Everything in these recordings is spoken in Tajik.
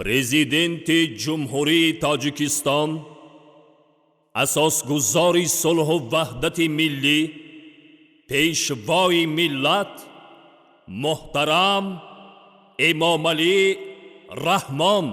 Президенти Ҷумҳурии Тоҷикистон, асосгузори сулҳу ваҳдати миллӣ, Пешвои миллат муҳтарам Эмомалӣ Раҳмон.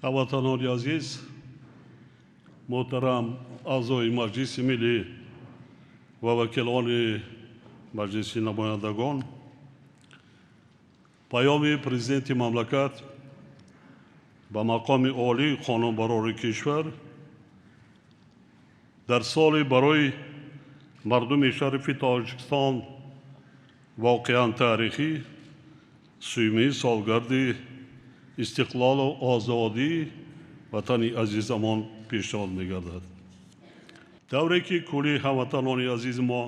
Ҳамватанони азиз, муҳтарам аъзои Маҷлиси Миллӣ ва вакилони Маҷлиси Намояндагон, паёми Президенти мамлакат ба мақоми олии қонунбарори кишвар дар соли барои мардуми шарифи Тоҷикистон воқеан таърихӣ, сюмин солгарди истиқлолу озодии ватани азизамон пешниҳод мегардад. Тавре ки кулли ҳамватанони азизи мо,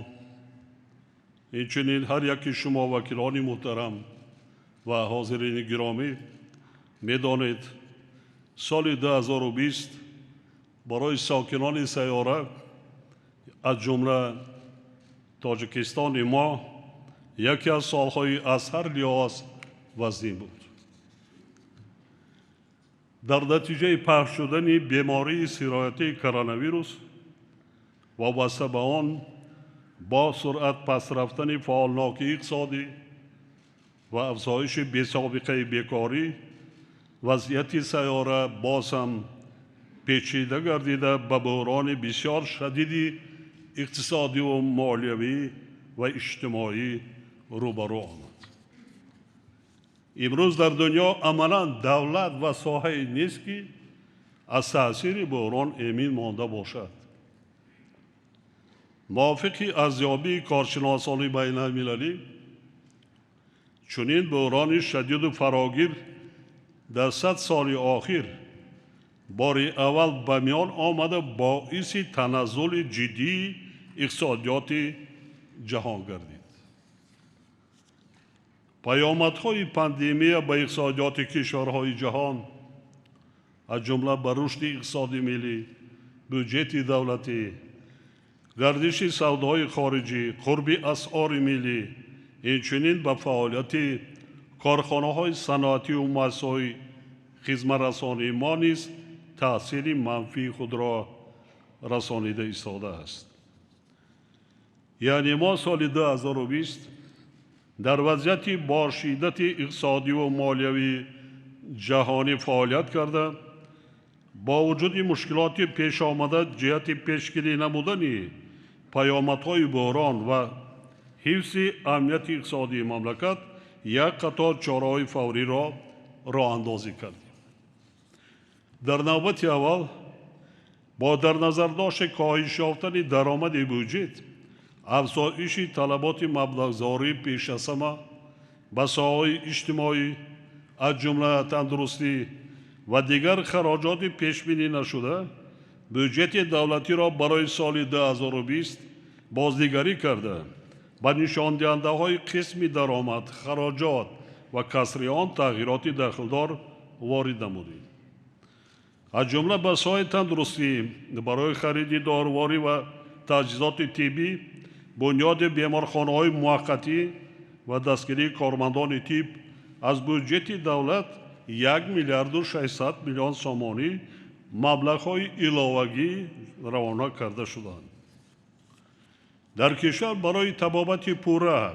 инчунин ҳар яки шумо вакилони муҳтарам ва ҳозирини гиромӣ медонед, соли 2020 барои сокинони сайёра, аз ҷумла Тоҷикистони мо, яке аз солҳои аз ҳар лиҳоз вазнин буд. Дар натиҷаи пахш шудани бемории сироятии коронавирус вобаста ба он бо суръат пас рафтани фаъолнокии иқтисодӣ ва афзоиши бесобиқаи бекорӣ, вазъияти сайёра боз ҳам печида гардида ба буҳрони бисёр шадиди иқтисодиву молиявӣ ва иҷтимоӣ рӯбарӯ омад. Имрӯз дар дунё амалан давлат ва соҳае нест, ки аз таъсири буҳрон эмин монда бошад. Мувофиқи арзёбии коршиносони байналмилалӣ, чунин буҳрони шадиду фарогир дар 100 соли охир бори аввал ба миён омада боиси таназзули ҷиддии иқтисодиёти ҷаҳон гардид. Паёмадҳои пандемия ба иқтисодиёти кишварҳои ҷаҳон, аз ҷумла ба рушди иқтисоди миллӣ, бюҷети давлатӣ, гардиши савдои хориҷӣ, қурби асъори миллӣ, инчунин ба фаъолияти корхонаҳои саноатию муассисаҳои хизматрасонии мо низ таъсири манфии худро расонида истодааст. Яъне мо соли 2020 дар вазъияти бо шиддати иқтисодиву молиявии ҷаҳонӣ фаъолият карда, бо вуҷуди мушкилоти пешомада ҷиҳати пешгирӣ намудани паёмадҳои буҳрон ва ҳифзи амнияти иқтисодии мамлакат як қатор чораҳои фавриро роҳандозӣ кардем. Дар навбати аввал бо дар назардошти коҳиш ёфтани даромади буҷет, афзоиши талаботи маблағгузорӣ пеш аз ҳама ба соҳаҳои иҷтимоӣ, аз ҷумла тандурустӣ ва дигар хароҷоти пешбинӣ нашуда, бюҷети давлатиро барои соли 2020 боздигарӣ карда, ба нишондиҳандаҳои қисми даромад, хароҷот ва касри он тағйироти дахлдор ворид намудем. Аз ҷумла ба соҳаи тандурустӣ барои хариди доруворӣ ва таҷҳизоти тиббӣ, бунёди беморхонаҳои муваққатӣ ва дастгирии кормандони тиб аз бюҷети давлат 1 миллиарду 600 миллион сомонӣ маблағҳои иловагӣ равона карда шуданд. Дар кишвар барои табобати пурра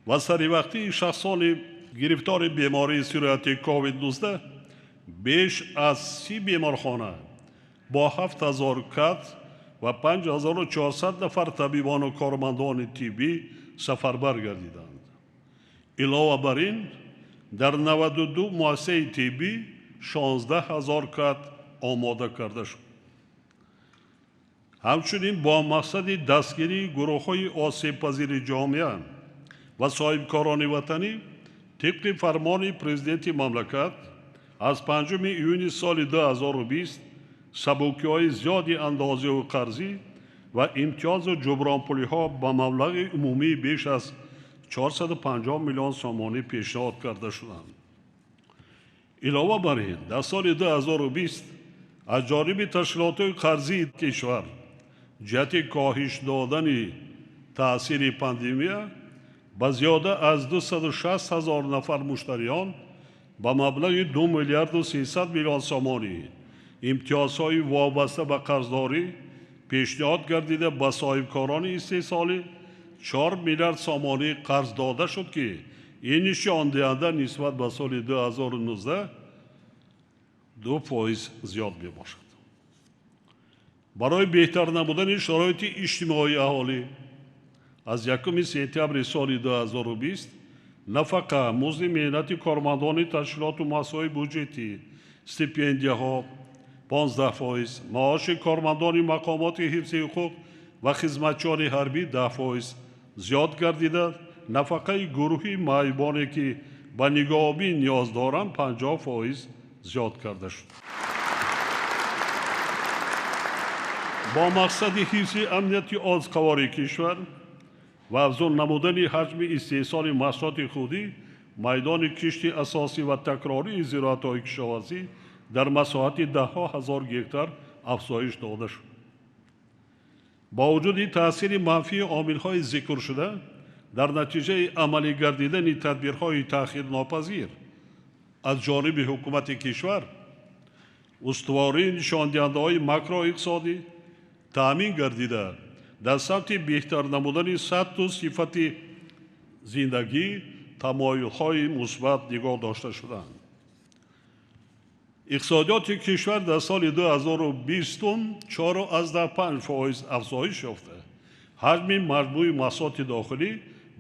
ва саривақтии шахсони гирифтори бемории сирояти COVID-19 беш аз 30 беморхона бо 7000 кат ва 5400 нафар табибону кормандони тиббӣ сафарбар гардиданд. Илова бар ин, дар 92 муассисаи тиббӣ 16000 кат омода карда шуд. Ҳамчунин бо мақсади дастгирии гурӯҳҳои осебпазири ҷомеа ва соҳибкорони ватанӣ тибқи фармони президенти мамлакат аз 5 июни соли 2020 сабукиҳои зиёди андозиву қарзӣ ва имтиёзу ҷубронпулиҳо ба маблағи умумии беш аз 450 миллион сомонӣ пешниҳод карда шуданд. Илова бар ин, дар соли 2020 аз ҷониби ташкилотҳои қарзии кишвар ҷиҳати коҳиш додани таъсири пандемия ба зиёда аз 260 ҳазор нафар муштариён ба маблағи 2 миллиарду 300 миллион сомонӣ имтиёзҳои вобаста ба қарздорӣ пешниҳод гардида, ба соҳибкорони истеҳсолӣ 4 миллиард сомонӣ қарз дода шуд, ки ин нишондиҳанда нисбат ба соли 2019 2% зиёд мебошад. Барои беҳтар намудани шароити иҷтимоии аҳолӣ аз 1 сентябри соли 2020 нафақа, музди меҳнати кормандони ташкилоту муассисаҳои буҷетӣ, стипендияҳо 15%, маоши кормандони мақомоти ҳифзи ҳуқуқ ва хизматчиёни ҳарбӣ 10% зиёд гардида, нафақаи гурӯҳи маъюбоне, ки ба нигоҳубин ниёз доранд, 50% зиёд карда шуд. Бо мақсади ҳифзи амнияти озуқавории кишвар ва афзун намудани ҳаҷми истеҳсоли маҳсулоти худӣ, майдони кишти асосӣ ва такрории зироатҳои кишоварзӣ дар масоҳати даҳҳо ҳазор гектар афзоиш дода шуд. Бо вуҷуди таъсири манфии омилҳои зикршуда, дар натиҷаи амалӣ гардидани тадбирҳои таъхирнопазир аз ҷониби ҳукумати кишвар, устувории нишондиҳандаҳои макроиқтисодӣ таъмин гардида, дар самти беҳтар намудани сатҳу сифати зиндагӣ тамоюлҳои мусбат нигоҳ дошта шуданд. Иқтисодиёти кишвар дар соли 2020 4,5% афзоиш ёфта, ҳаҷми маҷмӯи маҳсулоти дохилӣ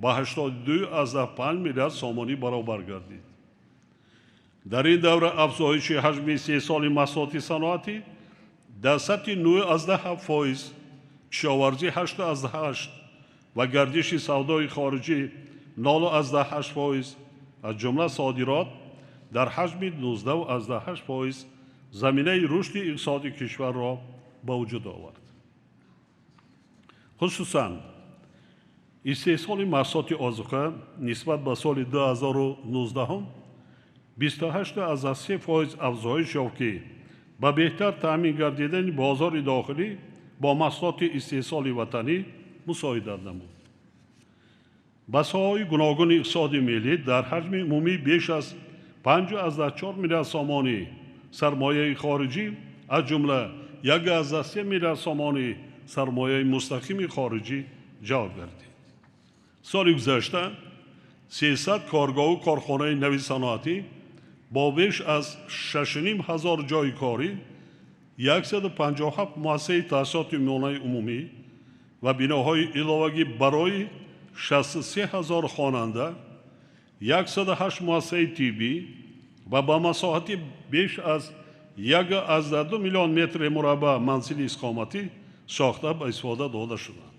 ба 82,5 миллиард сомонӣ баробар гардид. Дар ин давра афзоиши ҳаҷми истеҳсоли маҳсулоти саноатӣ дар сатҳи 9,7%, кишоварзӣ 8,8 ва гардиши савдои хориҷӣ 0,8%, аз ҷумла содирот дар ҳаҷми 19,8% заминаи рушди иқтисоди кишварро ба вуҷуд овард. Хусусан Истеҳсоли маҳсулоти озуқа нисбат ба соли 2019 28,3% афзоиш ёфт, ки ба беҳтар таъмин гардидани бозори дохилӣ бо маҳсулоти истеҳсоли ватанӣ мусоидат намуд. Ба соҳаҳои гуногуни иқтисоди миллӣ дар ҳаҷми умумӣ беш аз 5,4 миллиард сомонӣ сармояи хориҷӣ, аз ҷумла 1,3 миллиард сомонӣ сармояи мустақими хориҷӣ ҷалб гардид. Соли гузашта 300 коргоҳу корхонаи нави саноатӣ бо беш аз 6,5 ҳазор ҷойи корӣ, 157 муассисаи таҳсилоти миёнаи умумӣ ва биноҳои иловагӣ барои 63 ҳазор хонанда, 108 муассисаи тиббӣ ва ба масоҳати беш аз 1,2 миллион метри мураббаъ манзили истиқоматӣ сохта ба истифода дода шуданд.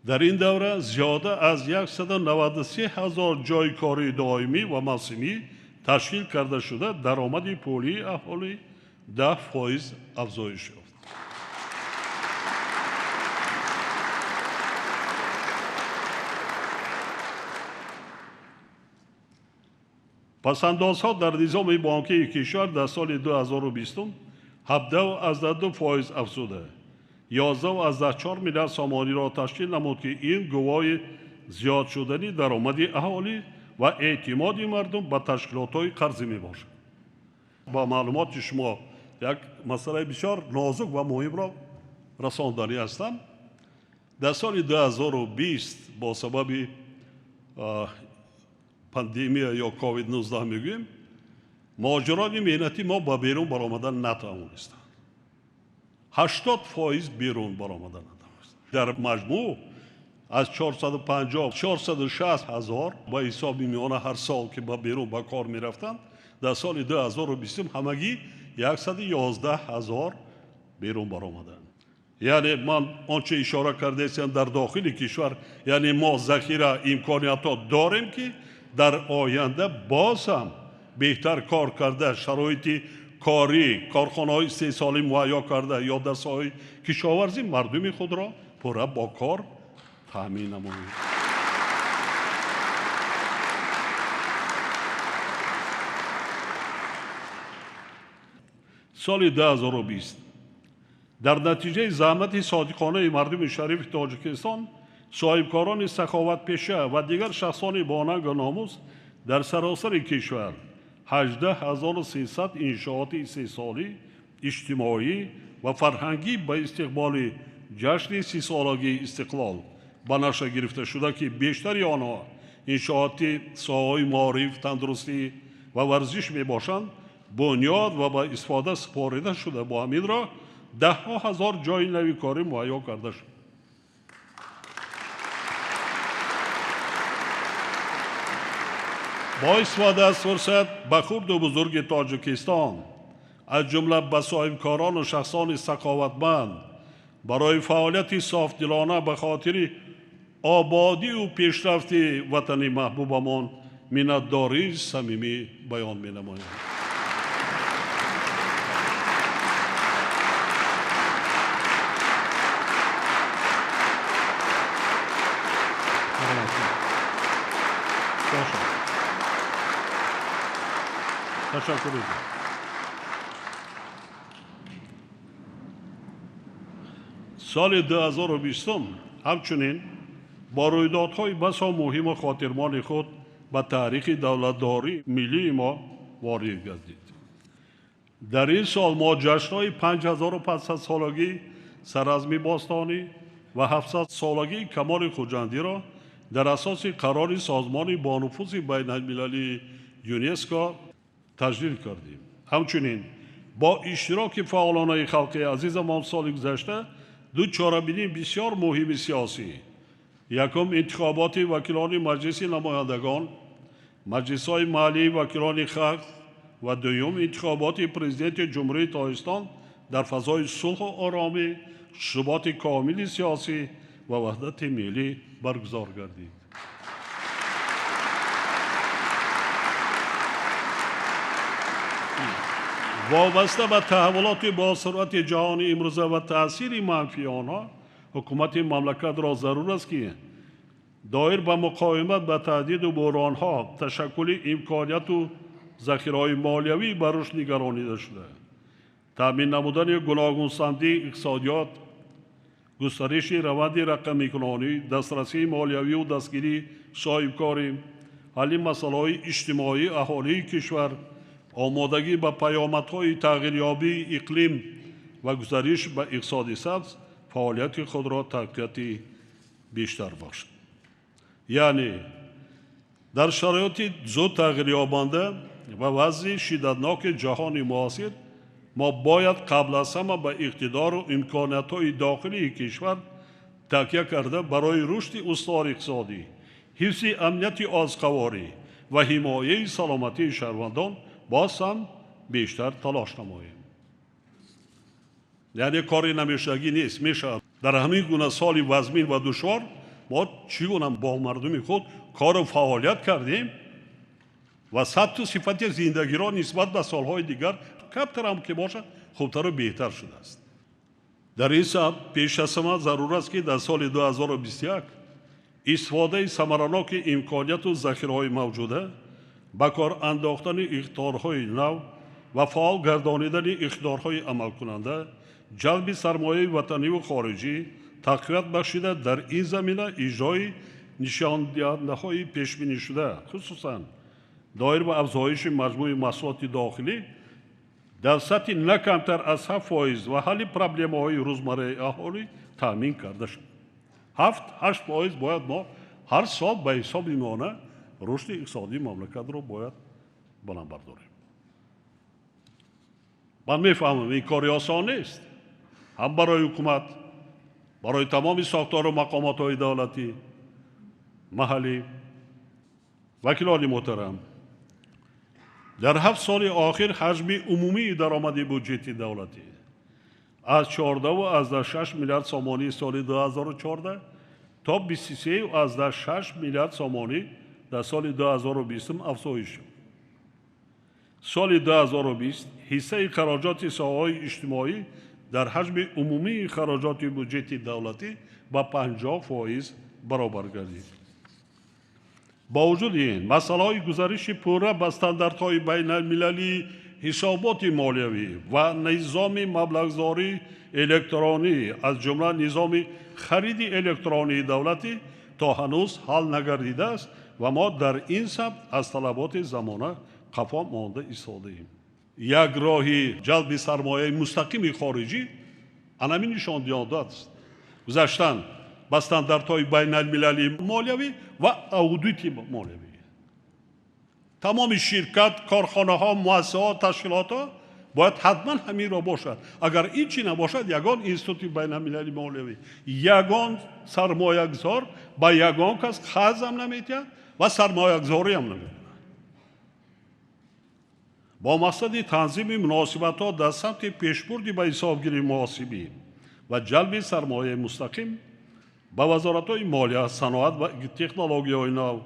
Дар ин давра зиёда аз 193 ҳазор ҷойи кории доимӣ ва мавсимӣ ташкил карда шуда, даромади пулии аҳолӣ 10% афзоиш ёфт. Пасандозҳо дар низоми бонкии кишвар дар соли 2020 17,2% афзуда, 11,4 миллиард сомониро ташкил намуд, ки ин гувоҳи зиёд шудани даромади аҳолӣ ва эътимоди мардум ба ташкилотҳои қарзӣ мебошад. Ба маълумоти шумо як масъалаи бисёр нозук ва муҳимро расонданӣ ҳастам. Дар соли 2020 бо сабаби пандемия ё COVID-19 мегӯем, муҳоҷирони меҳнатӣ мо ба берун баромадан натавонистанд. 80% берун баромадан натавонистанд. Дар маҷмӯъ аз 450 460 ҳазор ба ҳисоби миёна ҳар сол ки ба берун ба кор мерафтанд, дар соли 2020 ҳамагӣ 111 ҳазор берун баромаданд. Яъне ман он чӣ ишора кардаистам дар дохили кишвар, яъне мо захира имкониятҳо дорем, ки дар оянда боз ҳам беҳтар кор карда, шароити корӣ, корхонаҳои истеҳсолӣ муҳайё карда ё дар соҳаи кишоварзӣ мардуми худро пурра бо кор таъмин намоем. Соли 2020 дар натиҷаи заҳмати содиқонаи мардуми шарифи Тоҷикистон, соҳибкорони саховатпеша ва дигар шахсони бонангу номус дар саросари кишвар 18300 иншооти истеҳсолӣ, иҷтимоӣ ва фарҳангӣ ба истиқболи ҷашни 30-солагии истиқлол ба нақша гирифта шуда, ки бештари онҳо иншооти соҳаҳои маориф, тандурустӣ ва варзиш мебошанд, бунёд ва ба истифода супорида шуда, бо ҳамин роҳ даҳҳо ҳазор ҷойи нави корӣ муҳайё карда шуд. Бо истифода аз фурсат ба хурду бузурги Тоҷикистон, аз ҷумла ба соҳибкорону шахсони саховатманд барои фаъолияти софдилона ба хотири ободию пешрафти ватани маҳбубамон миннатдории самимӣ баён менамоям. Ташаккур. Соли 2020 ҳамчунин бо рӯйдодҳои басо муҳиму хотирмони худ ба таърихи давлатдории миллии мо ворид гардид. Дар ин сол мо ҷашнҳои 5500-солагии Саразми бостонӣ ва 700-солагии Камоли Хуҷандиро дар асоси қарори созмони бонуфузи байналмилалии ЮНЕСКО таҷлил кардем. Ҳамчунин бо иштироки фаъолонаи халқи азизамон соли гузашта ду чорабинии бисёр муҳими сиёсӣ: якум интихоботи вакилони Маҷлиси намояндагон, маҷлисҳои маҳаллии вакилони халқ ва дуюм интихоботи президенти Ҷумҳурии Тоҷикистон дар фазои сулҳу оромӣ, суботи комили сиёсӣ ва ваҳдати миллӣ баргузор гардид. Вобаста ба таҳаввулоти босуръати ҷаҳони имрӯза ва таъсири манфии онҳо, Ҳукумати мамлакатро зарур аст, ки доир ба муқовимат ба таҳдиду буҳронҳо, ташаккули имконияту захираҳои молиявӣ ба рушд нигаронида шуда, таъмин намудани гуногунсамтии иқтисодиёт, густариши раванди рақамикунонӣ, дастрасии молиявию дастгирии соҳибкорӣ, ҳалли масъалаҳои иҷтимоии аҳолии кишвар, омодагӣ ба паёмадҳои тағйирёбии иқлим ва гузариш ба иқтисоди сабз фаъолияти худро тақвияти бештар бахшад. Яъне дар шароити зуд тағйирёбанда ва вазъи шиддатноки ҷаҳони муосир мо бояд қабл аз ҳама ба иқтидору имкониятҳои дохилии кишвар такя карда, барои рушди устувори иқтисодӣ, ҳифзи амнияти озуқаворӣ ва ҳимояи саломатии шаҳрвандон боз ҳам бештар талош намоем. Яъне кори намешавагӣ нест, мешавад. Дар ҳамин гуна соли вазмин ва душвор мо чӣ гуна бо мардуми худ кору фаъолият кардем ва сатҳу сифати зиндагиро нисбат ба солҳои дигар камтарам ки бошад, хубтару беҳтар шудааст. Дар ин самт пеш аз ҳама зарур аст, ки дар соли 2021 истифодаи самараноки имконияту захираҳои мавҷуда, ба кор андохтани иқтидорҳои нав ва фаъол гардонидани иқтидорҳои амалкунанда, ҷалби сармояи ватаниву хориҷӣ тақвият бахшида, дар ин замина иҷрои нишондиҳандаҳои пешбинишуда, хусусан доир ба афзоиши маҷмӯи маҳсулоти дохилӣ дар сатҳи на камтар аз 7% ва ҳалли проблемаҳои рӯзмарраи аҳолӣ таъмин карда шавад. 7-8% бояд мо ҳар сол ба ҳисоби миёна рушди иқтисодии мамлакатро бояд баланд бардорем. Ман мефаҳмам, ин кори осон нест, ҳам барои ҳукумат, барои тамоми сохтору мақомотҳои давлатӣ, маҳаллӣ. Вакилони муҳтарам, дар 7 соли охир ҳаҷми умумии даромади буҷети давлатӣ аз 14,6 миллиард сомонии соли 2014 то 23,6 миллиард сомонӣ дар соли 2020 афзоиш ёфт. Соли 2020 ҳиссаи хароҷоти соҳаҳои иҷтимоӣ дар ҳаҷми умумии хароҷоти буҷети давлатӣ ба 50% баробар гардид. Бо вуҷуди ин, масъалаҳои гузариши пурра ба стандартҳои байналмилалии ҳисоботи молиявӣ ва низоми маблағгузории электронӣ, аз ҷумла низоми хариди электронии давлатӣ, то ҳанӯз ҳал нагардидааст ва мо дар ин самт аз талаботи замона қафо монда истодаем. Як роҳи ҷалби сармояи мустақими хориҷӣ анамин нишондиҳанда аст: гузаштан ба стандартҳои байналмилалии молиявӣ ва аудити молиявӣ. Тамоми ширкат, корхонаҳо, муассисаҳо, ташкилотҳо бояд ҳатман ҳаминро бошад. Агар ин чӣ набошад, ягон институти байналмилалии молиявӣ, ягон сармоягузор ба ягон кас қарзам наметиҳад ва сармоягузориам намекунад. Бо мақсади танзими муносибатҳо дар самти пешбурди ба ҳисобгирии муҳосибӣ ва ҷалби сармояи мустақим ба вазоратҳои молия, саноат ва технологияҳои нав,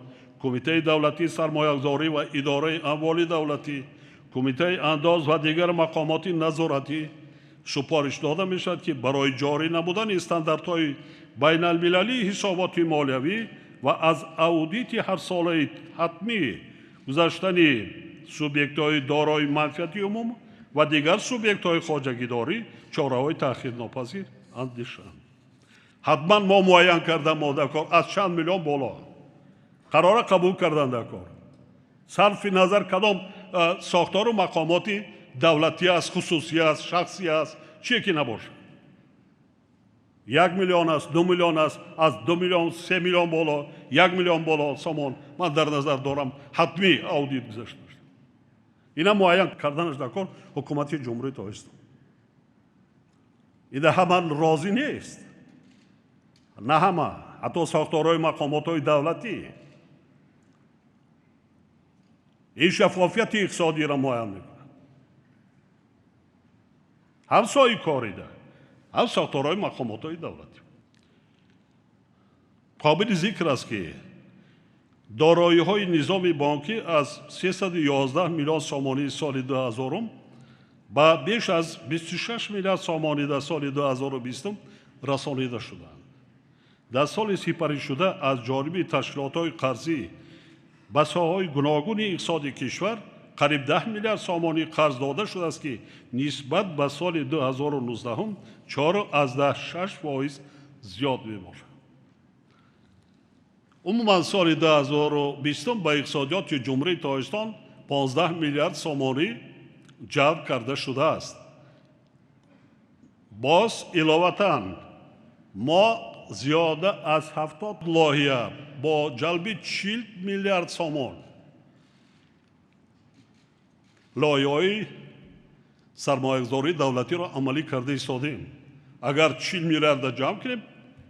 Кумитаи давлатии сармоягузорӣ ва идораи амволи давлатӣ, Кумитаи андоз ва дигар мақомоти назоратӣ супориш дода мешавад, ки барои ҷорӣ намудани стандартҳои байналмилалии ҳисоботи молиявӣ ва аз аудити ҳарсолаи ҳатмӣ гузаштани субъектҳои дорои манфиати умум ва дигар субъектҳои хоҷагидорӣ чораҳои таъхирнопазир андешанд. Ҳатман мо муайян карда модакор аз чанд миллион боло қарора қабул кардан дар кор, сарфи назар кадом сохтору мақомоти давлатӣ аст, хусусӣ аст, шахсӣ аст, чие ки набошад. 1 миллион аст, 2 миллион аст, аз 2 миллион, 3 миллион боло, 1 миллион боло сомон ман дар назар дорам, ҳатмӣ аудит гузашта. Ина муайян карданаш дар кор ҳукумати Ҷумҳурии Тоҷикистон. Ида ҳама розӣ нест, на ҳама, ҳатто сохторҳои мақомотҳои давлатӣ. Ин шаффофияти иқтисодиро муайян мекунад, ҳам соҳибкорида, ҳам сохторҳои мақомотҳои давлатӣ. Қобили зикр аст, ки дороиҳои низоми бонкӣ аз 311 миллион сомонии соли 2000 ба беш аз 26 миллиард сомонӣ дар соли 2020 расонида шуданд. Дар соли сипаришуда аз ҷониби ташкилотҳои қарзӣ ба соҳаҳои гуногуни иқтисоди кишвар қариб 10 миллиард сомонӣ қарз дода шудааст, ки нисбат ба соли 2019 4,6% зиёд мебошад. Умуман соли 2020 ба иқтисодиёти Ҷумҳурии Тоҷикистон 15 миллиард сомонӣ ҷалб карда шудааст. Боз иловатан мо зиёда аз 70 лоиҳа бо ҷалби 40 миллиард сомон лоиҳаҳои сармоягузории давлатиро амалӣ карда истодем. Агар 40 миллиарда ҷамъ кунем,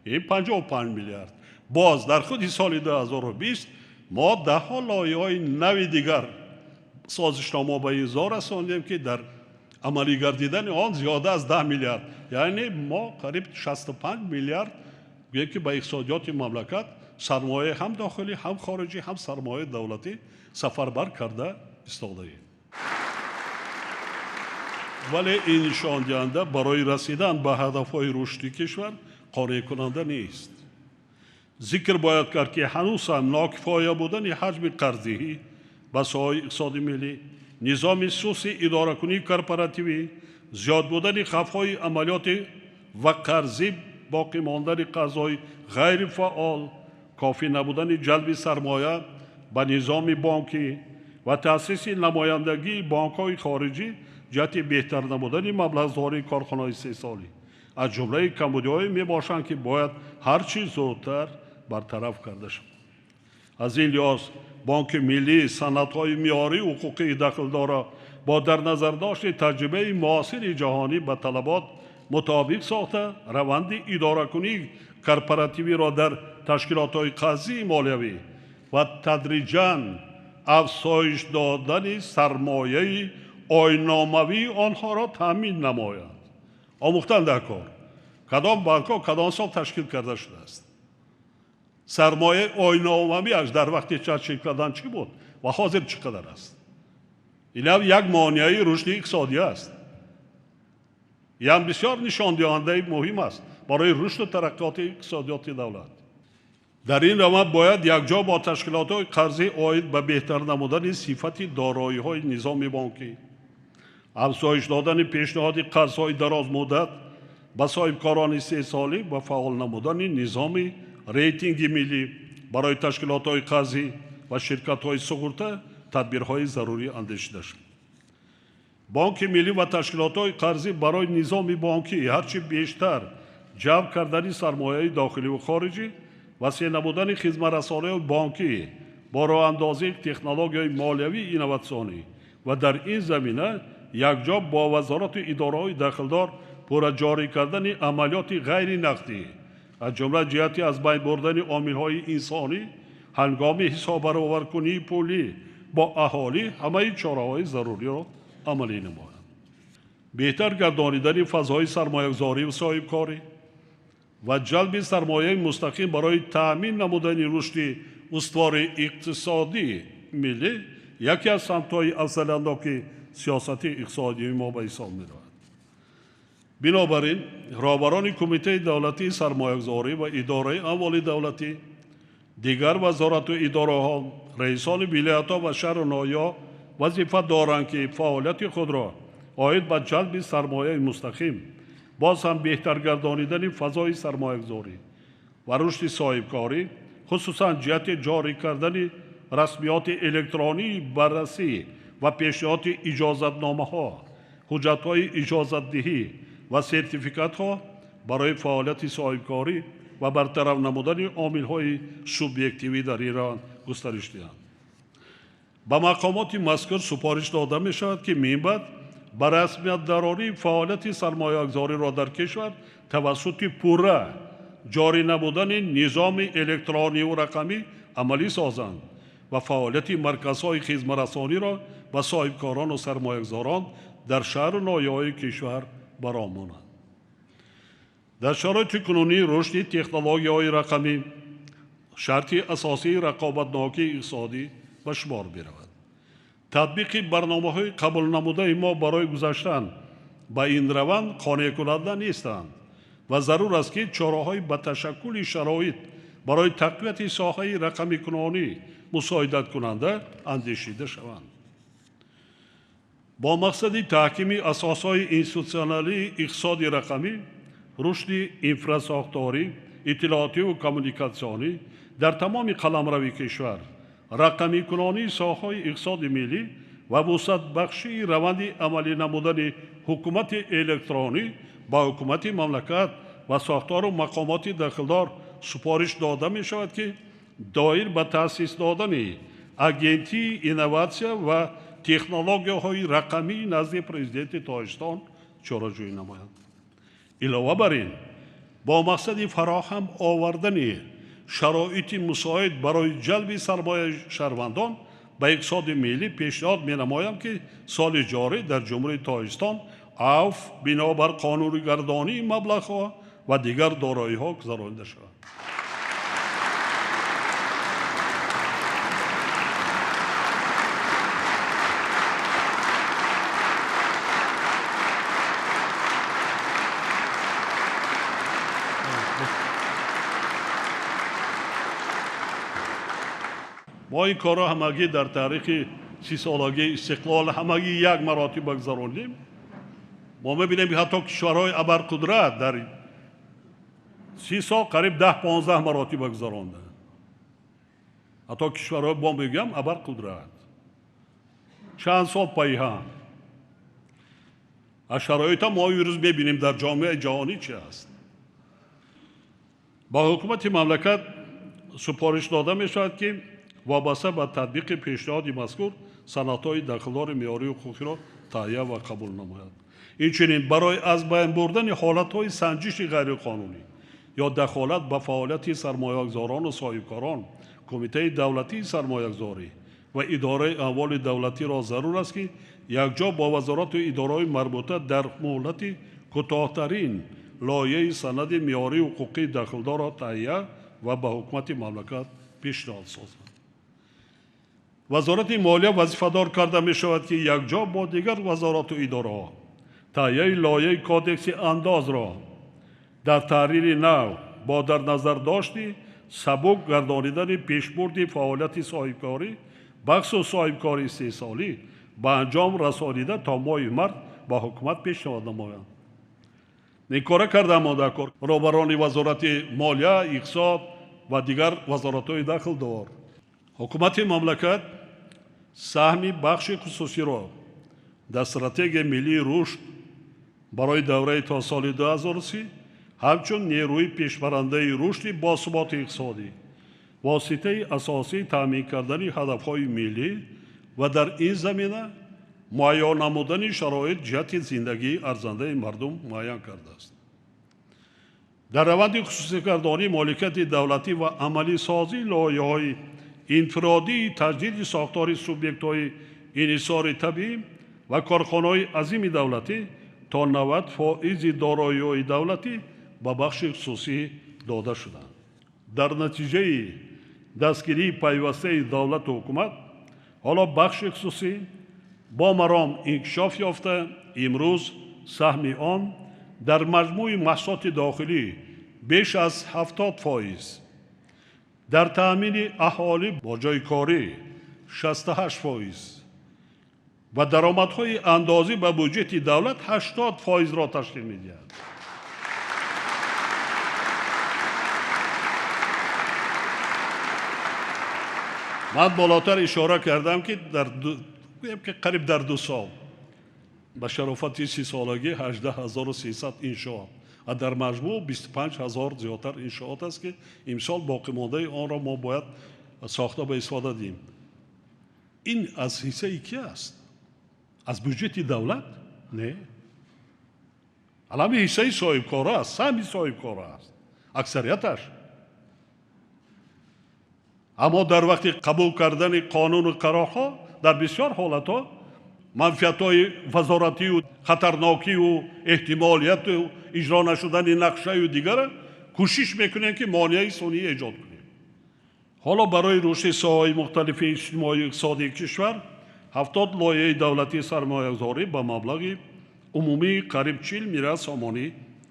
ин 55 миллиард. Боз дар худи соли 2020 мо даҳҳо лоиҳаҳои нави дигар созишнома ба имзо расондем, ки дар амалӣ гардидани он зиёда аз 10 миллиард, яъне мо қариб 65 миллиард гӯем, ки ба иқтисодиёти мамлакат сармояи ҳам дохилӣ, ҳам хориҷӣ, ҳам сармояи давлатӣ сафарбар карда истодаем. Вале ин нишондиҳанда барои расидан ба ҳадафҳои рушди кишвар қонеъкунанда нест. Зикр бояд кард, ки ҳанӯз ҳам нокифоя будани ҳаҷми қарздиҳӣ ба соҳаи иқтисоди миллӣ, низоми сусти идоракунии корпоративӣ, зиёд будани хавфҳои амалиётӣ ва қарзӣ, боқӣ мондани қарзҳои ғайрифаъол, кофӣ набудани ҷалби сармоя ба низоми бонкӣ ва таъсиси намояндагии бонкҳои хориҷӣ ҷиҳати беҳтар намудани маблағгузории корхонаҳои истеҳсолӣ аз ҷумлаи камбудиҳое мебошанд, ки бояд ҳар чӣ зудтар бартараф карда шавад. Аз ин лиҳоз Бонки Миллӣ санадҳои меъёрии ҳуқуқии дахлдорро бо дар назардошти таҷрибаи муосири ҷаҳонӣ ба талабот мутобиқ сохта, раванди идоракунии корпоративиро дар ташкилотҳои қарзии молиявӣ ва тадриҷан афзоиш додани сармояи ойномавии онҳоро таъмин намояд. Омӯхтан дар кор, кадом банкҳо кадом сол ташкил карда шудааст, сармояи ойномавиаш дар вақти ташкил кардан чӣ буд ва ҳозир чӣ қадар аст. Ин як монеаи рушди иқтисодӣ аст. Ин бисёр нишондиҳандаи муҳим аст барои рушду тараққиёти иқтисодиёти давлат. Дар ин раванд бояд якҷо бо ташкилотҳои қарзӣ оид ба беҳтар намудани сифати дороиҳои низоми бонкӣ, афзоиш додани пешниҳоди қарзҳои дарозмуддат ба соҳибкорони истеҳсолӣ ва фаъол намудани низоми рейтинги миллӣ барои ташкилотҳои қарзӣ ва ширкатҳои суғурта тадбирҳои зарурӣ андешида шуд. Бонки Миллӣ ва ташкилотҳои қарзӣ барои низоми бонкӣ ҳарчи бештар ҷалб кардани сармояи дохиливу хориҷӣ, васеъ намудани хизматрасониҳои бонкӣ бо роҳандозии технологияи молиявии инноватсионӣ ва дар ин замина якҷо бо вазорату идораҳои дахлдор пурра ҷорӣ кардани амалиёти ғайринақдӣ, аз ҷумла ҷиҳати аз байн бурдани омилҳои инсонӣ ҳангоми ҳисоббароваркунии пулӣ бо аҳолӣ ҳамаи чораҳои заруриро амалӣ намоянд. Беҳтар гардонидани фазои сармоягузорӣ ва соҳибкорӣ ва ҷалби сармояи мустақим барои таъмин намудани рушди устувори иқтисодии миллӣ яке аз самтҳои афзалиятноки сиёсати иқтисодии мо ба ҳисоб меравад. Бинобар ин роҳбарони Кумитаи давлатии сармоягузорӣ ва идораи амволи давлатӣ, дигар вазорату идораҳо, раисони вилоятҳо ва шаҳру ноҳияҳо вазифа доранд, ки фаъолияти худро оид ба ҷалби сармояи мустақим, боз ҳам беҳтар гардонидани фазои сармоягузорӣ ва рушди соҳибкорӣ, хусусан ҷиҳати ҷорӣ кардани расмиёти электронии баррасӣ ва пешниҳоди иҷозатномаҳо, ҳуҷҷатҳои иҷозатдиҳӣ ва сертификатҳо барои фаъолияти соҳибкорӣ ва бартараф намудани омилҳои субъективӣ дар Эрон густариш диҳанд. Ба мақомоти мазкур супориш дода мешавад, ки минбаъд ба расмият дарории фаъолияти сармоягузориро дар кишвар тавассути пурра ҷорӣ намудани низоми электрониву рақамӣ амалӣ созанд ва фаъолияти марказҳои хизматрасониро ба соҳибкорону сармоягузорон дар шаҳру ноҳияҳои кишвар баромонанд. Дар шароити кунунии рушди технологияҳои рақамӣ шарти асосии рақобатнокии иқтисодӣ ба шумор меравад. Татбиқи барномаҳои қабулнамудаи мо барои гузаштан ба ин раванд қонеъкунанда нестанд. ва зарур аст, ки чораҳои ба ташаккули шароит барои тақвияти соҳаи рақамикунонӣ мусоидаткунанда андешида шаванд. Бо мақсади таҳкими асосҳои институтсионалии иқтисоди рақамӣ, рушди инфрасохторӣ, иттилоотиву коммуникатсионӣ дар тамоми қаламрави кишвар, рақамикунонии соҳаҳои иқтисоди миллӣ ва вусъатбахшии раванди амалӣ намудани ҳукумати электронӣ ба ҳукумати мамлакат ва сохтору мақомоти дахлдор супориш дода мешавад, ки доир ба таъсис додани Агентии инноватсия ва технологияҳои рақамии назди Президенти Тоҷикистон чораҷӯӣ намоянд. Илова бар ин, бо мақсади фароҳам овардани шароити мусоид барои ҷалби сармояи шаҳрвандон ба иқтисоди миллӣ пешниҳод менамоям, ки соли ҷорӣ дар Ҷумҳурии Тоҷикистон авф бинобар қонунигардонии маблағҳо ва дигар дороиҳо гузаронида шавад. Мо ин корро ҳамагӣ дар таърихи 30-солагии истиқлол ҳамагӣ як маротиба гузарондем. Мо мебинем, ки ҳатто кишварҳои абарқудрат дар 30 сол қариб 10-15 маротиба гузаронданд. Ҳатто кишварҳои, бо мегӯям, абарқудрат чанд сол пайҳам. Аз шароита мо имрӯз мебинем дар ҷомеаи ҷаҳонӣ чи аст. Ба ҳукумати мамлакат супориш дода мешавад, ки вобаста ба татбиқи пешниҳоди мазкур санадҳои дахлдори меъёрии ҳуқуқиро таҳия ва қабул намояд. Инчунин барои аз байн бурдани ҳолатҳои санҷиши ғайриқонунӣ ё дахолат ба фаъолияти сармоягузорону соҳибкорон, Кумитаи давлатии сармоягузорӣ ва идораи амволи давлатиро зарур аст, ки якҷо бо вазорату идораҳои марбута дар муҳлати кӯтоҳтарин лоиҳаи санади меъёрии ҳуқуқии дахлдорро таҳия ва ба ҳукумати мамлакат пешниҳод созанд. Вазорати молия вазифадор карда мешавад, ки якҷо бо дигар вазорату идораҳо таҳияи лоиҳаи кодекси андозро дар таҳрири нав бо дар назар дошти сабук гардонидани пешбурди фаъолияти соҳибкорӣ, бахусус соҳибкории истеҳсолӣ, ба анҷом расонида то моҳи март ба ҳукумат пешниҳод намоянд. Ин кора карда мондакор роҳбарони вазорати молия, иқтисод ва дигар вазоратҳои дахлдор. Ҳукумати мамлакат саҳми бахши хусусиро дар стратегияи миллии рушд барои давраи то соли 2030 ҳамчун нерӯи пешбарандаи рушди босуботи иқтисодӣ, воситаи асосии таъмин кардани ҳадафҳои миллӣ ва дар ин замина муайян намудани шароит ҷиҳати зиндагии арзандаи мардум муайян кардааст. Дар раванди хусусигардонии моликияти давлатӣ ва амалисозии лоиҳаҳои инфиродии таҷдиди сохтори субъектҳои инҳисори табиӣ ва корхонаҳои азими давлатӣ то 90% дороиҳои давлатӣ ба бахши хусусӣ дода шуданд. Дар натиҷаи дастгирии пайвастаи давлату ҳукумат ҳоло бахши хусусӣ бо маром инкишоф ёфта, имрӯз саҳми он дар маҷмӯи маҳсулоти дохилӣ беш аз 70%, дар таъмини аҳолӣ бо ҷойи корӣ 68% ва даромадҳои андозӣ ба буҷети давлат 80%-ро ташкил медиҳад. Ман болотар ишора кардам, ки қариб дар 2 сол ба шарофати 30-солагӣ 18300 иншоот ва дар маҷмӯъ 25000 зиёдтар иншоот аст, ки имсол боқимондаи онро мо бояд сохта ба истифода диҳем. Ин аз ҳиссаи ки аст? Аз буҷети давлат? Не. Алами ҳиссаи соҳибкора аст, саҳми соҳибкора аст, аксарияташ. Аммо дар вақти қабул кардани қонуну қарорҳо дар бисёр ҳолатҳо манфиатҳои вазоратию хатарнокию эҳтимолияту иҷро нашудани нақшаю дигара кӯшиш мекунем, ки монеаи сунъӣ эҷод кунем. Ҳоло барои рушди соҳаҳои мухталифи иҷтимоию иқтисодии кишвар 70 лоиҳаи давлатии сармоягузорӣ ба маблағи умумии қариб 40 миллиард сомонӣ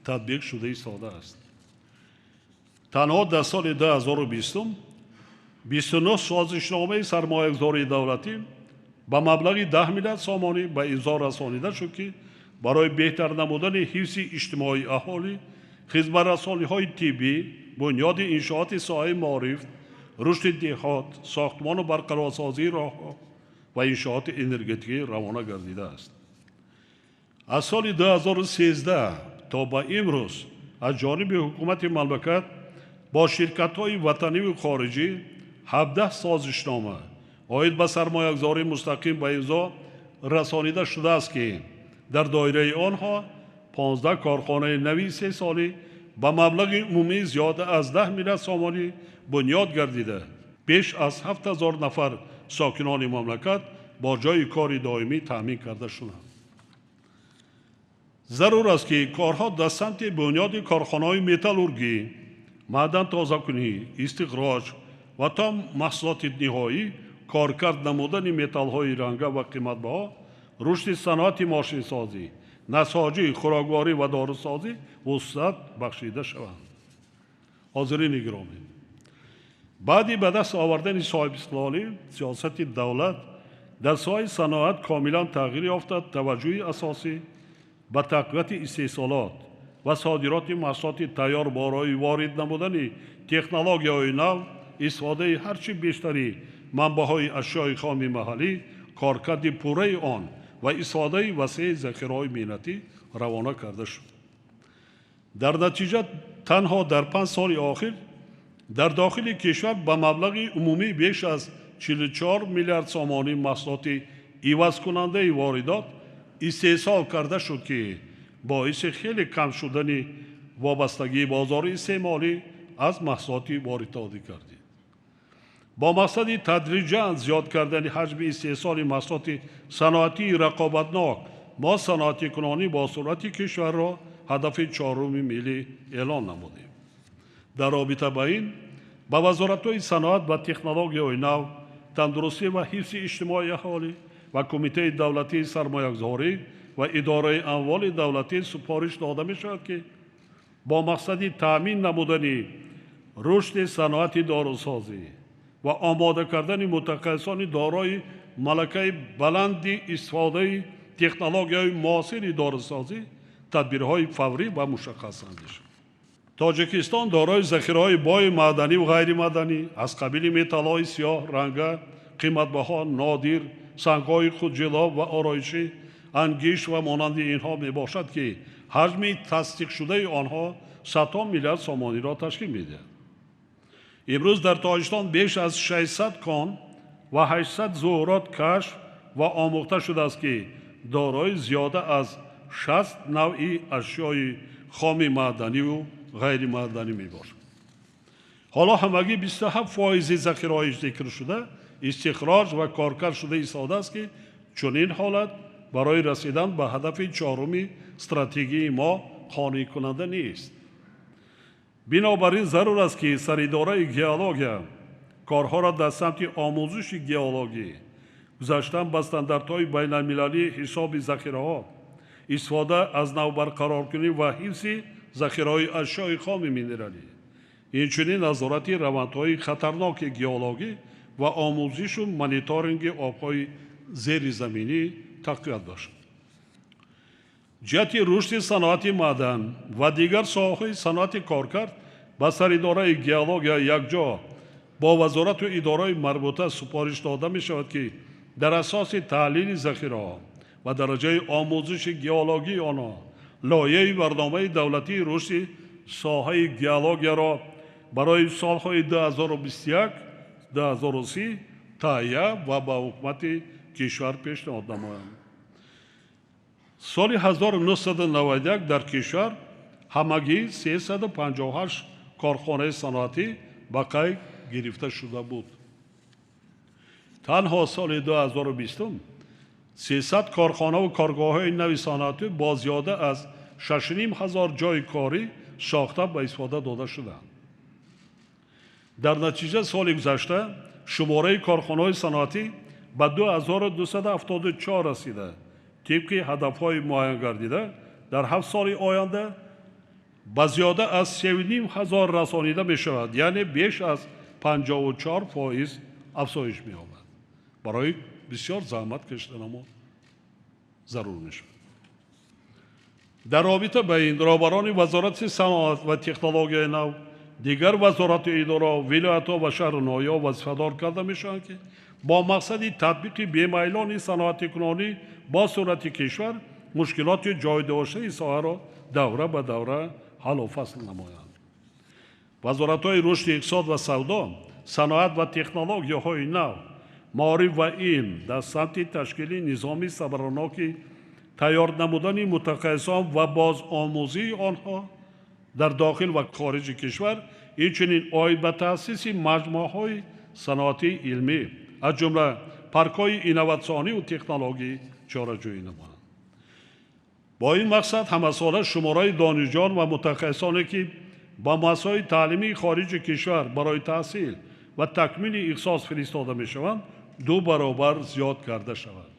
татбиқ шуда истодааст. Танҳо дар соли 2020 29 созишномаи сармоягузории давлатӣ ба маблағи 10 миллиард сомонӣ ба имзо расонида шуд, ки барои беҳтар намудани ҳифзи иҷтимоии аҳолӣ, хизматрасониҳои тиббӣ, бунёди иншооти соҳаи маориф, рушди деҳот, сохтмону барқарорсозии роҳҳо ва иншооти энергетикӣ равона гардидааст. Аз соли 2013 то ба имрӯз аз ҷониби ҳукумати мамлакат бо ширкатҳои ватаниву хориҷӣ 17 созишнома оид ба сармоягузории мустақим ба имзо расонида шудааст, ки дар доираи онҳо 15 корхонаи нави истеҳсолӣ ба маблағи умумии зиёда аз 10 миллиард сомонӣ бунёд гардида, беш аз 7000 нафар сокинони мамлакат бо ҷойи кори доимӣ таъмин карда шуданд. Зарур аст, ки корҳо дар самти бунёди корхонаҳои металлургӣ, маъдан тозакунӣ, истихроҷ ва то маҳсулоти ниҳоӣ коркард намудани металлҳои ранга ва қиматбаҳо, рушди саноати мошинсозӣ, насоҷӣ, хӯрокворӣ ва дорусозӣ вусъат бахшида шаванд. Ҳозирини гиромӣ, баъди ба даст овардани соҳибистиқлолӣ сиёсати давлат дар соҳаи саноат комилан тағйир ёфта, таваҷҷӯҳи асосӣ ба тақвияти истеҳсолот ва содироти маҳсулоти тайёр барои ворид намудани технологияҳои нав, истифодаи ҳарчи бештари манбаъҳои ашёи хоми маҳаллӣ, коркарди пурраи он ва истифодаи васеи захираҳои меҳнатӣ равона карда шуд. Дар натиҷа танҳо дар 5 соли охир дар дохили кишвар ба маблағи умумӣ беш аз 44 миллиард сомонӣ маҳсулоти ивазкунандаи воридот истеҳсол карда шуд, ки боиси хеле кам шудани вобастагии бозори истеъмолӣ аз маҳсулоти воридотӣ гардид. Бо мақсади тадриҷан зиёд кардани ҳаҷми истеҳсоли маҳсулоти саноатии рақобатнок мо саноатикунонӣ бо суръати кишварро ҳадафи чоруми миллӣ эълон намудем. Дар робита ба ин ба вазоратҳои саноат ва технологияҳои нав, тандурустӣ ва ҳифзи иҷтимоии аҳолӣ ва Кумитаи давлатии сармоягузорӣ ва идораи амволи давлатӣ супориш дода мешавад, ки бо мақсади таъмин намудани рушди саноати дорусозӣ ва омода кардани мутахассисони дорои малакаи баланди истифодаи технологияҳои муосири дорусозӣ тадбирҳои фаврӣ ва мушаххас андешанд. Тоҷикистон дорои захираҳои бои маъданӣ ва ғайримаъданӣ аз қабили металлҳои сиёҳ, ранга, қиматбаҳо, нодир, сангҳои худҷило ва ороишӣ, ангиш ва монанди инҳо мебошад, ки ҳаҷми тасдиқшудаи онҳо садҳо миллиард сомониро ташкил медиҳад. Имрӯз дар Тоҷикистон беш аз 600 кон ва 800 зуҳурот кашф ва омӯхта шудааст, ки дорои зиёда аз 60 навъи ашёи хоми маъданиву ғайримаъданӣ мебошад. Ҳоло ҳамагӣ 27% захираҳои зикршуда истихроҷ ва коркард шуда истодааст, ки чунин ҳолат барои расидан ба ҳадафи чоруми стратегии мо қонеъкунанда нест. Бинобар ин зарур аст, ки саридораи геология корҳоро дар самти омӯзиши геологӣ, гузаштан ба стандартҳои байналмилалии ҳисоби захираҳо, истифода аз навбарқароркунӣ ва ҳифзи захираҳои ашёи хоми минералӣ, инчунин назорати равандҳои хатарноки геологӣ ва омӯзишу мониторинги обҳои зеризаминӣ тақвият бахшад. Ҷиҳати рушди саноати маъдан ва дигар соҳаҳои саноати коркард ба саридораи геология якҷо бо вазорату идораҳои марбута супориш дода мешавад, ки дар асоси таҳлили захираҳо ва дараҷаи омӯзиши геологии онҳо лоиҳаи барномаи давлатии рушди соҳаи геологияро барои солҳои 2021-2030 таҳия ва ба ҳукумати кишвар пешниҳод намоянд. Соли 1991 дар кишвар ҳамагӣ 358 корхонаи саноатӣ ба қайд гирифта шуда буд. Танҳо соли 2020 300 корхонаву коргоҳҳои нави саноатӣ бо зиёда аз 6500 ҷойи корӣ сохта ба истифода дода шуданд. Дар натиҷа соли гузашта шумораи корхонаҳои саноатӣ ба 2274 расида, тибқи ҳадафҳои муайян гардида дар 7 соли оянда ба зиёда аз 3,5 ҳазор расонида мешавад, яъне беш аз 54% афзоиш меёбад. Барои бисёр заҳмат кашиданамо зарур мешавад. Дар робита ба ин роҳбарони Вазорати саноат ва технологияи нав, дигар вазорату идораҳо, вилоятҳо ва шаҳру ноҳияҳо вазифадор карда мешаванд, ки бо мақсади татбиқи бемайлони саноатикунонӣ бо суръати кишвар мушкилоти ҷойдоштаи соҳаро давра ба давра ҳаллу фасл намоянд. Вазоратҳои рушди иқтисод ва савдо, саноат ва технологияҳои нав, маориф ва илм дар самти ташкили низоми самараноки тайёр намудани мутахассисон ва бозомӯзии онҳо дар дохил ва хориҷи кишвар, инчунин оид ба таъсиси маҷмӯаҳои саноатии илмӣ, аз ҷумла паркҳои инноватсионию технологӣ чораҷӯӣ намоянд. Бо ин мақсад ҳамасола шумораи донишҷӯён ва мутахассисоне, ки ба муассисаҳои таълимии хориҷи кишвар барои таҳсил ва такмили ихтисос фиристода мешаванд, 2 баробар зиёд карда шавад.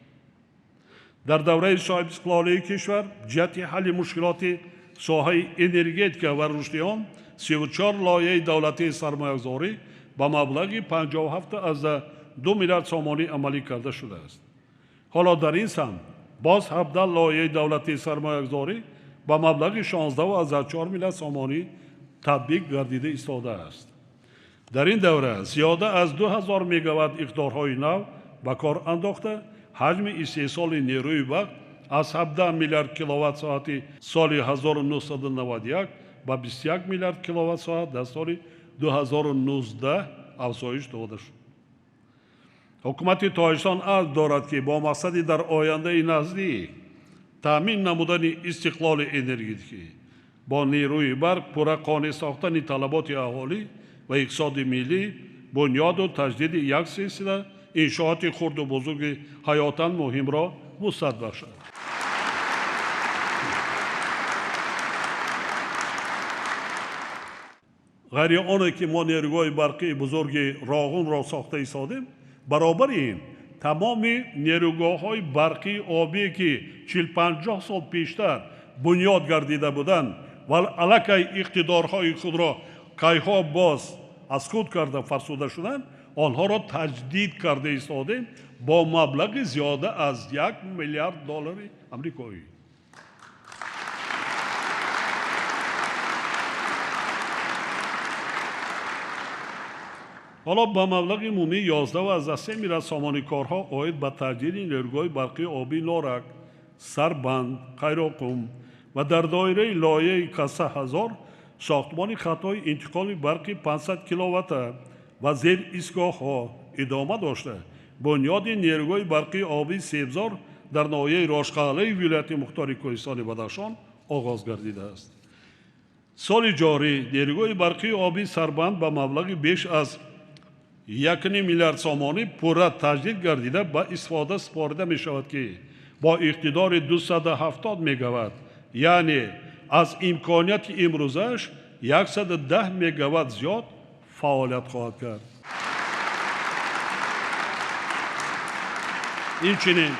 Дар давраи соҳибистиқлолии кишвар ҷиҳати ҳалли мушкилоти соҳаи энергетика ва рушди он 34 лоиҳаи давлатии сармоягузорӣ ба маблағи 57,2 миллиард сомонӣ амалӣ карда шудааст. Ҳоло дар ин самт боз 17 лоиҳаи давлатии сармоягузорӣ ба маблағи 16,4 миллиард сомонӣ татбиқ гардида истодааст. Дар ин давра зиёда аз 2000 мегаватт иқтидорҳои нав ба кор андохта, ҳаҷми истеҳсоли нерӯи барқ аз 17 миллиард киловатт-соати соли 1991 ба 21 миллиард киловатт-соат дар соли 2019 афзоиш дода шуд. Ҳукумати Тоҷикистон азм дорад, ки бо мақсади дар ояндаи наздик таъмин намудани истиқлоли энергетикӣ бо нерӯи барқ, пурра қонеъ сохтани талаботи аҳолӣ ва иқтисоди миллӣ, бунёду таҷдиди як силсила иншооти хурду бузурги ҳаётан муҳимро вусъат бахшад. Ғайри оне ки мо нерӯгоҳи барқии бузурги Роғунро сохта истодем, баробари ин тамоми нерӯгоҳҳои барқии обие, ки 40-50 сол пештар бунёд гардида буданд ва аллакай иқтидорҳои худро кайҳо боз аз худ карда фарсуда шуданд, онҳоро таҷдид карда истодем бо маблағи зиёда аз 1 миллиард доллари амрикоӣ. Ҳоло ба маблағи умумии 11,3 миллиард сомонӣ корҳо оид ба таҷдиди нерӯгоҳи барқии обии Норак, Сарбанд, Қайроқум ва дар доираи лоиҳаи Каса ҳазор сохтмони хатҳои интиқоли барқи 500 киловатта ва зеристгоҳҳо идома дошта, бунёди нерӯгоҳи барқии обии Себзор дар ноҳияи Рошқалъаи вилояти Мухтори Кӯҳистони Бадахшон оғоз гардидааст. Соли ҷорӣ нерӯгоҳи барқии обии Сарбанд ба маблағи беш аз 1,5 миллиард сомонӣ пурра таҷдид гардида ба истифода супорида мешавад, ки бо иқтидори 270 мегаватт, яъне аз имконияти имрӯзааш 110 мегаватт зиёд фаъолият хоҳад кард. Инчунин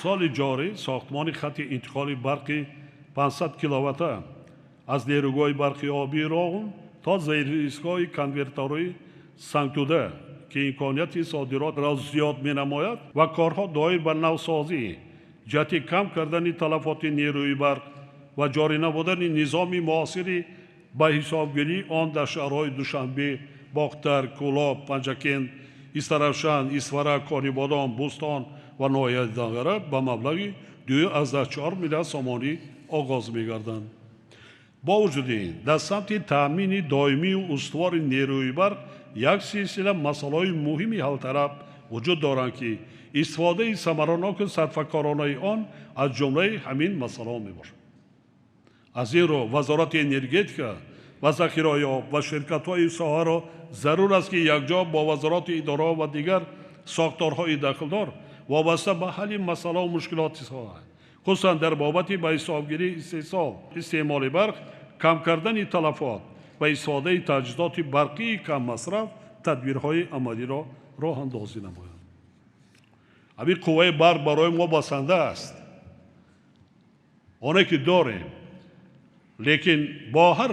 соли ҷорӣ сохтмони хати интиқоли барқи 500 киловатта аз нерӯгоҳи барқи обии Роғун то зеристгоҳи конвертории Сангтуда, ки имконияти содиротро зиёд менамояд ва корҳо доир ба навсозӣ ҷиҳати кам кардани талафоти нерӯи барқ ва ҷорӣ намудани низоми муосири ба ҳисобгирии он дар шаҳрҳои Душанбе, Бохтар, Кӯлоб, Панҷакент, Истаравшан, Исфара, Конибодом, Бӯстон ва ноҳияи Данғара ба маблағи 2,4 миллиард сомонӣ оғоз мегарданд. Бо вуҷуди ин, дар самти таъмини доимию устувори нерӯи барқ як силсила масъалаҳои муҳими ҳалталаб вуҷуд доранд, ки истифодаи самараноку сарфакоронаи он аз ҷумлаи ҳамин масъалаҳо мебошад. Аз ин рӯ Вазорати энергетика ва захираҳои об ва ширкатҳои соҳаро зарур аст, ки якҷо бо вазорати идораҳо ва дигар сохторҳои дахлдор вобаста ба ҳалли масъалаву мушкилоти соҳа, хусусан дар бобати ба ҳисобгирии истеҳсол, истеъмоли барқ, кам кардани талафот ва истифодаи таҷҳизоти барқии каммасраф тадбирҳои амалиро роҳандозӣ намоянд. Ҳамин қувваи барқ барои мо басанда аст. Оне ки дорем, Лекин бо ҳар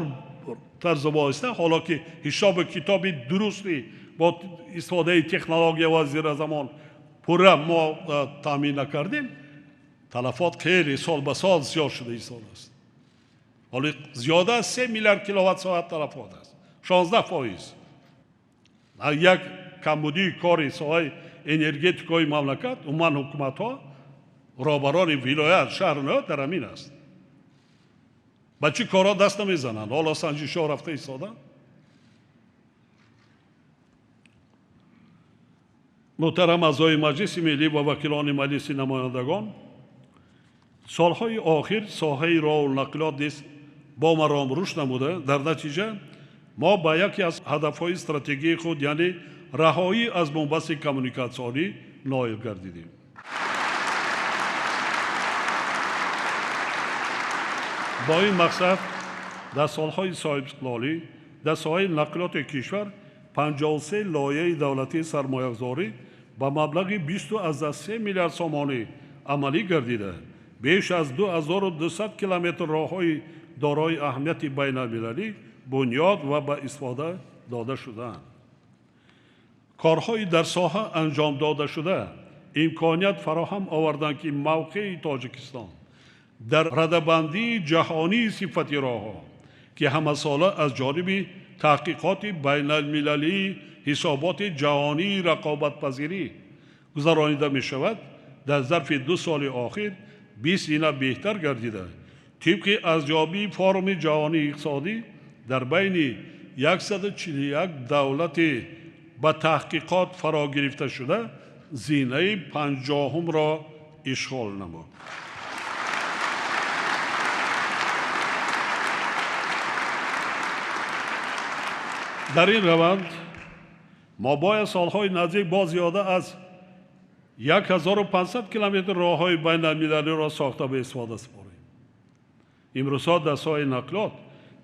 тарзу восита, ҳоло ки ҳисобу китоби дурусти бо истифодаи технология ва зиразамон пурра мо таъмин накардем, талафот хеле сол ба сол зиёд шуда истодааст. Ҳоло зиёда аз 3 миллиард киловатт соат талафот аст, 16%. Як камбудии кори соҳаи энергетикаи мамлакат, умуман ҳукуматҳо, роҳбарони вилоят, шаҳру ноҳия дар ҳамин аст. Ба чӣ корҳо даст намезананд? Ҳоло санҷишҳо рафта истоданд. Муҳтарам аъзои Маҷлиси Миллӣ ва вакилони Маҷлиси намояндагон, солҳои охир соҳаи роҳу нақлиёт низ бо маром рушд намуда, дар натиҷа мо ба яке аз ҳадафҳои стратегии худ, яъне раҳоӣ аз бунбасти коммуникатсионӣ ноил гардидем. Бо ин мақсад дар солҳои соҳибистиқлолӣ дар соҳаи нақлиёти кишвар 53 лоиҳаи давлатии сармоягузорӣ ба маблағи 20,3 миллиард сомонӣ амалӣ гардида, беш аз 2200 километр роҳҳои дорои аҳамияти байналмилалӣ бунёд ва ба истифода дода шудаанд. Корҳои дар соҳа анҷом додашуда имконият фароҳам оварданд, ки мавқеи Тоҷикистон дар радабандии ҷаҳонии сифати роҳҳо, ки ҳамасола аз ҷониби таҳқиқоти байналмилалии ҳисоботи ҷаҳонии рақобатпазирӣ гузаронида мешавад, дар зарфи 2 соли охир 20 зина беҳтар гардида, тибқи арзёбии форуми ҷаҳонии иқтисодӣ дар байни 141 давлати ба таҳқиқот фаро гирифта шуда зинаи 50-умро ишғол намуд. Дар ин раванд мо бояд солҳои наздик боз зиёда аз 1500 километр роҳҳои байналмилалиро сохта ба истифода супорем. Имрӯзҳо дар соҳаи нақлиёт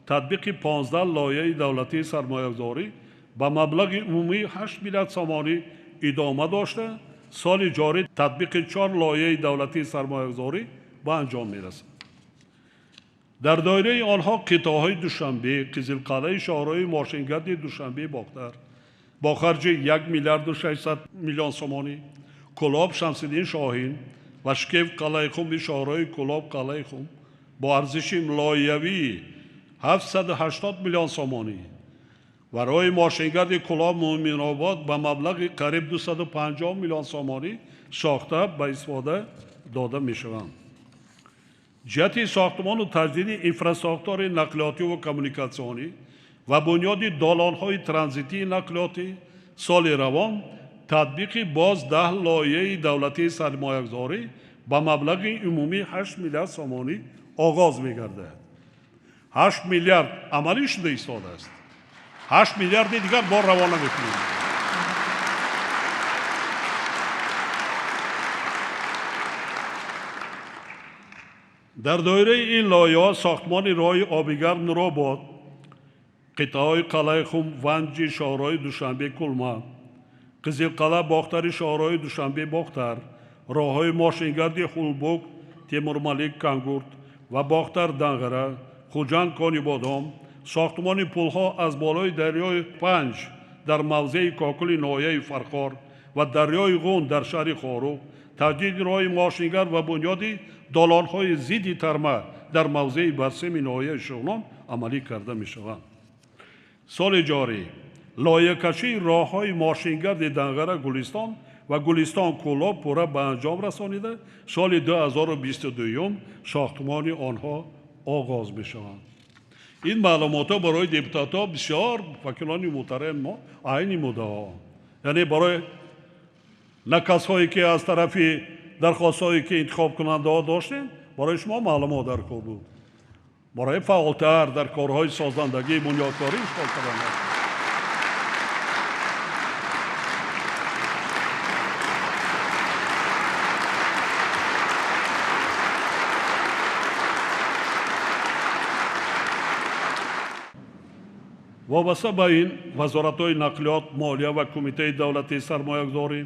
татбиқи 15 лоиҳаи давлатии сармоягузорӣ ба маблағи умумии 8 миллиард сомонӣ идома дошта, соли ҷорӣ татбиқи 4 лоиҳаи давлатии сармоягузорӣ ба анҷом мерасад. Дар доираи онҳо қитъаҳои Душанбе, Қизилқалъаи шоҳроҳи мошингарди Душанбе Бохтар бо харҷи 1 миллиарду 600 миллион сомонӣ, Кӯлоб Шамсиддин Шоҳин ва Шкев Қалъаи Хумби шоҳроҳи Кӯлоб Қалъаи Хум бо арзиши лоиҳавии 780 миллион сомонӣ ва роҳи мошингарди Кӯлоб Мӯминобод ба маблағи қариб 250 миллион сомонӣ сохта ба истифода дода мешаванд. Ҷиҳати сохтмону таҷдиди инфрасохтори нақлиётиву коммуникатсионӣ ва бунёди долонҳои транзитии нақлиётӣ соли равон татбиқи боз 10 лоиҳаи давлатии сармоягузорӣ ба маблағи умумии 8 миллиард сомонӣ оғоз мегардад. 8 миллиард амалӣ шуда истодааст. 8 миллиарди дигар бор равона мекунем. Дар доираи ин лоиҳаҳо сохтмони роҳи обигарм Нуробод, қитъаҳои Қалъаи Хум, Ванҷи шоҳроҳи Душанбе Кулма, Қизилқалъа Бохтари шоҳроҳи Душанбе Бохтар, роҳҳои мошингарди Хулбук, Темурмалик Кангурт ва Бохтар Данғара, Хуҷанд Конибодом, сохтмони пулҳо аз болои дарёи Панҷ дар мавзеи Кокули ноҳияи Фархор ва дарёи Ғун дар шаҳри Хоруғ, таҷдиди роҳи мошингард ва бунёди долонҳои зидди тарма дар мавзеи Барсеми ноҳияи Шуғнон амалӣ карда мешаванд. Соли ҷорӣ лоиҳакашии роҳҳои мошингарди Данғара Гулистон ва Гулистон Кӯлоб пурра ба анҷом расонида, соли 2022 сохтмони онҳо оғоз мешаванд. Ин маълумотҳо барои депутатҳо бисёр вакилони муҳтарами мо айни муддао, яъне барои на касҳое ки аз тарафи дархостҳое ки интихобкунандаҳо доштем, барои шумо маълумот дар кор буд, барои фаъолтар дар корҳои созандагӣ бунёдкорӣ иштирок кардан. Вобаста ба ин вазоратҳои нақлиёт, молия ва Кумитаи давлатии сармоягузорӣ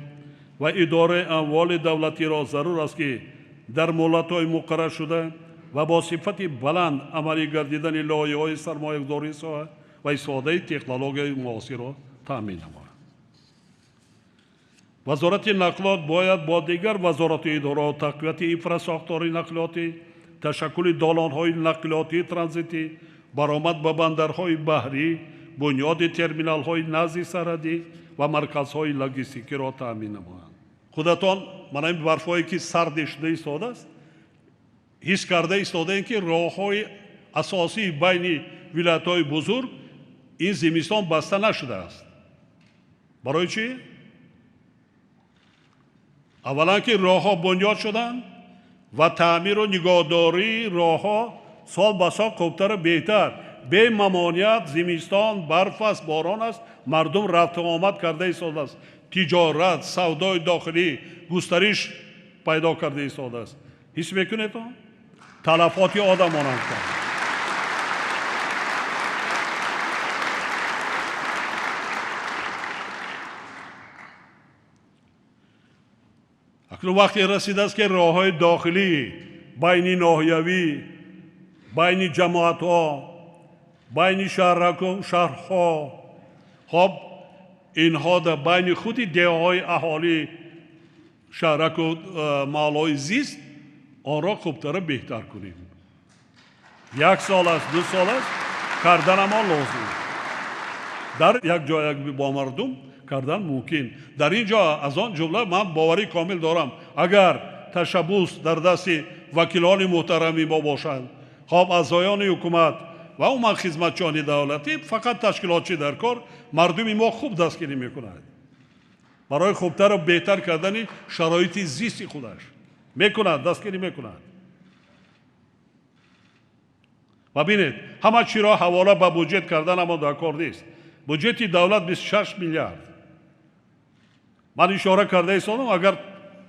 ва идораи амволи давлатиро зарур аст, ки дар муҳлатҳои муқарраршуда ва бо сифати баланд амалӣ гардидани лоиҳаҳои сармоягузории соҳа ва истифодаи технологияи муосирро таъмин намояд. Вазорати нақлиёт бояд бо дигар вазорату идораҳо тақвияти инфрасохтори нақлиётӣ, ташаккули долонҳои нақлиётии транзитӣ, баромад ба бандарҳои баҳрӣ, бунёди терминалҳои назди сарҳадӣ ва марказҳои логистикиро таъмин намоянд. Худатон мана ин барфҳое ки сарде шуда истодааст, ҳис карда истодаем, ки роҳҳои асосии байни вилоятҳои бузург ин зимистон баста нашудааст. Барои чӣ? Аввалан ки роҳҳо бунёд шуданд ва таъмиру нигоҳдории роҳҳо сол ба сол хубтару беҳтар, бемамоният зимистон барф аст, борон аст, мардум рафту омад карда истодааст, тиҷорат, савдои дохилӣ густариш пайдо карда истодааст. Ҳис мекунед он? Талафоти одамонам кард. Акнун вақте расидааст, ки роҳҳои дохилӣ байни ноҳиявӣ, байни ҷамоатҳо, байни шаҳраку шаҳрҳо, хоб инҳо дар байни худи деҳаҳои аҳолӣ, шаҳраку маҳаллаҳои зист онро хубтару беҳтар кунем. Як сол аст, 2 сол аст, карданамо лозим. Дар як ҷоя бо мардум кардан мумкин. Дар ин ҷо аз он ҷумла ман боварӣ комил дорам, агар ташаббус дар дасти вакилони муҳтарами мо бошанд, хоб аъзоёни ҳукумат ва умуман хизматчиёни давлатӣ, фақат ташкилотчӣ дар кор, мардуми мо хуб дастгирӣ мекунад барои хубтару беҳтар кардани шароити зисти худаш мекунад, дастгирӣ мекунад. Ва бинед, ҳама чиро ҳавола ба буҷет кардан ҳама дар кор нест. Буҷети давлат 26 миллиард. Ман ишора карда истодам, агар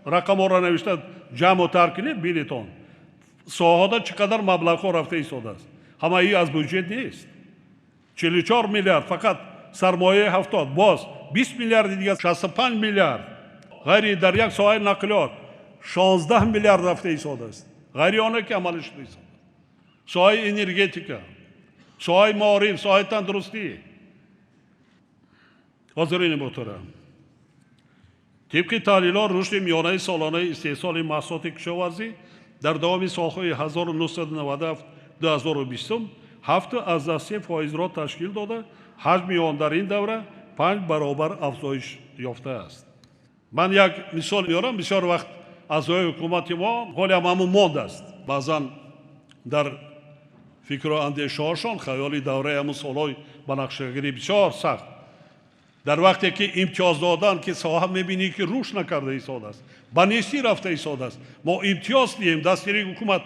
рақамҳоро навишта ҷамъу тар кунед, бинед он соҳада чӣ қадар маблағҳо рафта истодааст. Ҳамаи аз буҷет нест. 44 миллиард фақат сармояи 70, боз 20 миллиарди дигар 65 миллиард. Ғайри дар як соҳаи нақлиёт 16 миллиард рафта истодааст. Ғайри оне ки амалӣ шуда истодааст. Соҳаи энергетика, соҳаи маориф, соҳаи тандурустӣ. Ҳозирини муҳтарам, тибқи таҳлилҳо рушди миёнаи солонаи истеҳсоли маҳсулоти кишоварзӣ дар давоми солҳои 1997-2020 7,3%-ро ташкил дода, ҳаҷми он дар ин давра 5 баробар афзоиш ёфтааст. Ман як мисол меорам, бисёр вақт аъзои ҳукумати мо ҳоле ҳам ҳамон мондааст. Баъзан дар фикру андешаҳошон хаёли давраи ҳамон солҳои банақшагирӣ бисёр сахт. Дар вақте ки имтиёз додан, ки соҳа мебинӣ ки рушд накарда истодааст, ба нестӣ рафта истодааст, мо имтиёз диҳем, дастгирии ҳукумат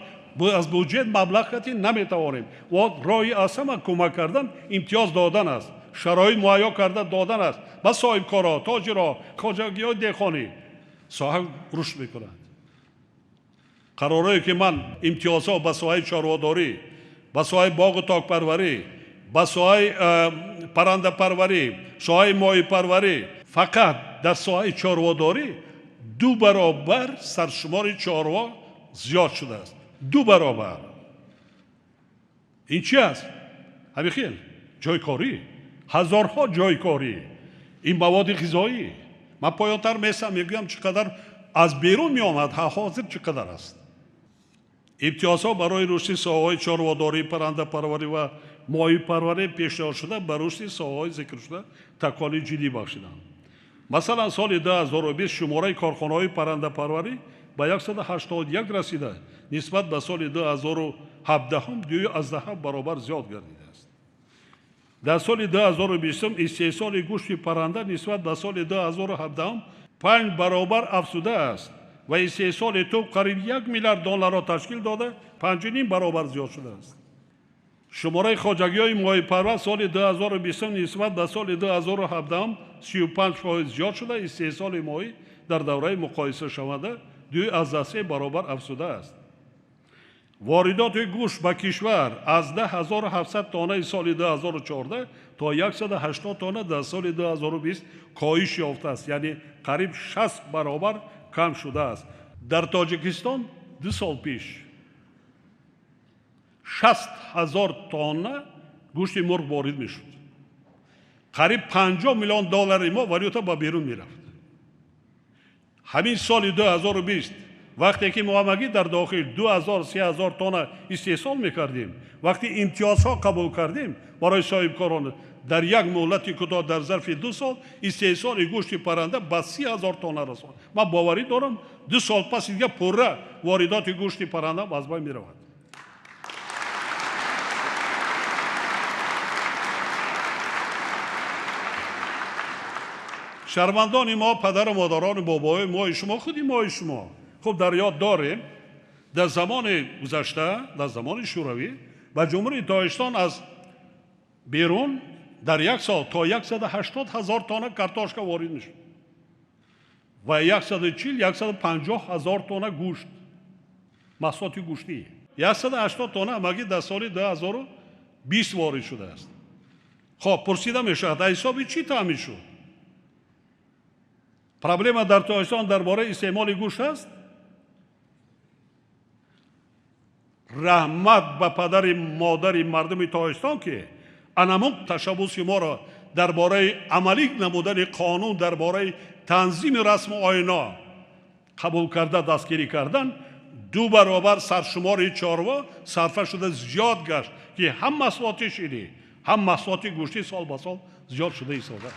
аз буҷет маблағ кати наметавонем. Ва роҳи аз ҳама кӯмак кардан имтиёз додан аст, шароит муҳайё карда додан аст ба соҳибкорҳо, тоҷирҳо, хоҷагиҳои деҳқонӣ. Соҳа рушд мекунад. Қарорҳое ки ман имтиёзҳо ба соҳаи чорводорӣ, ба соҳаи боғу токпарварӣ, ба соҳаи паррандапарварӣ, соҳаи моҳипарварӣ, фақат дар соҳаи чорводорӣ 2 баробар саршумори чорво зиёд шудааст. 2 баробар. Ин чи аст? Ҳамин хел ҷойкорӣ, ҳазорҳо ҷойкорӣ, ин маводи ғизоӣ. Ман поёнтар месам, мегӯям чӣ қадар аз берун меомад, ҳозир чӣ қадар аст. Имтиёзҳо барои рушди соҳаҳои чорводорӣ, паррандапарварӣ ва моҳипарварӣ пешниҳод шуда ба рушди соҳаҳои зикршуда такони ҷиддӣ бахшиданд. Масалан, соли 2020 шумораи корхонаҳои паррандапарварӣ ба 181 расида, нисбат ба соли 2017 2,7 баробар зиёд гардидааст. Дар соли 2020 истеҳсоли гӯшти парранда нисбат ба соли 2017 5 баробар афзудааст ва истеҳсоли туб қариб 1 миллиард долларро ташкил дода, 5,5 баробар зиёд шудааст. Шумораи хоҷагиҳои моҳипарвар соли 2020 нисбат ба соли 2017 35% зиёд шуда, истеҳсоли моҳӣ дар давраи муқоисашаванда 2,3 баробар афзудааст. Воридоти гӯшт ба кишвар аз 10700 тоннаи соли 2014 то 180 тонна дар соли 2020 коҳиш ёфтааст, яъне қариб 60 баробар кам шудааст. Дар Тоҷикистон 2 сол пеш 60 ҳазор тонна гӯшти мурғ ворид мешуд. Қариб 50 миллион доллари мо валюта ба берун мерафт. Ҳамин соли 2020 вақте ки мо ҳамагӣ дар дохил 2000-3000 тонна истеҳсол мекардем, вақте имтиёзҳо қабул кардем барои соҳибкорон, дар як муҳлати кӯтоҳ дар зарфи 2 сол истеҳсоли гӯшти парранда ба 30 ҳазор тонна расонд. Ман боварӣ дорам 2 сол пас дига пурра воридоти гӯшти парранда аз байн меравад. Шаҳрвандони мо, падару модарони бобои мои шумо, худи мои шумо хуб дар ёд дорем, дар замони гузашта, дар замони Шӯравӣ ба Ҷумҳурии Тоҷикистон аз берун дар як сол то 180 ҳазор тонна картошка ворид мешуд ва 140-150 ҳазор тонна гӯшт, маҳсулоти гӯштӣ. 180 тонна ҳамагӣ дар соли 2020 ворид шудааст. Хоб, пурсида мешавад, аз ҳисоби чӣ таъмин шуд? Проблема дар Тоҷикистон дар бораи истеъмоли гӯшт аст? Раҳмат ба падари модари мардуми Тоҷикистон, ки анамун ташаббуси моро дар бораи амалӣ намудани қонун, дар бораи танзими расму оино қабул карда, дастгирӣ кардан, 2 баробар саршумори чорво сарфа шуда зиёд гашт, ки ҳам маҳсулоти ширӣ, ҳам маҳсулоти гӯштӣ сол ба сол зиёд шуда истодааст.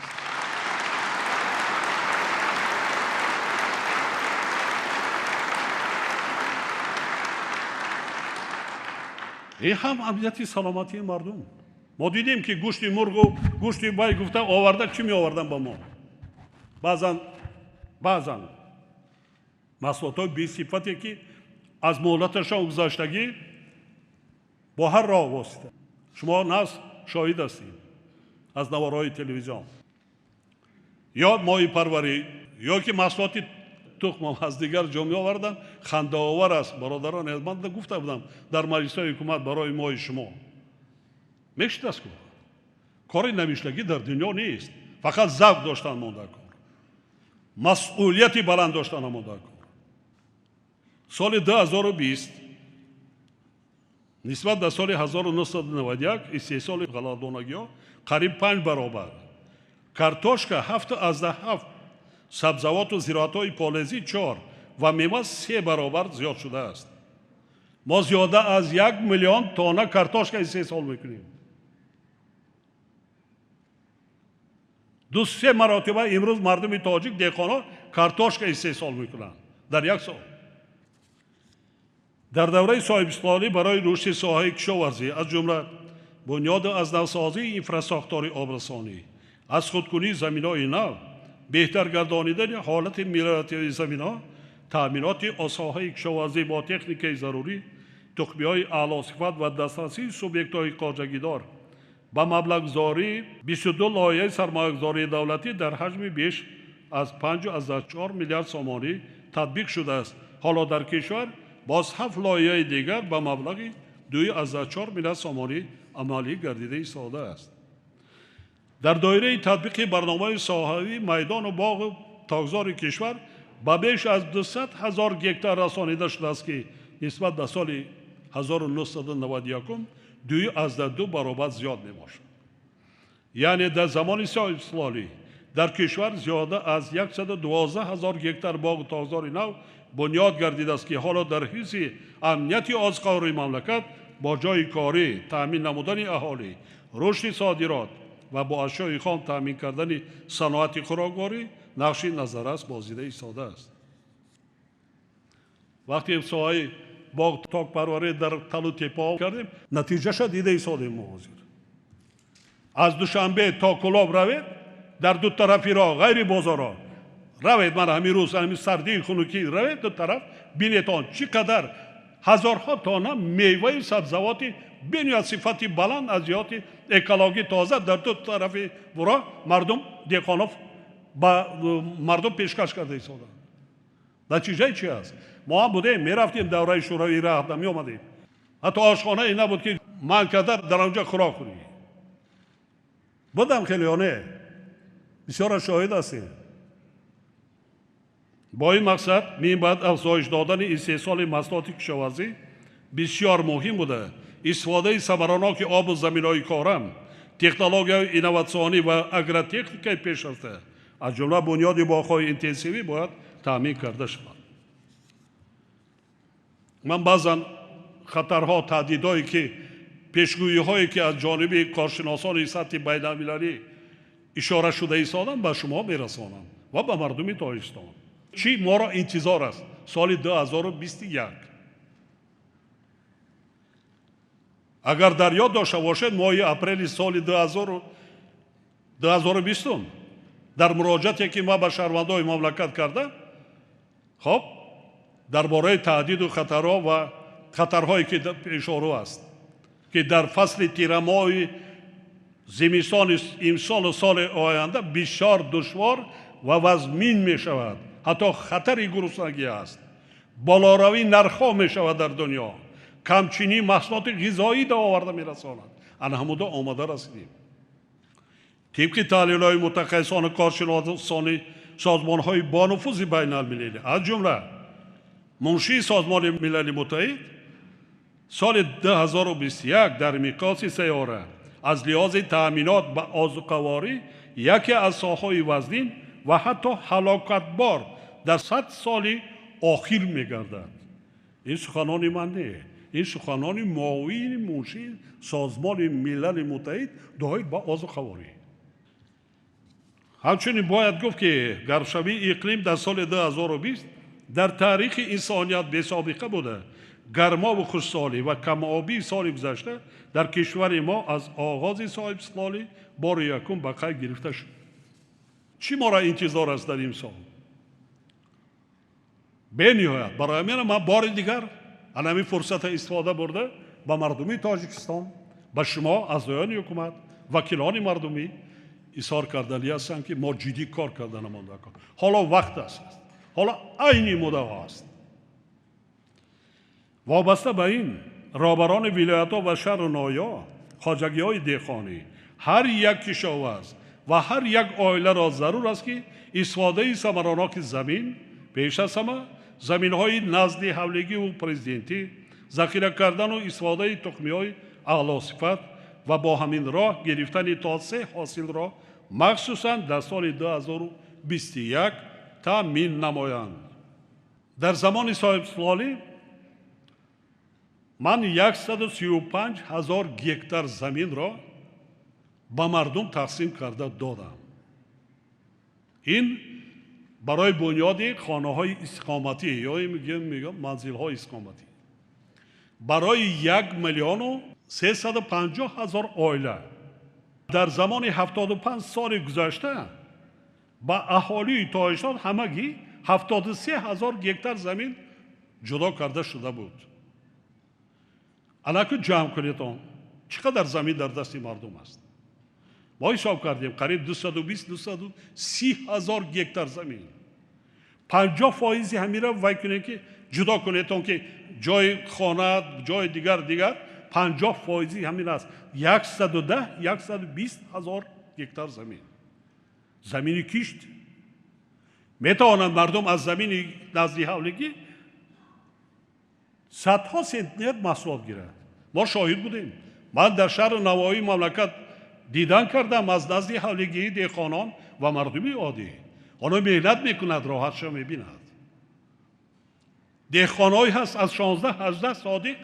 Ин ҳам амнияти саломатии мардум. Мо дидем, ки гӯшти мурғу гӯшти бай гуфта оварда, чӣ меовардан ба мо? Баъзан маҳсулотҳои бесифате, ки аз муҳлаташон гузаштагӣ бо ҳар роҳ восита. Шумо нас шоҳид ҳастед аз наворҳои телевизион. Ё моҳипарварӣ, ё ки маҳсулоти тухм аз дигар ҷо меовардан, хандаовар аст, бародарон. Ман гуфта будам дар маҷлисҳои ҳукумат барои мои шумо. Мешидаст ку? Кори намиштагӣ дар дунё нест. Фақат завқ доштан монда кор, масъулияти баланд доштан монда кор. Соли 2020 нисбат ба соли 1991 истеҳсоли ғалладонагиҳо қариб 5 баробар, картошка 7,7, сабзавоту зироатҳои полезӣ 4 ва мева 3 баробар зиёд шудааст. Мо зиёда аз 1 миллион тонна картошка истеҳсол мекунем. 2-3 маротиба имрӯз мардуми тоҷик деҳқонон картошка истеҳсол мекунанд дар як сол. Дар давраи соҳибистиқлолӣ барои рушди соҳаи кишоварзӣ, аз ҷумла бунёду аз навсозии инфрасохтори обрасонӣ, аз худкунии заминҳои нав, беҳтар гардонидани ҳолати мелиоративии заминҳо, таъминоти соҳаи кишоварзӣ бо техникаи зарурӣ, тухмиҳои аълосифат ва дастрасии субъектҳои хоҷагидор ба маблағгузории 22 лоиҳаи сармоягузории давлатӣ дар ҳаҷми беш аз 5,4 миллиард сомонӣ татбиқ шудааст. Ҳоло дар кишвар боз 7 лоиҳаи дигар ба маблағи 2,4 миллиард сомонӣ амалӣ гардида истодааст. Дар доираи татбиқи барномаи соҳавӣ майдону боғу токзори кишвар ба беш аз 200 ҳазор гектар расонида шудааст, ки нисбат ба соли 1991 2,2 баробар зиёд мебошад. Яъне дар замони соҳибистиқлолӣ дар кишвар зиёда аз 112 ҳазор гектар боғу токзори нав бунёд гардидааст, ки ҳоло дар ҳифзи амнияти озуқавории мамлакат бо ҷойи корӣ таъмин намудани аҳолӣ, рушди содирот ва бо ашёи хом таъмин кардани саноати хӯрокворӣ нақши назаррас бозида истодааст. Вақте соҳаи боғ токпарварӣ дар талу тепаҳо кардем, натиҷаша дида истодем мо ҳозир. Аз Душанбе то Кӯлоб равед, дар ду тарафи роҳ, ғайри бозорҳо равед, ман ҳамин рӯз ҳамин сардии хунукӣ равед ду тараф, бинед он чӣ қадар ҳазорҳо тонна меваю сабзавоти бениҳоят сифати баланд аз ҷиҳати экологӣ тоза дар ду тарафи роҳ мардум деҳқонов ба мардум пешкаш карда истоданд. Натиҷаи чи аст? Мо ҳам будем, мерафтем давраи Шӯравӣ, раҳта меомадем. Ҳатто ошхонае набуд, ки ман карда дар онҷо хӯрок хӯрӣ. Будам хеле ё не? Бисёра шоҳид ҳастем. Бо ин мақсад минбаъд афзоиш додани истеҳсоли маҳсулоти кишоварзӣ бисёр муҳим буда, Истифодаи самараноки обу заминҳои корам, технологияи инноватсионӣ ва агротехникаи пешрафта, аз ҷумла бунёди боғҳои интенсивӣ бояд таъмин карда шавад. Ман баъзан хатарҳо, таҳдидҳое ки пешгӯиҳое ки аз ҷониби коршиносони сатҳи байналмилалӣ ишора шуда истодам, ба шумо мерасонам ва ба мардуми Тоҷикистон. Чӣ моро интизор аст соли 2021? Агар дар ёд дошта бошед, моҳи апрели соли 2020 дар муроҷиате ки ман ба шаҳрвандони мамлакат кардам, хоб дар бораи таҳдиду хатарҳо ва хатарҳое ки пешорӯ аст, ки дар фасли тирамоҳи зимистони имсолу соли оянда бисёр душвор ва вазмин мешавад, ҳатто хатари гуруснагӣ аст, болоравии нархҳо мешавад дар дунё, камчинии маҳсулоти ғизоӣ да оварда мерасонад. Ана ҳамуда омада расидем. Тибқи таҳлилҳои мутахассисону коршиносони созмонҳои бонуфузи байналмилалӣ, аз ҷумла муншии Созмони Милали Муттаҳид, соли 2021 дар миқёси сайёра аз лиҳози таъминот ба озуқаворӣ яке аз соҳаҳои вазнин ва ҳатто ҳалокатбор дар 100 соли охир мегардад. Ин суханони ман не, ин суханони муовини муншии Созмони Милали Муттаҳид доир ба озуқаворӣ. Ҳамчунин бояд гуфт, ки гармшавии иқлим дар соли 2020 дар таърихи инсоният бесобиқа буда, гармову хушсолӣ ва камобии соли гузашта дар кишвари мо аз оғози соҳибистиқлолӣ бори якум ба қайд гирифта шуд. Чӣ моро интизор аст дар имсол? Бениҳоят барои ҳамин ман бори дигар ана ҳамин фурсата истифода бурда ба мардуми Тоҷикистон, ба шумо аъзоёни ҳукумат, вакилони мардумӣ изҳор кардани ҳастам, ки мо ҷиддӣ кор карда намонда. Ҳоло вақт аст, ҳоло айни муддао аст. Вобаста ба ин роҳбарони вилоятҳо ва шаҳру ноҳияҳо, хоҷагиҳои деҳқонӣ, ҳар як кишоварз ва ҳар як оиларо зарур аст, ки истифодаи самараноки замин, пеш аз ҳама заминҳои назди ҳавлигиву президентӣ, захира кардану истифодаи тухмиҳои аълосифат ва бо ҳамин роҳ гирифтани то 3 ҳосилро махсусан дар соли 2021 таъмин намоянд. Дар замони соҳибистиқлолӣ ман 135 ҳазор гектар заминро ба мардум тақсим карда додам. Ин барои бунёди хонаҳои истиқоматӣ ё мегӯям манзилҳои истиқоматӣ барои 1 350 000 оила. Дар замони 75 соли гузашта ба аҳолии Тоҷикистон ҳамагӣ 73 ҳазор гектар замин ҷудо карда шуда буд. Анаку ҷамъ кунед он чӣ қадар замин дар дасти мардум аст. Мо ҳисоб кардем қариб 220-230 ҳазор гектар замин. 50% ҳамира вай кунед, ки ҷудо кунед он ки ҷои хона, ҷои дигар 50% ҳамин аст. 110-120 ҳазор гектар замин. Замини кишт. Метавонанд мардум аз замини назди ҳавлигӣ садҳо сентнер маҳсулот гирад. Мо шоҳид будем. Ман дар шаҳру навоҳии мамлакат дидан кардам аз назди ҳавлигии деҳқонон ва мардуми оддӣ. Онҳо меҳнат мекунад, роҳатшо мебинад. Деҳқонҳое ҳаст аз 16-18 содиқ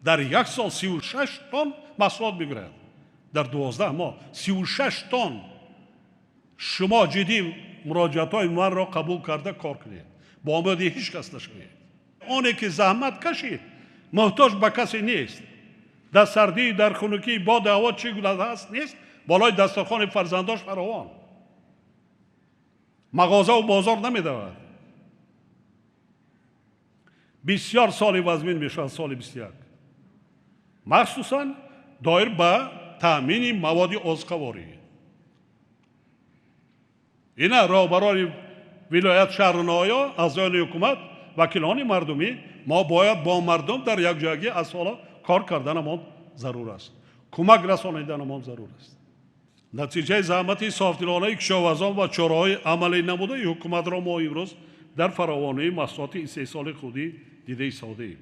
дар як сол 36 тонн маҳсулот мегирад. Дар 12 моҳ 36 тонн. Шумо ҷиддӣ муроҷиатҳои манро қабул карда кор кунед. Бо омоди ҳеҷ кас нашавед. Оне ки заҳмат кашид, муҳтоҷ ба касе нест. Дар сардӣ, дар хунукӣ, боду ҳаво чӣ гуна ҳаст нест, болои дастархони фарзандош фаровон. Мағозаву бозор намедавад. Бисёр соли вазмин мешавад соли 21. Махсусан доир ба таъмини маводи озуқаворӣ. Ина роҳбарони вилоят, шаҳру ноҳия, аъзоёни ҳукумат, вакилони мардумӣ, мо бояд бо мардум дар якҷоягӣ аз ҳоло кор карданамон зарур аст, кӯмак расониданамон зарур аст. Натиҷаи заҳмати софдилонаи кишоварзон ва чораҳои амалӣ намудаи ҳукуматро мо имрӯз дар фаровонии маҳсулоти истеҳсоли худӣ дида истодаем.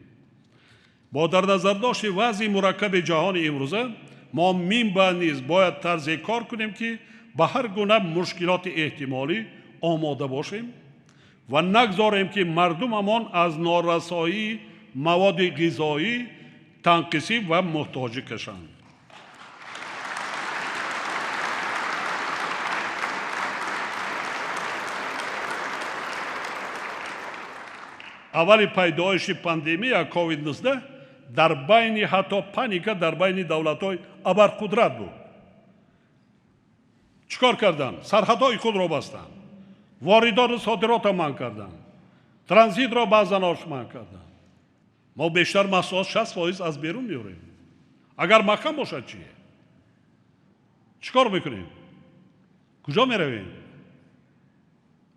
Бо дар назардошти вазъи мураккаби ҷаҳони имрӯза мо минбаъд низ бояд тарзе кор кунем, ки ба ҳар гуна мушкилоти эҳтимолӣ омода бошем ва нагзорем, ки мардумамон аз норасоии маводи ғизоӣ танқисӣ ва муҳтоҷӣ кашанд. Аввали пайдоиши пандемия COVID-19 дар байни ҳатто паника дар байни давлатҳои абарқудрат буд. Чӣ кор карданд? Сарҳадҳои худро бастанд, воридоту содиротро манъ карданд, транзитро баъзан ош манъ карданд. Мо бештар маҳсулот 60% аз берун меорем. Агар маҳкам бошад чӣ? Чӣ кор мекунем? Куҷо меравем?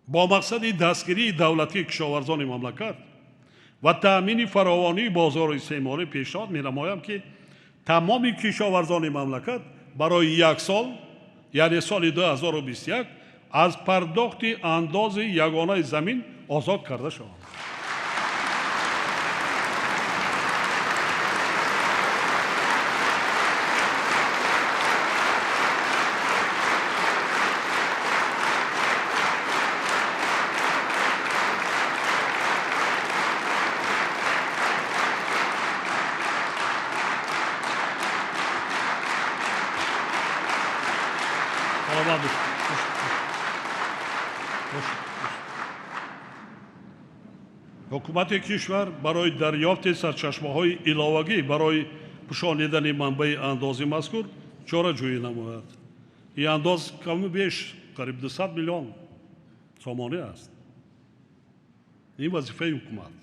Бо мақсади дастгирии давлатии кишоварзони мамлакат ва таъмини фаровонии бозори истеъмолӣ пешниҳод менамоям, ки тамоми кишоварзони мамлакат барои як сол, яъне соли 2021, аз пардохти андози ягонаи замин озод карда шаванд. Ҳукумати кишвар барои дарёфти сарчашмаҳои иловагӣ барои пӯшонидани манбаи андози мазкур чораҷӯӣ намояд. Ин андоз каму беш қариб 200 миллион сомонӣ аст. Ин вазифаи ҳукумат.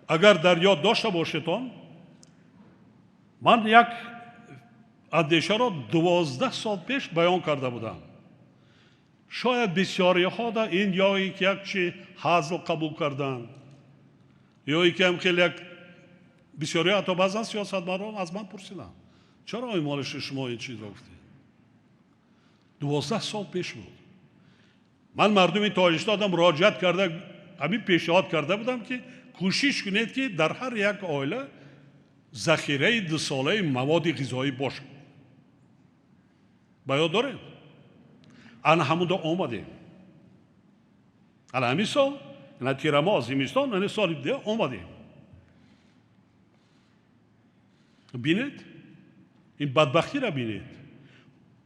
Агар дар ёд дошта бошедон, ман як андешаро 12 сол пеш баён карда будам. Шояд бисёриҳо да ин ё ин ки як чи ҳазл қабул карданд, ё ин ки ҳам хеле як бисёриҳо, ҳатто баъзан сиёсатмадорон аз ман пурсиданд, чаро Эмомалӣ шумо ин чизро гуфтед? 12 сол пеш буд. Ман мардуми Тоҷикистонам муроҷиат карда, ҳамин пешниҳод карда будам, ки кӯшиш кунед, ки дар ҳар як оила захираи дусолаи маводи ғизоӣ бошад. Ба ёд доред? Ана ҳамунда омадем. Ана ҳамин сол, ана тирамоҳ, зимистон, ана соли дига омадем. Бинед, ин бадбахтиро бинед.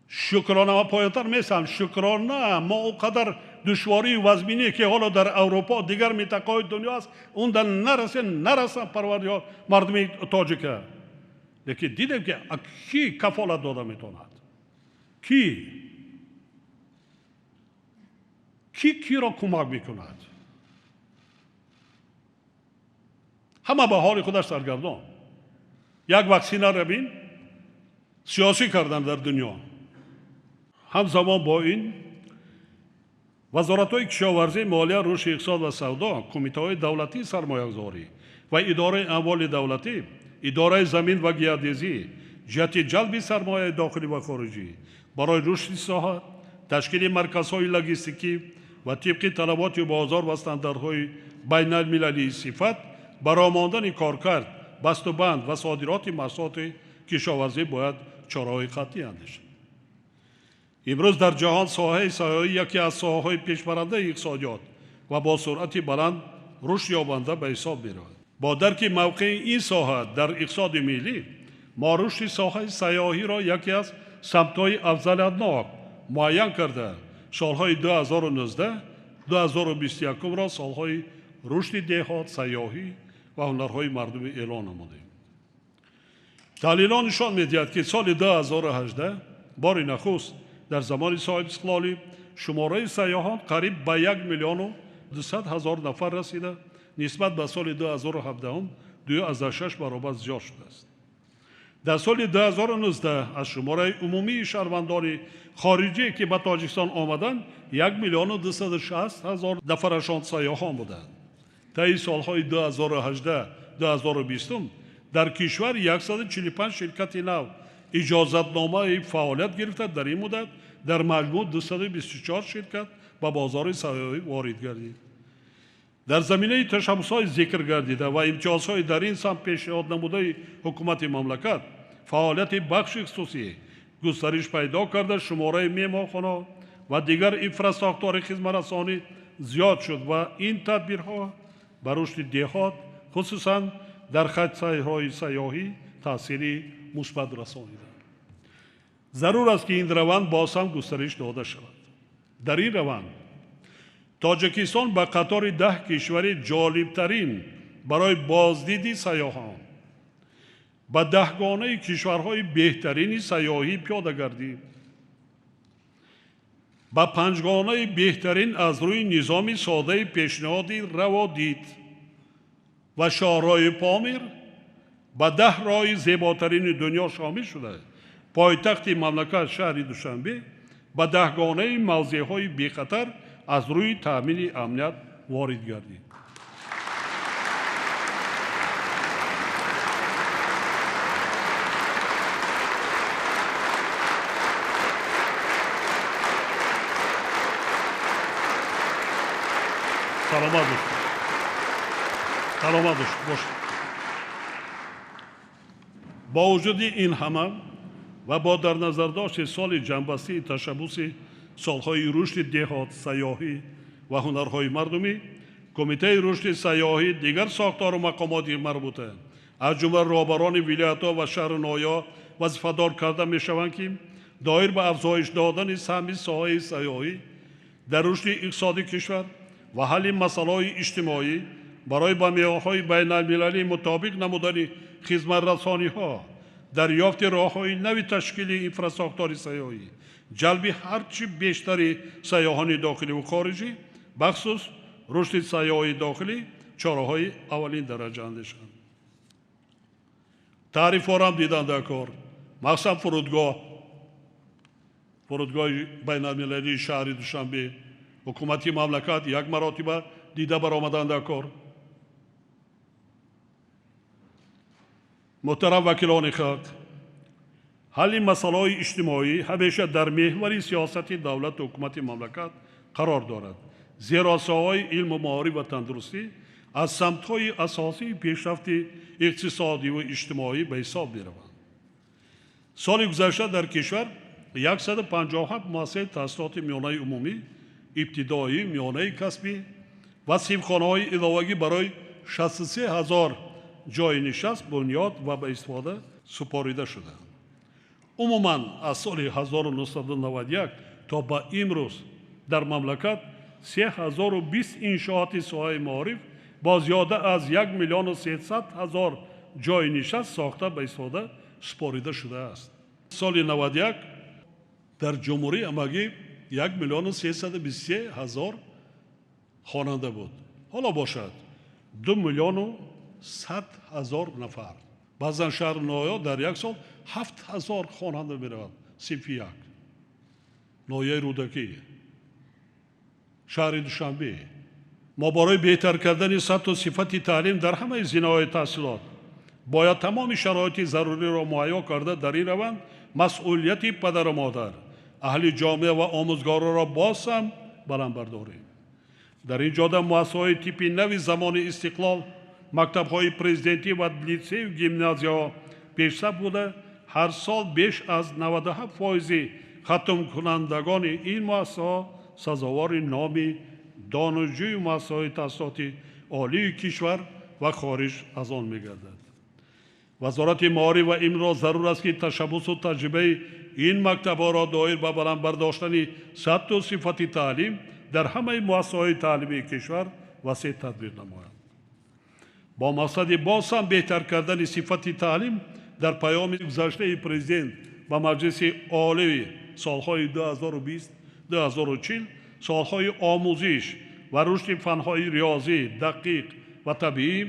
Шукрона ва поёнтар месам, шукрона мо он қадар душворию вазминие, ки ҳоло дар Аврупо, дигар минтақаҳои дунё аст, унда нарасем, нарасам Парвардигор мардуми тоҷика. Лекин дидем, ки ки кафолат дода метавонад? Ки? Ки киро кӯмак мекунад? Ҳама ба ҳоли худаш саргардон. Як ваксинаро бин, сиёсӣ кардан дар дунё. Ҳамзамон бо ин вазоратҳои кишоварзӣ, молия, рушди иқтисод ва савдо, кумитаҳои давлатии сармоягузорӣ ва идораи амволи давлатӣ, идораи замин ва геодезӣ, ҷиҳати ҷалби сармояи дохилӣ ва хориҷӣ барои рушди соҳа, ташкили марказҳои логистикӣ ва тибқи талаботи бозор ва стандартҳои байналмилалии сифат баромондани коркард, бастубанд ва содироти маҳсулоти кишоварзӣ бояд чораҳои қатъӣ андешад. Имрӯз дар ҷаҳон соҳаи сайёҳӣ яке аз соҳаҳои пешбарандаи иқтисодиёт ва бо суръати баланд рушд ёбанда ба ҳисоб меравад. Бо дарки мавқеи ин соҳа дар иқтисоди миллӣ, мо рушди соҳаи сайёҳиро яке аз самтҳои афзалиятнок муайян карда, солҳои 2019 2021-ро солҳои рушди деҳот, сайёҳӣ ва ҳунарҳои мардумӣ эълон намудем. Таҳлилҳо нишон медиҳад, ки соли 2018 бори нахуст дар замони соҳибистиқлолӣ шумораи сайёҳон қариб ба 1 200 000 нафар расида, нисбат ба соли 2017 2,6 баробар зиёд шудааст. Дар соли 2019 аз шумораи умумии шаҳрвандони хориҷие, ки ба Тоҷикистон омаданд, 1 260 000 нафарашон сайёҳон буданд. Таи солҳои 2018-2020 дар кишвар 145 ширкати нав иҷозатномаи фаъолият гирифта, дар ин муддат дар маҷмӯъ 224 ширкат ба бозори сайёҳӣ ворид гардид. Дар заминаи ташаббусҳои зикр гардида ва имтиёзҳои дар ин самт пешниҳод намудаи ҳукумати мамлакат, фаъолияти бахши хусусӣ густариш пайдо карда, шумораи меҳмонхона ва дигар инфрасохтори хизматрасонӣ зиёд шуд ва ин тадбирҳо ба рушди деҳот, хусусан дар хатсайрҳои сайёҳӣ таъсири мусбат расониданд. Зарур аст, ки ин раванд боз ҳам густариш дода шавад. Дар ин раванд Тоҷикистон ба қатори 10 кишвари ҷолибтарин барои боздиди сайёҳон, ба 10гонаи кишварҳои беҳтарини сайёҳӣ пиёда гардид, ба 5гонаи беҳтарин аз рӯи низоми содаи пешниҳоди раводид ва шоҳроҳи Помир ба 10 роҳи зеботарини дунё шомил шуда, пойтахти мамлакат шаҳри Душанбе ба 10гонаи мавзеъҳои бехатар аз рӯи таъмини амният ворид гардид. Саломат бошед. Саломат бошед. Бо вуҷуди ин ҳама ва бо дар назардошти соли ҷамъбастии ташаббуси солҳои рушди деҳот, сайёҳӣ ва ҳунарҳои мардумӣ, Кумитаи рушди сайёҳӣ, дигар сохтору мақомоти марбута, аз ҷумла роҳбарони вилоятҳо ва шаҳру ноҳияҳо вазифадор карда мешаванд, ки доир ба афзоиш додани саҳми соҳаи сайёҳӣ дар рушди иқтисоди кишвар ва ҳалли масъалаҳои иҷтимоӣ барои ба меъёрҳои байналмилалӣ мутобиқ намудани хизматрасониҳо, дарёфти роҳҳои нави ташкили инфрасохтори сайёҳӣ, ҷалби ҳарчи бештари сайёҳони дохилӣ ва хориҷӣ, бахусус рушди сайёҳии дохилӣ чораҳои аввалин дараҷа андешанд. Таърифҳорам дидан дар кор, махсусан фурудгоҳи байналмилалии шаҳри Душанбе, ҳукумати мамлакат як маротиба дида баромадан дар кор. Муҳтарам вакилони халқ, ҳалли масъалаҳои иҷтимоӣ ҳамеша дар меҳвари сиёсати давлату ҳукумати мамлакат қарор дорад, зеро соҳаҳои илму маориф ва тандурустӣ аз самтҳои асосии пешрафти иқтисодӣ ва иҷтимоӣ ба ҳисоб мераванд. Соли гузашта дар кишвар 157 муассисаи таҳсилоти миёнаи умумӣ, ибтидоӣ, миёнаи касбӣ ва синфхонаҳои иловагӣ барои 63 ҳазор ҷойи нишаст бунёд ва ба истифода супорида шуданд. Умуман аз соли 1991 то ба имрӯз дар мамлакат 3020 иншооти соҳаи маориф бо зиёда аз 1 300 000 ҷойи нишаст сохта ба истифода супорида шудааст. Соли 91 дар ҷумҳурӣ ҳамагӣ 1 323 000 хонанда буд. Ҳоло бошад 2 100 000 нафар. Баъзан шаҳру ноҳияҳо дар як сол 7000 хонанда меравад. Синфи як. Ноҳияи Рӯдакӣ, шаҳри Душанбе. Мо барои беҳтар кардани сатҳу сифати таълим дар ҳамаи зинаҳои таҳсилот бояд тамоми шароити заруриро муҳайё карда дар ин раванд масъулияти падару модар, аҳли ҷомеа ва омӯзгоронро боз ҳам баланд бардорем. Дар ин ҷода муассисаҳои типи нави замони истиқлол, мактабҳои президентӣ ва литсею гимназияҳо пешсаф буда, ҳар сол беш аз 97% хатмкунандагони ин муассисаҳо сазовори номи донишҷӯи муассисаҳои таҳсилоти олии кишвар ва хориҷ аз он мегардад. Вазорати маориф ва илмро зарур аст, ки ташаббусу таҷрибаи ин мактабҳоро доир ба баланд бардоштани сатҳу сифати таълим дар ҳамаи муассисаҳои таълимии кишвар васеъ тадбир намояд. Бо мақсади боз ҳам беҳтар кардани сифати таълим дар паёми гузаштаи президент ба Маҷлиси Олии солҳои 2020-2040 солҳои омӯзиш ва рушди фанҳои риёзӣ, дақиқ ва табиӣ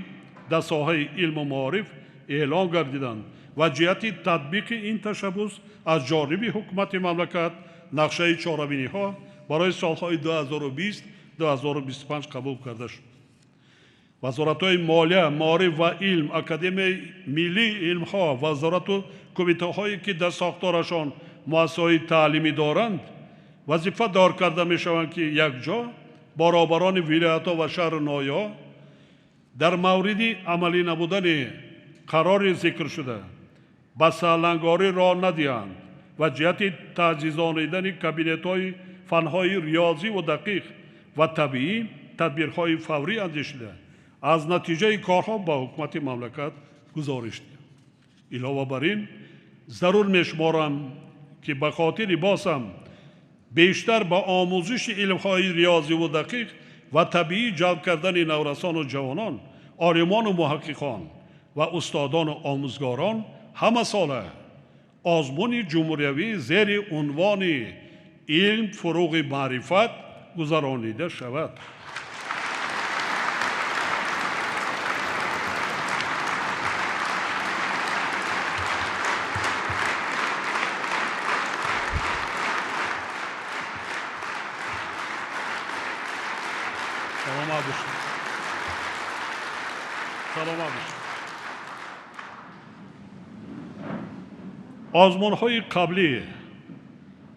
дар соҳаи илму маориф эълон гардиданд ва ҷиҳати татбиқи ин ташаббус аз ҷониби ҳукумати мамлакат нақшаи чорабиниҳо барои солҳои 2020-2025 қабул карда шуд. Вазоратҳои молия, маориф ва илм, Академияи миллии илмҳо, вазорату кумитаҳое ки дар сохторашон муассисаҳои таълимӣ доранд, вазифадор карда мешаванд, ки якҷо бо роҳбарони вилоятҳо ва шаҳру ноҳияҳо дар мавриди амалӣ намудани қарори зикршуда ба саҳлангорӣ роҳ надиҳанд ва ҷиҳати таҷҳизонидани кабинетҳои фанҳои риёзиву дақиқ ва табиӣ тадбирҳои фаврӣ андешида аз натиҷаи корҳо ба ҳукумати мамлакат гузориш диҳанд. Илова бар ин зарур мешуморам, ки ба хотири боз ҳам бештар ба омӯзиши илмҳои риёзиву дақиқ ва табиӣ ҷалб кардани наврасону ҷавонон, олимону муҳаққиқон ва устодону омӯзгорон ҳамасола озмуни ҷумҳуриявӣ зери унвони илм фуруғи маърифат гузаронида шавад. Саломат бошед. Саломат бошед. Озмунҳои қаблӣ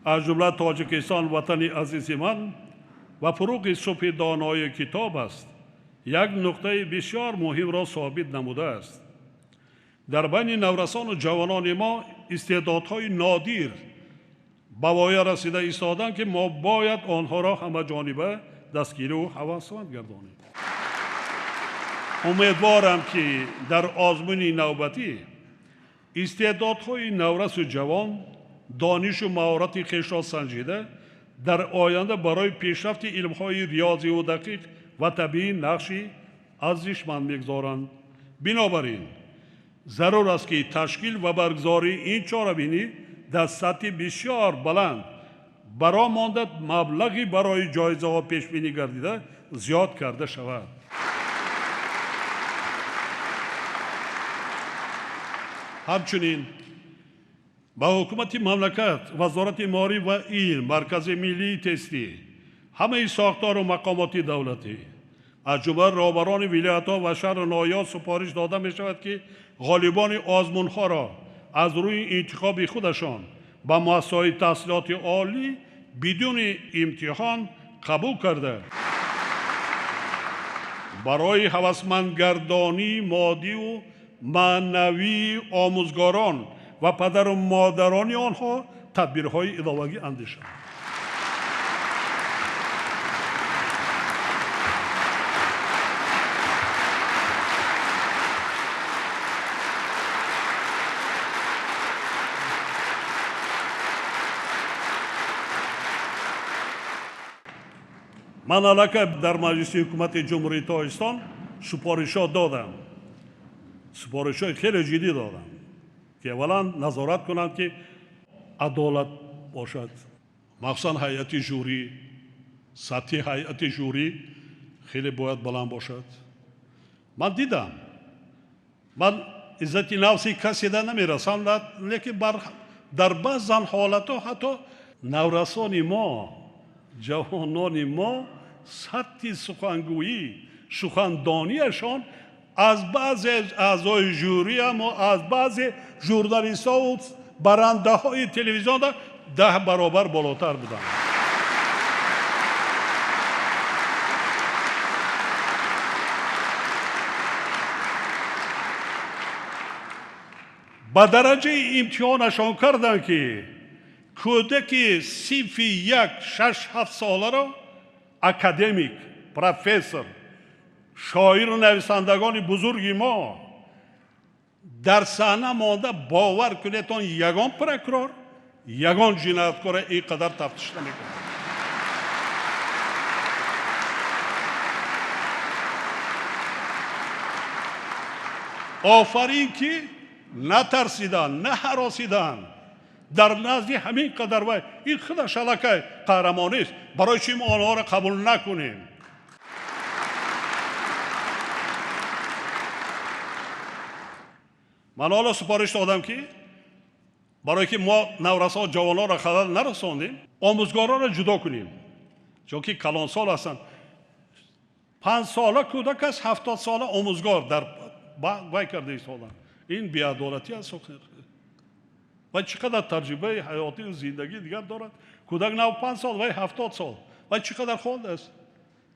аз ҷумла Тоҷикистон ватани азизи ман ва фуруғи субҳи донои китоб аст, як нуқтаи бисёр муҳимро собит намудааст. Дар байни наврасону ҷавонони мо истеъдодҳои нодир ба воя расида истоданд, ки мо бояд онҳоро ҳамаҷониба дастгирию ҳавасманд гардонем. Умедворам, ки дар озмуни навбатӣ истеъдодҳои наврасу ҷавон донишу маҳорати хешро санҷида дар оянда барои пешрафти илмҳои риёзиву дақиқ ва табиӣ нақши арзишманд мегузоранд. Бинобар ин зарур аст, ки ташкил ва баргузории ин чорабинӣ дар сатҳи бисёр баланд баро монда маблағи барои ҷоизаҳо пешбинӣ гардида зиёд карда шавад. Ҳамчунин ба ҳукумати мамлакат, Вазорати маориф ва илм, Маркази миллии тестӣ, ҳамаи сохтору мақомоти давлатӣ, аз ҷумла роҳбарони вилоятҳо ва шаҳру ноҳияҳо супориш дода мешавад, ки ғолибони озмунҳоро аз рӯи интихоби худашон ба муассисаҳои таҳсилоти олӣ бидуни имтиҳон қабул карда, барои ҳавасмандгардонии моддиву маънавии омӯзгорон ва падару модарони онҳо тадбирҳои иловагӣ андешанд. Ман аллакай дар Маҷлиси ҳукумати Ҷумҳурии Тоҷикистон супоришҳо додам. Супоришҳои хеле ҷиддӣ додам, ки аввалан назорат кунанд, ки адолат бошад. Махсусан ҳайати жюрӣ, сатҳи ҳайати жюрӣ хеле бояд баланд бошад. Ман дидам, ман иззати нафси каседа намерасам, лекин дар баъзан ҳолатҳо ҳатто наврасони мо, ҷавонони мо сатҳи сухангӯӣ, сухандониашон аз баъзе аъзои жюриам ва аз баъзе журналистҳову барандаҳои телевизионда 10 баробар болотар буданд. Ба дараҷаи имтиҳонашон карданд, ки кӯдаки синфи 1, 6, 7 соларо академик, профессор, шоиру нависандагони бузурги мо дар саҳна монда, бовар кунед, он ягон прокурор, ягон ҷинояткора ин қадар тафтиш намекунад. Офарин, ки натарсиданд, наҳаросиданд. Дар назди ҳамин қадар вай ин худаш аллакай қаҳрамонист. Барои чӣ мо онҳоро қабул накунем? Ман ҳоло супориш додам, ки барое ки мо наврасо ҷавононро халал нарасондем, омӯзгоронро ҷудо кунем, чунки калонсол ҳастанд. 5 сола кӯдак аст, 70 сола омӯзгор дар вай карда истоданд. Ин беадолатӣ аст. Вай чӣ қадар таҷрибаи ҳаётию зиндагӣ дигар дорад? Кӯдак нав 5 сол, вай 70 сол. Вай чӣ қадар хондааст?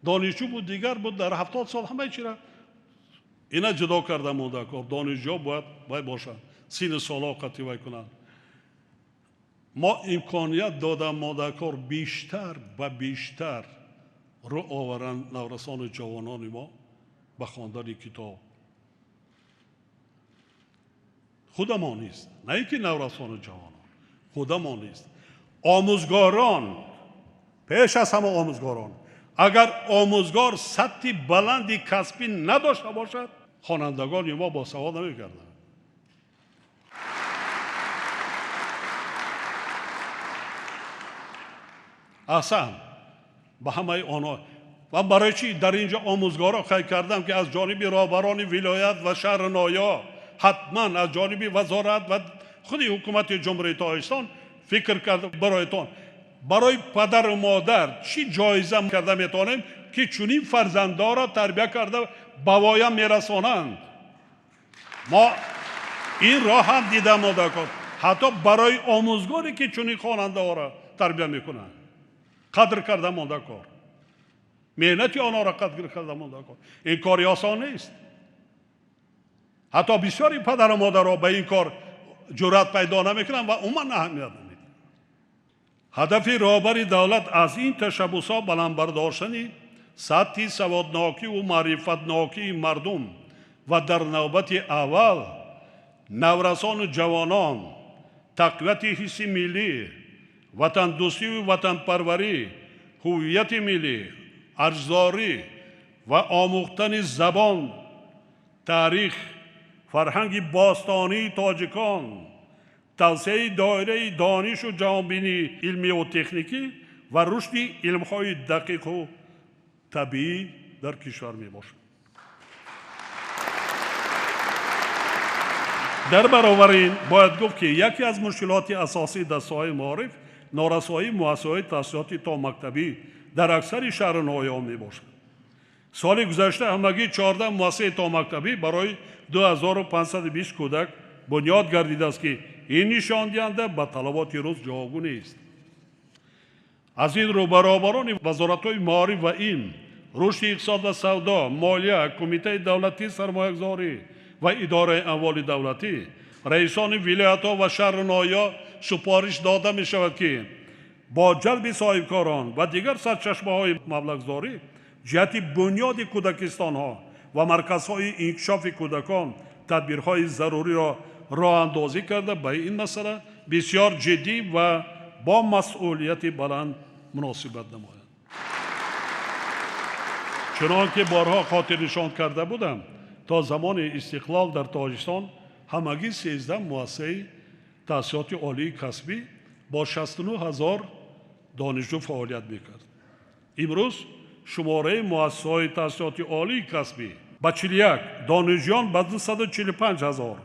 Донишҷӯ буд, дигар буд, дар 70 сол ҳамаи чиро ина ҷудо карда мондакор. Донишҷӯ бояд вай бошанд, сину солҳо қатъи вай кунанд. Мо имконият додам мондакор бештар ба бештар рӯ оваранд наврасону ҷавонони мо ба хондани китоб. Худамон нест, на ин ки наврасону ҷавонон, худамон нест. Омӯзгорон, пеш аз ҳама омӯзгорон, агар омӯзгор сатҳи баланди касбӣ надошта бошад, хонандагони мо босавод намегарданд. Аҳсан ба ҳамаи онҳо. Ва барои чӣ дар ин ҷо омӯзгорро қайд кардам, ки аз ҷониби роҳбарони вилоят ва шаҳру ноҳия, ҳатман аз ҷониби вазорат ва худи ҳукумати Ҷумҳурии Тоҷикистон фикр карда бароятон, барои падару модар чӣ ҷоиза карда метавонем, ки чунин фарзандонро тарбия карда ба воя мерасонанд. Мо ин роҳ ҳам дида модакор, ҳатто барои омӯзгоре ки чунин хонандаҳоро тарбия мекунанд, қадр карда мондакор, меҳнати онҳоро қадр карда мондакор. Ин кори осон нест. Ҳатто бисёри падару модарҳо ба ин кор ҷуръат пайдо намекунанд ва умуман аҳамият намедиҳанд. Ҳадафи роҳбари давлат аз ин ташаббусҳо баланд бардоштани сатҳи саводнокӣ ва маърифатнокии мардум ва дар навбати аввал наврасону ҷавонон, тақвияти ҳисси миллӣ, ватандӯстию ватанпарварӣ, ҳуввияти миллӣ, арҷдорӣ ва омӯхтани забон, таърих, фарҳанги бостонии тоҷикон, тавсеаи доираи донишу ҷаҳонбинии илмию техникӣ ва рушди илмҳои дақиқу табиӣ дар кишвар мебошад. Дар баробари ин бояд гуфт, ки яке аз мушкилоти асосӣ дар соҳаи маориф норасоии муассисаҳои таҳсилоти томактабӣ дар аксари шаҳру ноҳияҳо мебошад. Соли гузашта ҳамагӣ 14 муассисаи томактабӣ барои 2520 кӯдак бунёд гардидааст, ки ин нишондиҳанда ба талаботи рӯз ҷавобгӯ нест. Аз ин рӯ баробарони вазоратҳои маориф ва илм, рушди иқтисод ва савдо, молия, кумитаи давлатии сармоягузорӣ ва идораи амволи давлатӣ, раисони вилоятҳо ва шаҳру ноҳияҳо супориш дода мешавад, ки бо ҷалби соҳибкорон ва дигар сарчашмаҳои маблағгузорӣ ҷиҳати бунёди кӯдакистонҳо ва марказҳои инкишофи кӯдакон тадбирҳои заруриро роҳандозӣ карда ба ин масъала бисёр ҷиддӣ ва бо масъулияти баланд муносибат намоянд. Чунон ки борҳо хотирнишон карда будам, то замони истиқлол дар Тоҷикистон ҳамагӣ 13 муассисаи таҳсилоти олии касбӣ бо 69 ҳазор донишҷӯ фаъолият мекард. Имрӯз шумораи муассисаҳои таҳсилоти олии касбӣ ба 41, донишҷӯён ба 245 ҳазор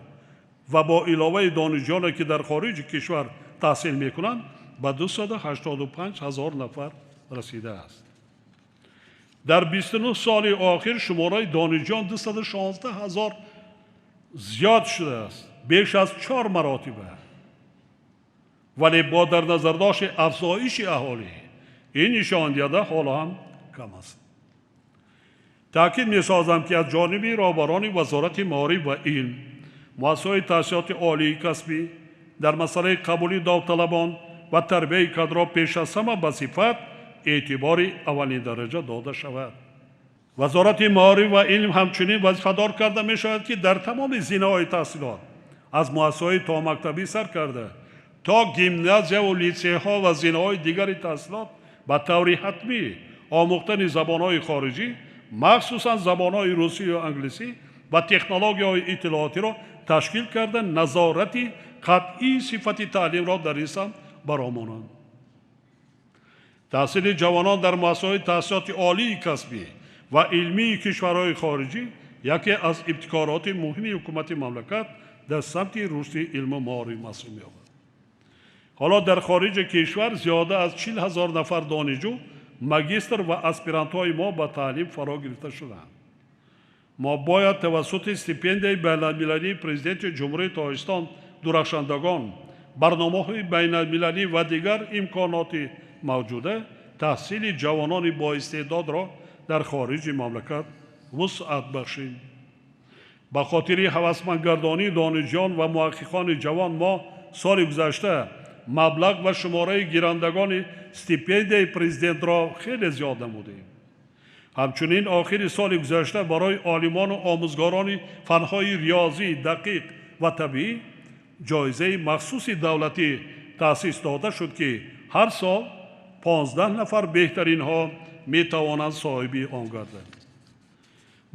ва бо иловаи донишҷӯёне ки дар хориҷи кишвар таҳсил мекунанд ба 285 ҳазор нафар расидааст. Дар 29 соли охир шумораи донишҷӯён 216 ҳазор зиёд шудааст, беш аз 4 маротиба. Вале бо дар назардошти афзоиши аҳолӣ ин нишондиҳанда ҳоло ҳам кам аст. Таъкид месозам, ки аз ҷониби роҳбарони вазорати маориф ва илм, муассисаҳои таҳсилоти олии касбӣ дар масъалаи қабули довталабон ва тарбияи кадрҳо пеш аз ҳама ба сифат эътибори аввалиндараҷа дода шавад. Вазорати маориф ва илм ҳамчунин вазифадор карда мешавад, ки дар тамоми зинаҳои таҳсилот аз муассисаҳои томактабӣ сар карда то гимназияву литсейҳо ва зинаҳои дигари таҳсилот ба таври ҳатмӣ омӯхтани забонҳои хориҷӣ, махсусан забонҳои русию англисӣ ва технологияҳои иттилоотиро ташкил карда назорати қатъии сифати таълимро дар ин самт баромонанд. Таҳсили ҷавонон дар муассисаҳои таҳсилоти олии касбӣ ва илмии кишварҳои хориҷӣ яке аз ибтикороти муҳими ҳукумати мамлакат дар самти рушди илму маориф маҳсуб меёбад. Ҳоло дар хориҷи кишвар зиёда аз 40 ҳазор нафар донишҷӯ, магистр ва аспирантҳои мо ба таълим фаро гирифта шудаанд. Мо бояд тавассути стипендияи байналмилалии президенти Ҷумҳурии Тоҷикистон дурахшандагон, барномаҳои байналмилалӣ ва дигар имконоти мавҷуда таҳсили ҷавонони боистеъдодро дар хориҷи мамлакат вусъат бахшид. Ба хотири ҳавасмандгардонии донишҷӯён ва муҳаққиқони ҷавон мо соли гузашта маблағ ва шумораи гирандагони стипендияи президентро хеле зиёд намудем. Ҳамчунин охири соли гузашта барои олимону омӯзгорони фанҳои риёзӣ, дақиқ ва табиӣ ҷоизаи махсуси давлатӣ таъсис дода шуд, ки ҳар сол 15 нафар беҳтаринҳо метавонанд соҳиби он гарданд.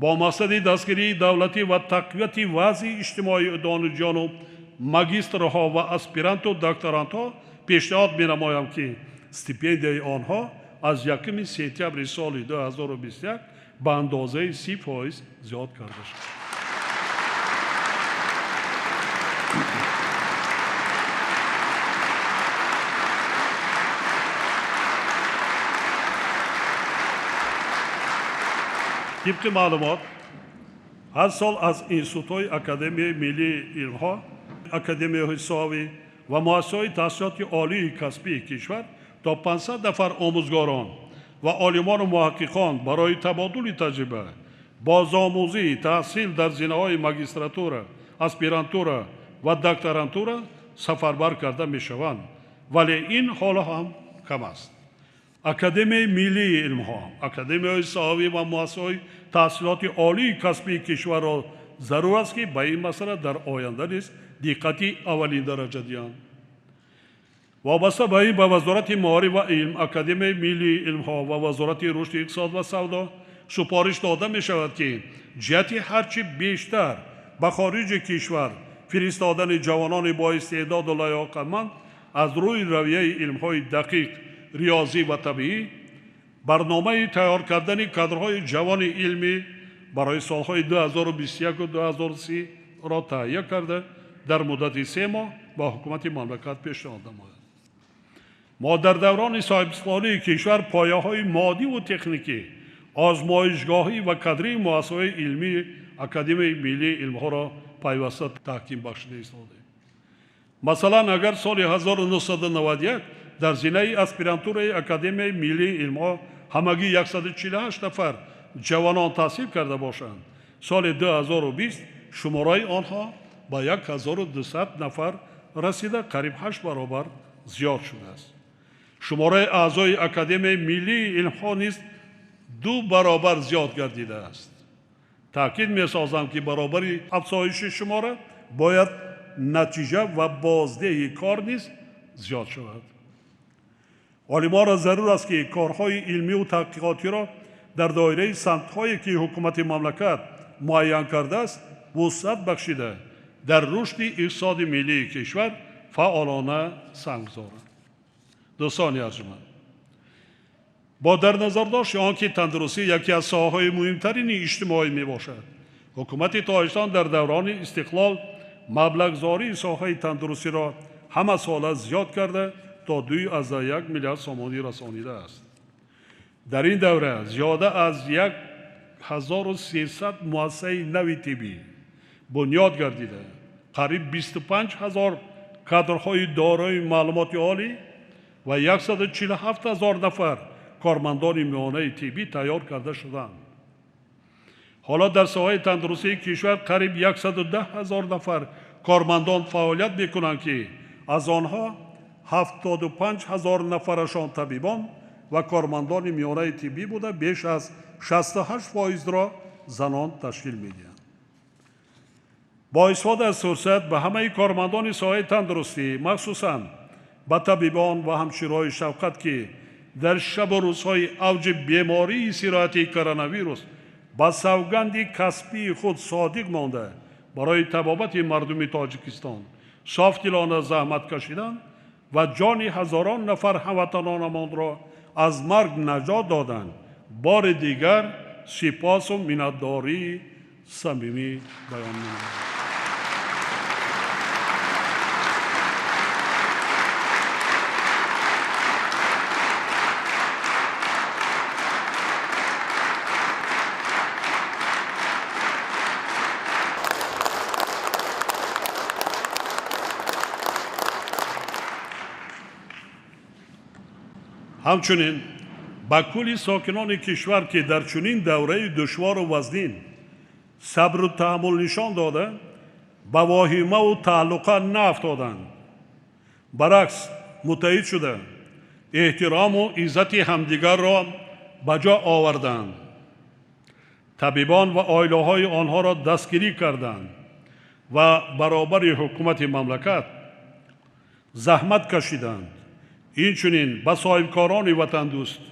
Бо мақсади дастгирии давлатӣ ва тақвияти вазъи иҷтимоии донишҷӯёну магистрҳо ва аспиранту докторантҳо пешниҳод менамоям, ки стипендияи онҳо аз 1 сентябри соли 2021 ба андозаи 30% зиёд карда шуд. Тибқи маълумот, ҳар сол аз институтҳои Академияи миллии илмҳо, академияҳои соҳавӣ ва муассисаҳои таҳсилоти олии касбии кишвар то 500 нафар омӯзгорон ва олимону муҳаққиқон барои табодули таҷриба, бозомӯзӣ, таҳсил дар зинаҳои магистратура, аспирантура ва докторантура сафарбар карда мешаванд, вале ин ҳоло ҳам кам аст. Академияи миллии илмҳо, академияҳои соҳавӣ ва муассисаҳои таҳсилоти олии касбии кишварро зарур аст, ки ба ин масъала дар оянда низ диққати аввалиндараҷа диҳанд. Вобаста ба ин ба Вазорати маориф ва илм, Академияи миллии илмҳо ва Вазорати рушди иқтисод ва савдо супориш дода мешавад, ки ҷиҳати ҳарчи бештар ба хориҷи кишвар фиристодани ҷавонони боистеъдоду лаёқатманд аз рӯи равияи илмҳои дақиқ, риёзӣ ва табиӣ, барномаи тайёр кардани кадрҳои ҷавони илмӣ барои солҳои 2021-2030 ро таҳия карда дар муддати 3 моҳ ба ҳукумати мамлакат пешниҳод намояд. Мо дар даврони соҳибистиқлолии кишвар пояҳои моддиву техникӣ, озмоишгоҳӣ ва кадрии муассисаҳои илмии Академияи миллии илмҳоро пайваста таҳким бахшида истодаем. Масалан, агар соли 1991 дар зинаи аспирантураи Академияи миллии илмҳо ҳамагӣ 148 нафар ҷавонон таҳсил карда бошанд, соли 2020 шумораи онҳо ба 1200 нафар расида қариб 8 баробар зиёд шудааст. Шумораи аъзои Академияи миллии илмҳо низ 2 баробар зиёд гардидааст. Таъкид месозам, ки баробари афзоиши шумора бояд натиҷа ва боздеҳи кор низ зиёд шавад. Олимонро зарур аст, ки корҳои илмию таҳқиқотиро дар доираи самтҳое, ки ҳукумати мамлакат муайян кардааст, вусъат бахшида дар рушди иқтисоди миллии кишвар фаъолона саҳм гузоранд. Дӯстони арҷманд, бо дар назардошти он ки тандурустӣ яке аз соҳаҳои муҳимтарини иҷтимоӣ мебошад, ҳукумати Тоҷикистон дар даврони истиқлол маблағгузории соҳаи тандурустиро ҳама сола зиёд карда то 2,1 миллиард сомонӣ расонидааст. Дар ин давра зиёда аз 1300 муассисаи нави тиббӣ бунёд гардида, қариб 25 000 кадрҳои дорои маълумоти олӣ ва 147 000 нафар кормандони миёнаи тиббӣ тайёр карда шуданд. Ҳоло дар соҳаи тандурустии кишвар қариб 110 000 нафар кормандон фаъолият мекунанд, ки аз онҳо 75 000 нафарашон табибон ва кормандони миёнаи тиббӣ буда, беш аз 68%-ро занон ташкил медиҳанд. Бо истифода аз фурсат ба ҳамаи кормандони соҳаи тандурустӣ, махсусан ба табибон ва ҳамшираҳои шафқат, ки дар шабу рӯзҳои авҷи бемории сирояти коронавирус ба савганди касбии худ содиқ монда барои табобати мардуми Тоҷикистон софдилона заҳмат кашиданд ва ҷони ҳазорон нафар ҳамватанонамонро аз марг наҷот доданд, бори дигар сипосу миннатдории самимӣ баён менамоям. Ҳамчунин Ба кулли сокинони кишвар, ки дар чунин давраи душвору вазнин сабру таҳаммул нишон дода, ба воҳимаву тааллуқа наафтоданд, баръакс муттаҳид шуда, эҳтирому иззати ҳамдигарро ба ҷо оварданд, табибон ва оилаҳои онҳоро дастгирӣ карданд ва баробари ҳукумати мамлакат заҳмат кашиданд. Инчунин ба соҳибкорони ватандӯст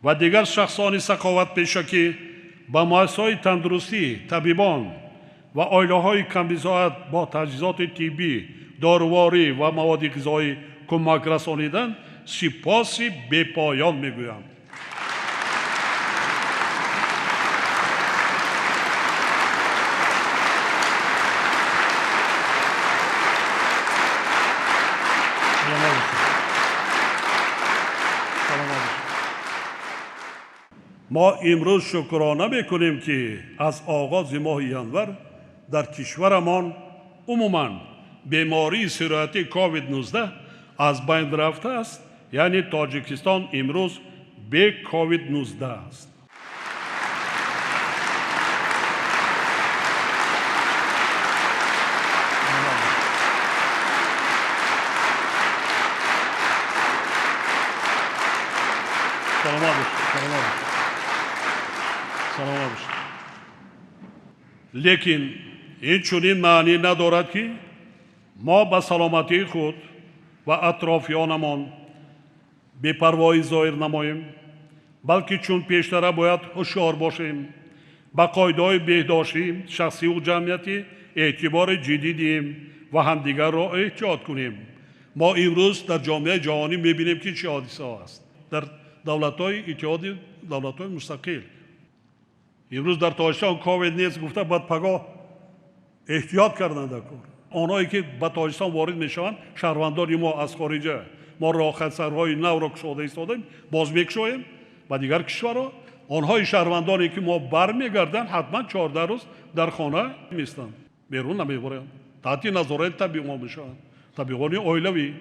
ва дигар шахсони саховатпеша, ки ба муассисаҳои тандурустӣ, табибон ва оилаҳои камбизоат бо таҷҳизоти тиббӣ, доруворӣ ва маводи ғизоӣ кӯмак расониданд, сипоси бепоён мегӯям. Мо имрӯз шукрона мекунем, ки аз оғози моҳи январ дар кишварамон умуман бемории сироятии COVID-19 аз байн рафтааст, яъне Тоҷикистон имрӯз бе COVID-19 аст. Лекин ин чунин маънӣ надорад, ки мо ба саломатии худ ва атрофиёнамон бепарвоӣ зоҳир намоем, балки чун пештара бояд ҳушёр бошем, ба қоидаҳои беҳдоштӣ, шахсиву ҷамъиятӣ эътибори ҷиддӣ диҳем ва ҳамдигарро эҳтиёт кунем. Мо имрӯз дар ҷомеаи ҷаҳонӣ мебинем, ки чӣ ҳодисаҳо аст дар давлатҳои иттиҳоди давлатҳои мустақил. Имрӯз дар Тоҷикистон ковид нест гуфта, баъд пагоҳ эҳтиёт карданд дар кор. Онҳое ки ба Тоҷикистон ворид мешаванд, шаҳрвандони мо аз хориҷа, мо роҳхатсарҳои навро кушода истодаем, боз мекушоем ба дигар кишварҳо. Онҳои шаҳрвандоне ки мо бармегарданд, ҳатман 14 рӯз дар хона меистанд, берун намебаранд, таҳти назорати табибон мешаванд, табибони оилавӣ.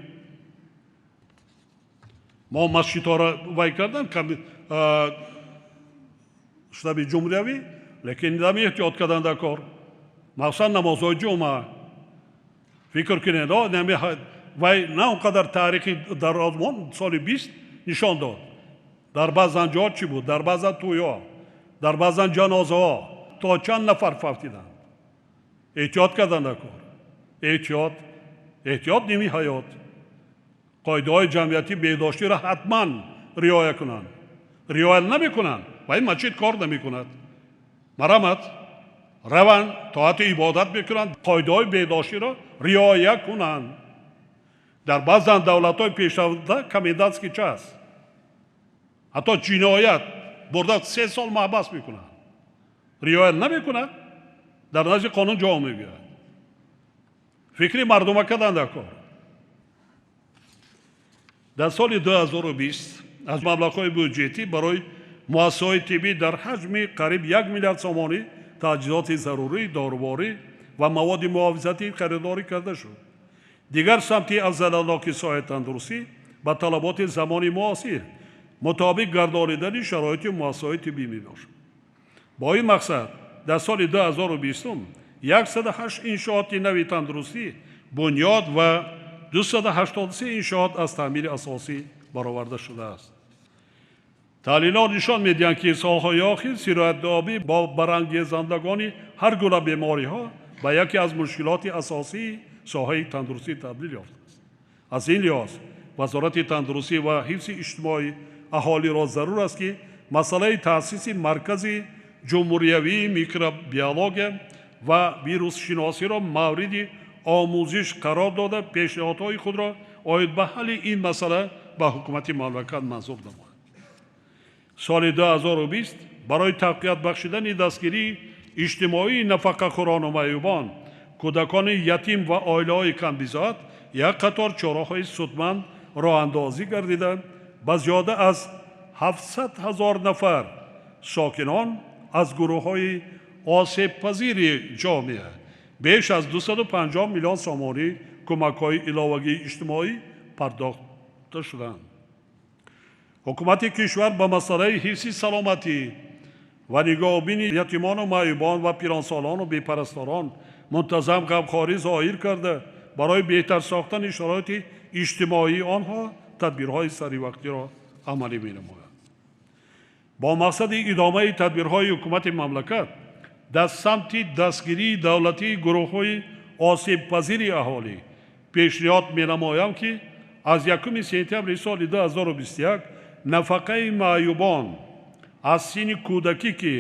Мо масҷидҳоро вай кардан, штаби ҷумҳуриявӣ, лекин дами эҳтиёт кардан дар кор, махсусан намозҳои ҷумъа. Фикр кунед, вай на он қадар таърихи дарозмон соли 20 нишон дод. Дар баъзан ҷо чӣ буд? Дар баъзан тӯйҳо, дар баъзан ҷанозаҳо то чанд нафар фавтиданд. Эҳтиёт кардан дар кор. Эҳтиёт, эҳтиёт ними ҳаёт. Қоидаҳои ҷамъиятӣ беҳдоштиро ҳатман риоя кунанд. Риоя намекунанд ва ин масҷид кор намекунад. Марамат раванд, тоату ибодат мекунанд, қоидаҳои беҳдоштиро риоя кунанд. Дар баъзан давлатҳои пешрафта комендантский час, ҳатто ҷиноят бурда 3 сол маҳбас мекунанд. Риоя намекунад, дар назди қонун ҷавоб мегӯяд. Фикри мардума кардан дар кор. Дар соли 2020 аз маблағҳои бюҷетӣ барои муассисаҳои тиббӣ дар ҳаҷми қариб 1 миллиард сомонӣ таҷҳизоти зарурӣ, доруворӣ ва маводи муҳофизатӣ харидорӣ карда шуд. Дигар самти афзаланоки соҳаи тандурустӣ ба талаботи замони муосир мутобиқ гардонидани шароити муассисаҳои тиббӣ мебошад. Бо ин мақсад дар соли 2020 108 иншооти нави тандурустӣ бунёд ва 283 иншоот аз таъмири асосӣ бароварда шудааст. Таҳлилҳо нишон медиҳанд, ки солҳои охир сироятёбӣ бо барангезандагони ҳар гуна бемориҳо ба яке аз мушкилоти асосии соҳаи тандурустӣ табдил ёфтааст. Аз ин лиҳоз Вазорати тандурустӣ ва ҳифзи иҷтимоии аҳолиро зарур аст, ки масъалаи таъсиси маркази ҷумҳуриявии микробиология ва вирусшиносиро мавриди омӯзиш қарор дода, пешниҳодҳои худро оид ба ҳалли ин масъала ба ҳукумати мамлакат манзур намояд. Соли 2020 барои тақвият бахшидани дастгирии иҷтимоии нафақахӯрону маъюбон, кӯдакони ятим ва оилаҳои камбизоат як қатор чораҳои судманд роҳандозӣ гардида, ба зиёда аз 700 000 нафар сокинон аз гурӯҳҳои осебпазири ҷомеа беш аз 250 миллион сомонӣ кӯмакҳои иловагии иҷтимоӣ пардохта шуданд. Ҳукумати кишвар ба масъалаи ҳифзи саломатӣ ва нигоҳубини ятимону маъюбон ва пиронсолону бепарасторон мунтазам ғамхорӣ зоҳир карда, барои беҳтар сохтани шароити иҷтимоии онҳо тадбирҳои саривақтиро амалӣ менамояд. Бо мақсади идомаи тадбирҳои ҳукумати мамлакат дар самти дастгирии давлатии гурӯҳҳои осебпазири аҳолӣ пешниҳод менамоям, ки аз 1 сентябри соли 2021 нафақаи маъюбон аз синни кӯдакӣ, ки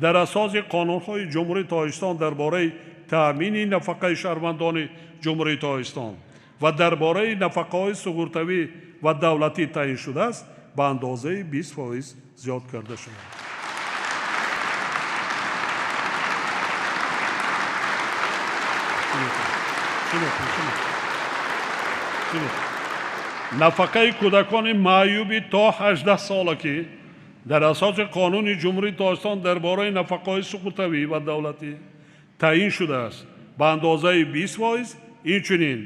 дар асоси қонунҳои Ҷумҳурии Тоҷикистон дар бораи таъмини нафақаи шаҳрвандони Ҷумҳурии Тоҷикистон ва дар бораи нафақаҳои суғуртавӣ ва давлатӣ таъин шудааст, ба андозаи 20% зиёд карда шавад. Нафақаи кӯдакони маъюби то 18 сола, ки дар асоси қонуни Ҷумҳурии Тоҷикистон дар бораи нафақаҳои суғуртавӣ ва давлатӣ таъин шудааст, ба андозаи 20%, инчунин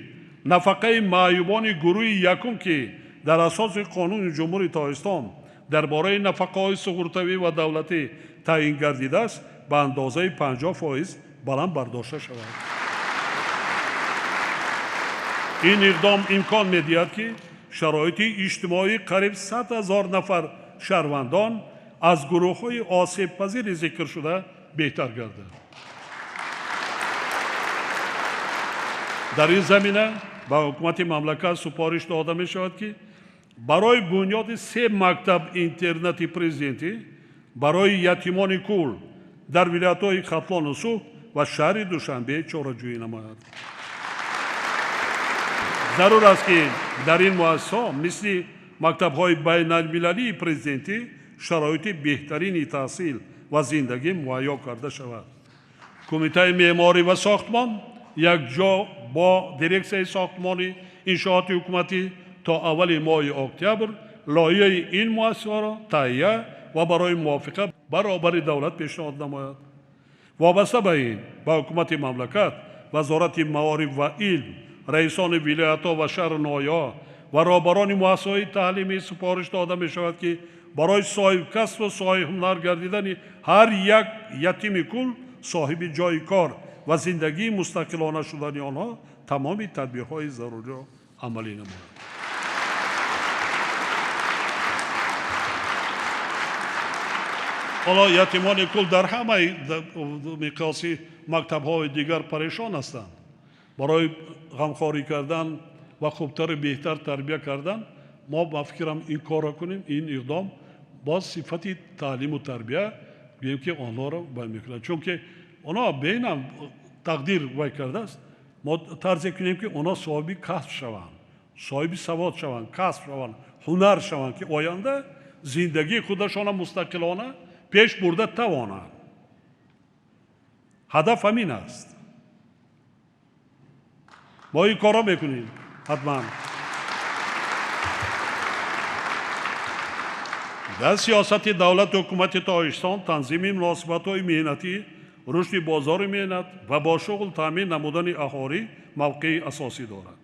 нафақаи маъюбони гурӯҳи якум, ки дар асоси қонуни Ҷумҳурии Тоҷикистон дар бораи нафақаҳои суғуртавӣ ва давлатӣ таъин гардидааст, ба андозаи 50% баланд бардошта шавад. Ин иқдом имкон медиҳад, ки шароити иҷтимоии қариб 100 000 нафар шаҳрвандон аз гурӯҳҳои осебпазири зикршуда беҳтар гардад. Дар ин замина ба ҳукумати мамлакат супориш дода мешавад, ки барои бунёди 3 мактаб интернати президентӣ барои ятимони кул дар вилоятҳои Хатлону Суғд ва шаҳри Душанбе чораҷӯӣ намояд. Зарур аст, ки дар ин муассисаҳо мисли мактабҳои байналмилалии президентӣ шароити беҳтарини таҳсил ва зиндагӣ муҳайё карда шавад. Кумитаи меъморӣ ва сохтмон якҷо бо дирексияи сохтмони иншооти ҳукуматӣ то аввали моҳи октябр лоиҳаи ин муассисаҳоро таҳия ва барои мувофиқа баробари давлат пешниҳод намояд. Вобаста ба ин ба ҳукумати мамлакат, Вазорати маориф ва илм, раисони вилоятҳо ва шаҳру ноҳияҳо ва роҳбарони муассисаҳои таълимӣ супориш дода мешавад, ки барои соҳибкасбу соҳибҳунар гардидани ҳар як ятими кул, соҳиби ҷойи кор ва зиндагии мустақилона шудани онҳо тамоми тадбирҳои заруриро амалӣ намояд. Ҳоло ятимони кул дар ҳамаи миқёси мактабҳои дигар парешон ҳастанд. Барои ғамхорӣ кардан ва хубтару беҳтар тарбия кардан мо ба фикрам ин корро кунем, ин иқдом боз сифати таълиму тарбия гӯем, ки онҳоро бай мекунад, чунки онҳо беинам тақдир вай кардааст. Мо тарзе кунем, ки онҳо соҳиби касб шаванд, соҳиби савод шаванд, касб шаванд, ҳунар шаванд, ки оянда зиндагии худашона мустақилона пеш бурда тавонанд. Ҳадаф ҳамин аст. Мо ин корро мекунем ҳатман. Дар сиёсати давлату ҳукумати Тоҷикистон танзими муносибатҳои меҳнатӣ, рушди бозори меҳнат ва бо шуғл таъмин намудани аҳолӣ мавқеи асосӣ дорад.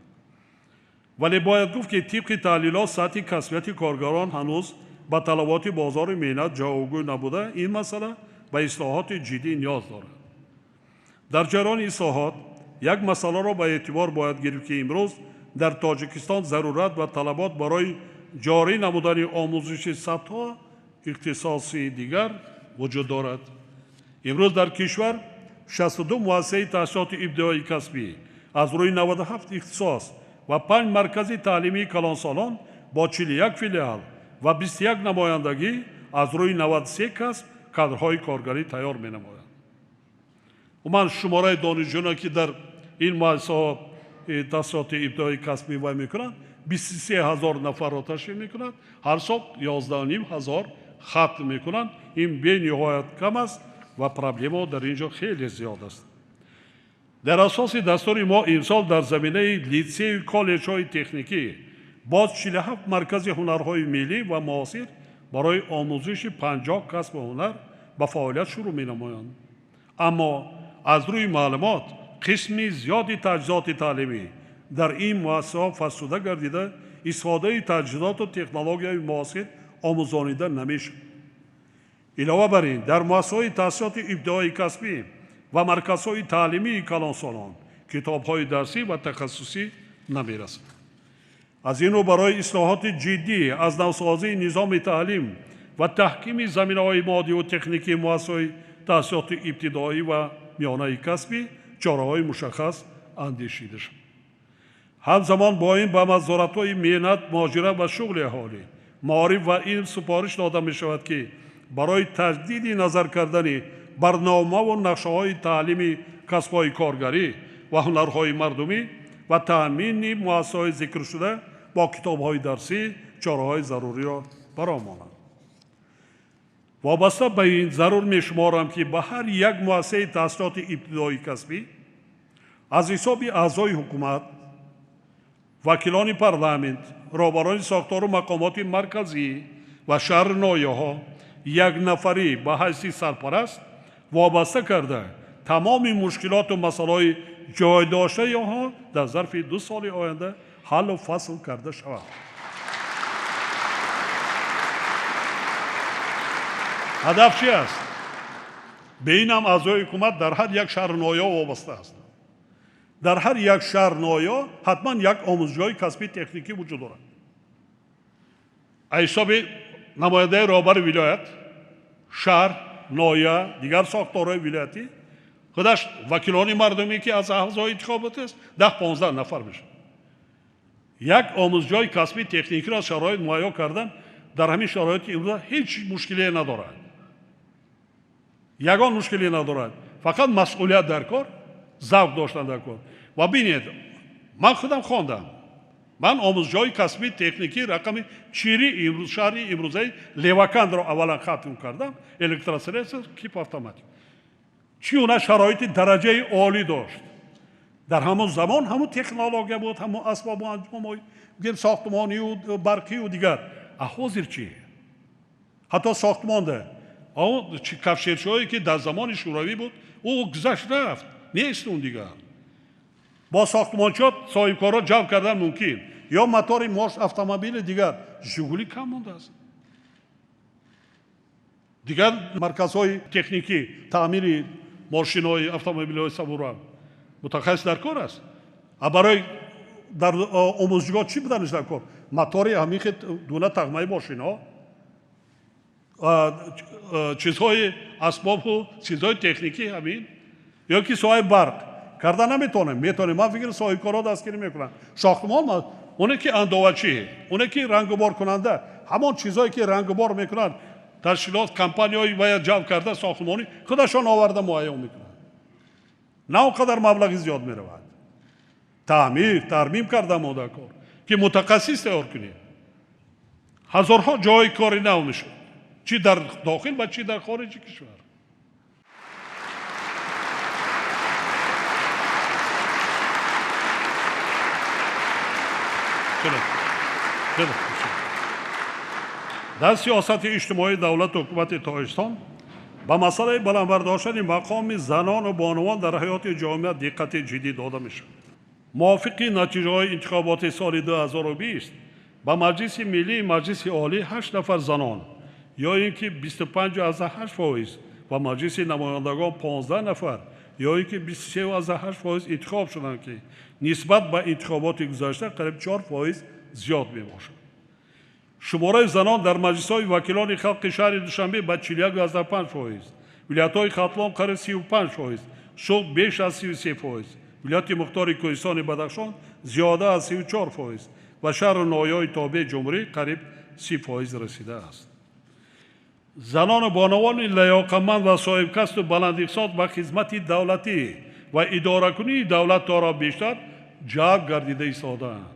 Вале бояд гуфт, ки тибқи таҳлилот сатҳи касбияти коргарон ҳанӯз ба талаботи бозори меҳнат ҷавобгӯ набуда, ин масъала ба ислоҳоти ҷиддӣ ниёз дорад. Дар ҷараёни ислоҳот як масъаларо ба эътибор бояд гирифт, ки имрӯз дар Тоҷикистон зарурат ва талабот барои ҷорӣ намудани омӯзиши сатҳҳо ихтисоси дигар вуҷуд дорад. Имрӯз дар кишвар 62 муассисаи таҳсилоти ибтидоии касбӣ аз рӯи 97 ихтисос ва 5 маркази таълимии калонсолон бо 41 филиал ва 21 намояндагӣ аз рӯи 93 касб кадрҳои коргарӣ тайёр менамоянд. Умуман шумораи донишҷӯёне, ки дар ин муассисаҳо таҳсилоти ибтидоии касбӣ вай мекунанд, 23 000 нафарро ташкил мекунад, ҳар сол 11 500 хатм мекунанд. Ин бениҳоят кам аст ва проблемаҳо дар ин ҷо хеле зиёд аст. Дар асоси дастури мо имсол дар заминаи литсею коллеҷҳои техникӣ боз 47 маркази ҳунарҳои миллӣ ва муосир барои омӯзиши 50 касбу ҳунар ба фаъолият шурӯъ менамоянд. Аммо аз рӯи маълумот қисми зиёди таҷҳизоти таълимӣ дар ин муассисаҳо фарсуда гардида, истифодаи таҷҳизоту технологияи муосир омӯзонида намешавад. Илова бар ин, дар муассисаҳои таҳсилоти ибтидоии касбӣ ва марказҳои таълимии калонсолон китобҳои дарсӣ ва тахассусӣ намерасад. Аз ин рӯ барои ислоҳоти ҷиддӣ аз навсозии низоми таълим ва таҳкими заминаҳои моддиву техникии муассисаҳои таҳсилоти ибтидоӣ ва миёнаи касбӣ чораҳои мушаххас андешида шуд. Ҳамзамон бо ин ба вазоратҳои меҳнат, муҳоҷират ва шуғли аҳолӣ, маориф ва илм супориш дода мешавад, ки барои таҷдиди назар кардани барномаву нақшаҳои таълими касбҳои коргарӣ ва ҳунарҳои мардумӣ ва таъмини муассисаҳои зикршуда бо китобҳои дарсӣ чораҳои заруриро баромонанд. Вобаста ба ин зарур мешуморам, ки ба ҳар як муассисаи таҳсилоти ибтидоии касбӣ аз ҳисоби аъзои ҳукумат, вакилони парламент, роҳбарони сохтору мақомоти марказӣ ва шаҳру ноҳияҳо як нафарӣ ба ҳайси сарпараст вобаста карда тамоми мушкилоту масъалаҳои ҷойдоштаи онҳо дар зарфи 2 соли оянда ҳаллу фасл карда шавад. Ҳадаф чи аст? Бе ин ҳам аъзои ҳукумат дар ҳар як шаҳру ноҳия вобаста аст. Дар ҳар як шаҳр ноҳия ҳатман як омӯзгоҳи касбии техникӣ вуҷуд дорад. Аз ҳисоби намояндаи роҳбари вилоят, шаҳр, ноҳия, дигар сохторҳои вилоятӣ худаш вакилони мардумӣ, ки аз аъзои интихобот аст, 10-15 нафар мешавад. Як омӯзгоҳи касбии техникиро шароит муҳайё кардан дар ҳамин шароити имрӯза ҳеҷ мушкилие надорад. Ягон мушкиле надорад. Фақат масъулият дар кор, завқ доштан дар кор. Ва бинед, ман худам хондам. Ман омӯзгоҳи касбии техникии рақами 4 шаҳри имрӯзаи Левакандро аввалан хатм кардам, электросредства кип автоматик. Чӣ гуна шароити дараҷаи олӣ дошт. Дар ҳамон замон ҳамон технология буд, ҳамон асбобу анҷомҳои сохтмонию барқию дигар. А ҳозир чӣ? Ҳатто сохтмонда. Он кафшерчиҳое, ки дар замони шӯравӣ буд, ӯ гузашт рафт, нест он дигар. Бо сохтмончиҳо соҳибкорро ҷалб кардан мумкин. Ё мотори мош автомобили дигар. Жигули кам мондааст. Дигар марказҳои техникӣ таъмири мошинҳои автомобилҳои сабура мутахассис дар кор аст. А барои дар омӯзгоҳ чӣ буданаш дар кор? Мотори ҳамин хел дуна тағмаи мошинҳо, чизҳои асбобу чизҳои техникӣ ҳамин, ё ки соҳаи барқ карда наметавонем. Метавонем, ман фикр соҳибкорҳо дастгирӣ мекунанд. Сохтмон, оне ки андовачӣ, оне ки рангуборкунанда, ҳамон чизҳое ки рангубор мекунанд, ташкилот, компанияҳои бояд ҷалб карда сохтмонӣ худашон оварда муайян мекунанд. На он қадар маблағи зиёд меравад. Таъмир, тармим карда мо дар кор, ки мутахассис тайёр кунем. Ҳазорҳо ҷойи кори нав мешуд, чӣ дар дохил ва чӣ дар хориҷи кишвар. Дар сиёсати иҷтимоии давлату ҳукумати Тоҷикистон ба масъалаи баланд бардоштани мақоми занону бонувон дар ҳаёти ҷомеа диққати ҷиддӣ дода мешавад. Мувофиқи натиҷаҳои интихоботи соли 2020 ба Маҷлиси Миллии Маҷлиси Олӣ 8 нафар занон ё ин ки 25,8% ва Маҷлиси намояндагон 15 нафар ё ин ки 23,8% интихоб шуданд, ки нисбат ба интихоботи гузашта қариб 4% зиёд мебошад. Шумораи занон дар маҷлисҳои вакилони халқи шаҳри Душанбе ба 41,5%, вилоятҳои Хатлон қариб 35%, Суғд беш аз 33%, вилояти Мухтори Кӯҳистони Бадахшон зиёда аз 34% ва шаҳру ноҳияҳои тобеи ҷумҳурӣ қариб 30% расидааст. Занону бонувони лаёқатманд ва соҳибкасбу баландиқсод ба хизмати давлатӣ ва идоракунии давлат торо бештар ҷалб гардида истодаанд.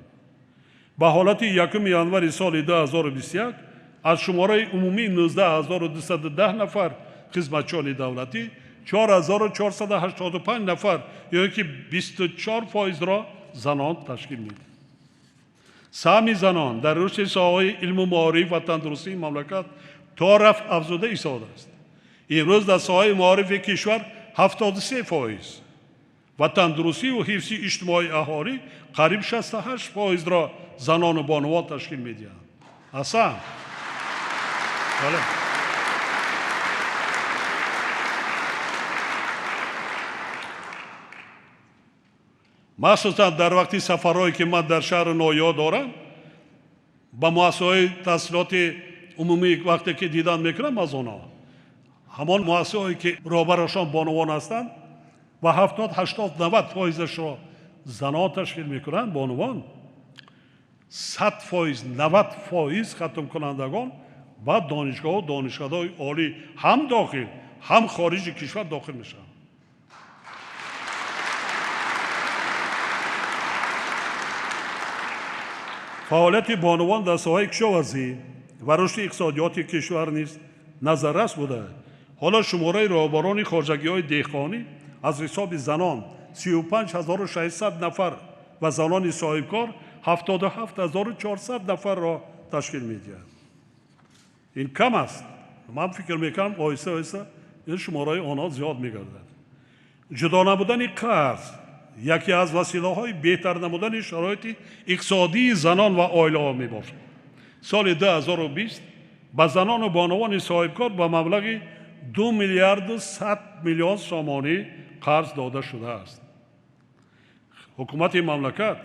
Ба ҳолати 1 январи соли 2021 аз шумораи умумии 19210 нафар хизматчиёни давлатӣ 4485 нафар ё ин ки 24%-ро занон ташкил медиҳанд. Саҳми занон дар рушди соҳаҳои илму маориф ва тандурустии мамлакат то рафт афзуда истодааст. Имрӯз дар соҳаи маорифи кишвар 73% ва тандурустию ҳифзи иҷтимоии аҳолӣ қариб 68%-ро занону бонувон ташкил медиҳанд. Асан. Бале. Махсусан дар вақти сафарҳое ки ман дар шаҳру ноҳияҳо дорам, ба муассисаҳои таҳсилоти умумӣ вақте ки дидан мекунам аз онҳо, ҳамон муассисаҳое ки роҳбарашон бонувон ҳастанд ва 70, 80, 90 фоизашро занон ташкил мекунанд, бонувон, 100%, 90% хатмкунандагон ба донишгоҳу донишкадаҳои олӣ ҳам дохил, ҳам хориҷи кишвар дохил мешаванд. Фаъолияти бонувон дар соҳаи кишоварзӣ ва рушди иқтисодиёти кишвар низ назаррас буда. Ҳоло шумораи роҳбарони хоҷагиҳои деҳқонӣ аз ҳисоби занон 35600 нафар ва занони соҳибкор 77400 нафарро ташкил медиҳад. Ин кам аст. Ман фикр мекунам оҳиста оҳиста ин шумораи онҳо зиёд мегардад. Ҷудо намудани қарз яке аз василаҳои беҳтар намудани шароити иқтисодии занон ва оилаҳо мебошад. Соли 2020 ба занону бонувони соҳибкор ба маблағи 2 миллиарду 100 миллион сомонӣ қарз дода шудааст. Ҳукумати мамлакат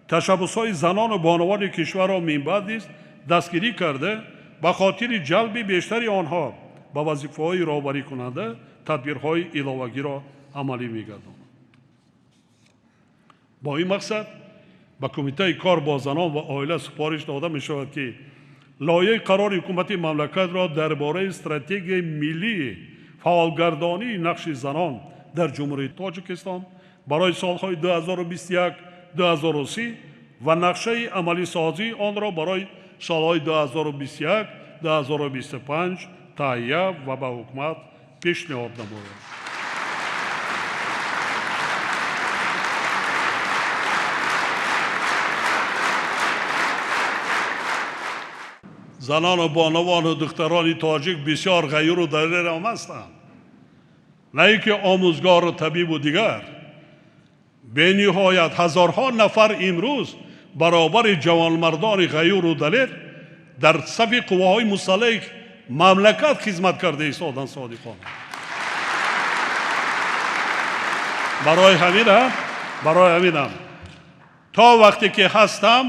ташаббусҳои занону бонувони кишварро минбаъд низ дастгирӣ карда, ба хотири ҷалби бештари онҳо ба вазифаҳои роҳбарикунанда тадбирҳои иловагиро амалӣ мегардонад. Бо ин мақсад ба Кумитаи кор бо занон ва оила супориш дода мешавад, ки лоиҳаи қарори ҳукумати мамлакатро дар бораи стратегияи миллии фаъолгардонии нақши занон дар Ҷумҳурии Тоҷикистон барои солҳои 2021 2030 ва нақшаи амалисозии онро барои солҳои 2021 2025 таҳия ва ба ҳукумат пешниҳод намояд. Занону бонувану духтарони тоҷик бисёр ғайюру далерам ҳастанд. На ин ки омӯзгору табибу дигар. Бениҳоят ҳазорҳо нафар имрӯз баробари ҷавонмардони ғайюру далер дар сафи қувваҳои мусаллаҳи мамлакат хизмат карда истоданд содиқона. Барои ҳамин то вақте ки ҳастам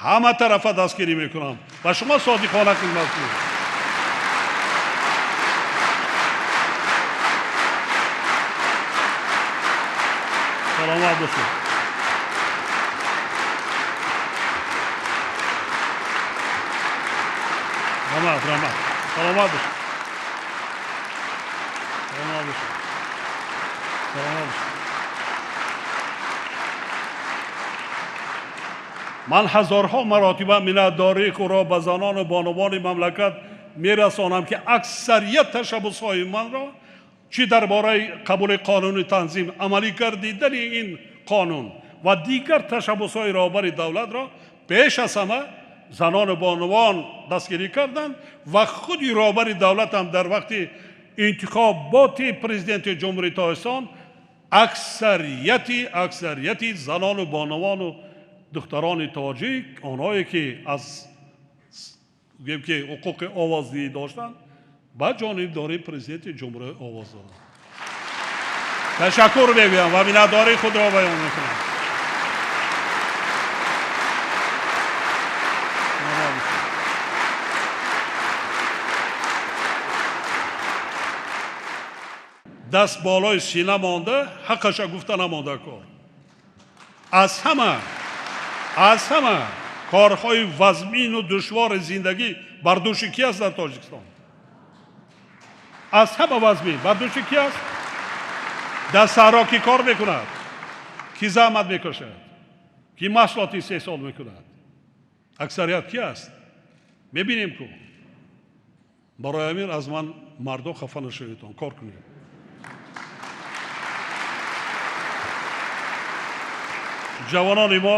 ҳама тарафа дастгирӣ мекунам ва шумо содиқона хизмат кунед. Саломат бошед. Раҳмат, раҳмат. Саломат бошед. Саломат бошед. Саломат бошед. Ман ҳазорҳо маротиба миннатдории худро ба занону бонувони мамлакат мерасонам, ки аксарият ташаббусҳои манро чӣ дар бораи қабули қонуни танзим, амалӣ гардидани ин қонун ва дигар ташаббусҳои роҳбари давлатро пеш аз ҳама занону бонувон дастгирӣ карданд ва худи роҳбари давлат ҳам дар вақти интихоботи президенти Ҷумҳурии Тоҷикистон аксарияти занону бонувану духтарони тоҷик, онҳое ки аз гӯем ки ҳуқуқи овоздиҳӣ доштанд, ба ҷонибдории президенти ҷумҳурӣ овоз доданд. Ташаккур мегӯям ва миннатдории худро баён мекунам. Даст болои сина монда, ҳаққаша гуфта намонда кор. Аз ҳама корҳои вазмину душвори зиндагӣ бар дӯши ки аст дар Тоҷикистон? Аз ҳама вазмин бар дӯши ки аст? Дар саҳро ки кор мекунад, ки заҳмат мекашад, ки маҳсулот истеҳсол мекунад? Аксарият ки аст? Мебинем ку. Барои ҳамин аз ман мардо хафа нашаведон, кор кунед. Ҷавонони мо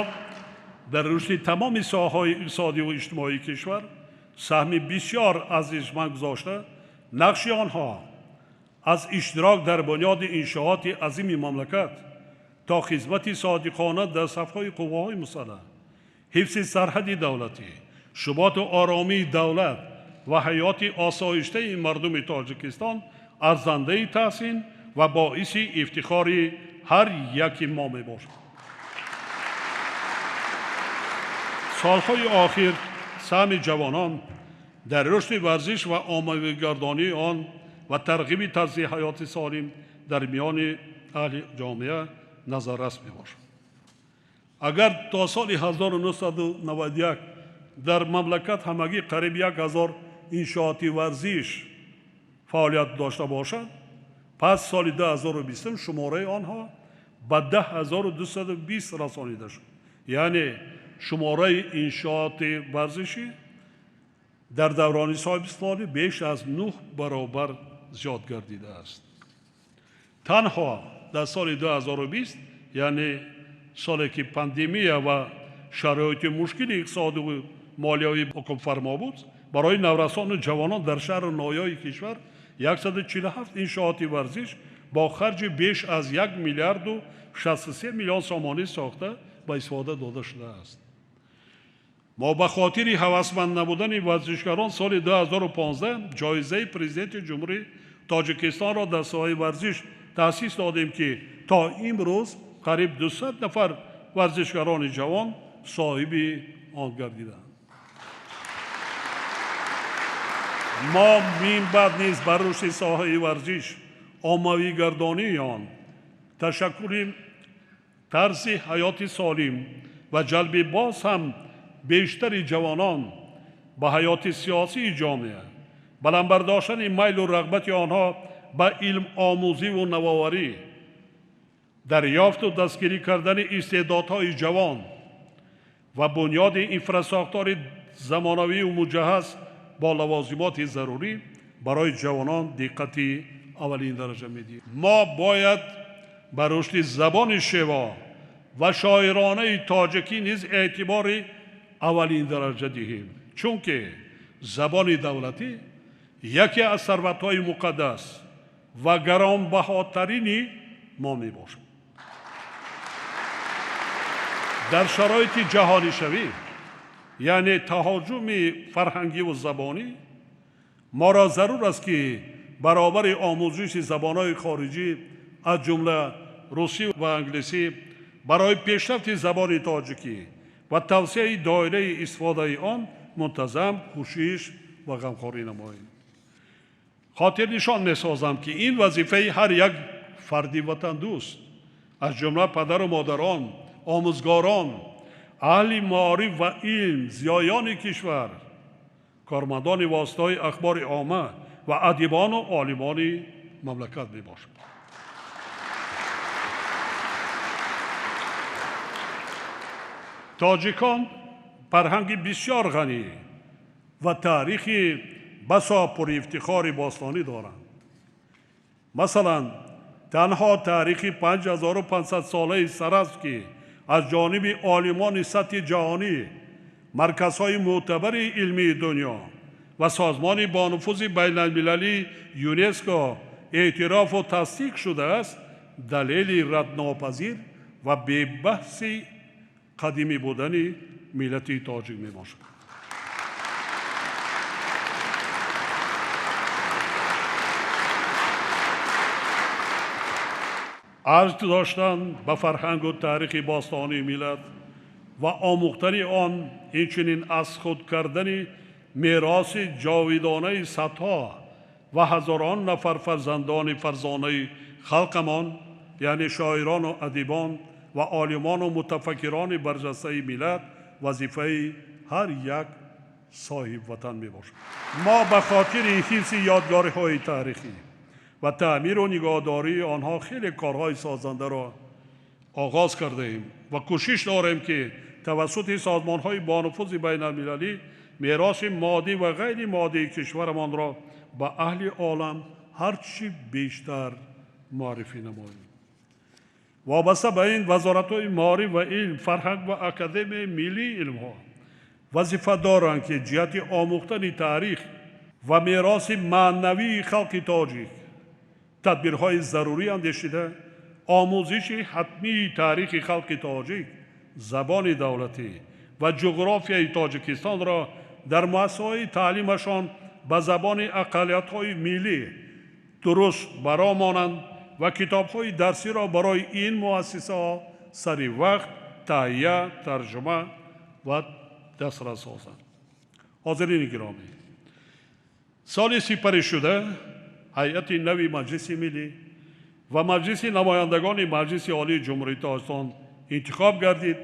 дар рушди тамоми соҳаҳои иқтисодӣ ва иҷтимоии кишвар саҳми бисёр арзишманд гузошта, нақши онҳо аз иштирок дар бунёди иншооти азими мамлакат то хизмати содиқона дар сафҳои қувваҳои мусаллаҳ, ҳифзи сарҳади давлатӣ, шуботу оромии давлат ва ҳаёти осоиштаи мардуми Тоҷикистон арзандаи таҳсин ва боиси ифтихори ҳар яки мо мебошад. Солҳои охир саҳми ҷавонон дар рушди варзиш ва оммавигардонии он ва тарғиби тарзи ҳаёти солим дар миёни аҳли ҷомеа назаррас мебошад. Агар то соли 1991 дар мамлакат ҳамагӣ қариб 1000 иншооти варзиш фаъолият дошта бошад, пас соли 2020 шумораи онҳо ба 10220 расонида шуд. Яъне шумораи иншооти варзишӣ дар даврони соҳибистиқлолӣ беш аз 9 баробар зиёд гардидааст. Танҳо дар соли 2020, яъне соле ки пандемия ва шароити мушкили иқтисодию молиявӣ ҳукмфармо буд, барои наврасону ҷавонон дар шаҳру ноҳияҳои кишвар 147 иншооти варзиш бо харҷи беш аз 1 миллиарду 63 миллион сомонӣ сохта ба истифода дода шудааст. Мо ба хотири ҳавасманд намудани варзишгарон соли 2015 ҷоизаи президенти Ҷумҳурии Тоҷикистонро дар соҳаи варзиш таъсис додем, ки то имрӯз қариб 200 нафар варзишгарони ҷавон соҳиби он гардиданд. Мо минбаъд низ бар рушди соҳаи варзиш, оммавигардонии он, ташаккули тарзи ҳаёти солим ва ҷалби боз ҳам бештари ҷавонон ба ҳаёти сиёсии ҷомеа, баланд бардоштани майлу рағбати онҳо ба илмомӯзиву навоварӣ, дарёфту дастгирӣ кардани истеъдодҳои ҷавон ва бунёди инфрасохтори замонавию муҷаҳҳаз бо лавозимоти зарурӣ барои ҷавонон диққати аввалин дараҷа медиҳем. Мо бояд ба рушди забони шево ва шоиронаи тоҷикӣ низ эътибори аввалин дараҷа диҳем, чунки забони давлатӣ яке аз сарватҳои муқаддас ва гаронбаҳотарини мо мебошад. Дар шароити ҷаҳонишавӣ, яъне таҳоҷуми фарҳангиву забонӣ, моро зарур аст, ки баробари омӯзиши забонҳои хориҷӣ аз ҷумла русӣ ва англисӣ барои пешрафти забони тоҷикӣ ва тавсеаи доираи истифодаи он мунтазам кӯшиш ва ғамхорӣ намоем. Хотирнишон месозам, ки ин вазифаи ҳар як фарди ватандӯст, аз ҷумла падару модарон, омӯзгорон, аҳли маориф ва илм, зиёёни кишвар, кормандони воситаҳои ахбори омма ва адибону олимони мамлакат мебошад. Тоҷикон фарҳанги бисёр ғанӣ ва таърихи басо пурэфтихори бостонӣ доранд. Масалан, танҳо таърихи 5500 солаи Саразд, ки аз ҷониби олимони сатҳи ҷаҳонӣ, марказҳои мӯътабари илмии дунё ва созмони бонуфузи байналмилалии ЮНЕСКО эътирофу тасдиқ шудааст, далели раднопазир ва бебаҳси қадимӣ будани миллати тоҷик мебошад. Арҷ доштан ба фарҳангу таърихи бостонии миллат ва омӯхтани он, инчунин аз худ кардани мероси ҷовидонаи садҳо ва ҳазорон нафар фарзандони фарзонаи халқамон, яъне шоирону адибон ва олимону мутафаккирони барҷастаи миллат, вазифаи ҳар як соҳибватан мебошад. Мо ба хотири ҳифзи ёдгориҳои таърихӣ ва таъмиру нигоҳдории онҳо хеле корҳои созандаро оғоз кардаем ва кӯшиш дорем, ки тавассути созмонҳои бонуфузи байналмилалӣ мероси моддӣ ва ғайри моддии кишварамонро ба аҳли олам ҳарчи бештар муаррифӣ намоем. Вобаста ба ин вазоратҳои маориф ва илм, фарҳанг ва академияи миллии илмҳо вазифа доранд, ки ҷиҳати омӯхтани таърих ва мероси маънавии халқи тоҷик тадбирҳои зарурӣ андешида, омӯзиши ҳатмии таърихи халқи тоҷик, забони давлатӣ ва ҷуғрофияи Тоҷикистонро дар муассисаҳои таълимашон ба забони ақаллиятҳои миллӣ дуруст баромонанд ва китобҳои дарсиро барои ин муассисаҳо сари вақт таҳия, тарҷума ва дастрас созанд. Ҳозирини гиромӣ, соли сипаришуда ҳайати нави Маҷлиси Миллӣ ва Маҷлиси намояндагони Маҷлиси Олии Ҷумҳурии Тоҷикистон интихоб гардид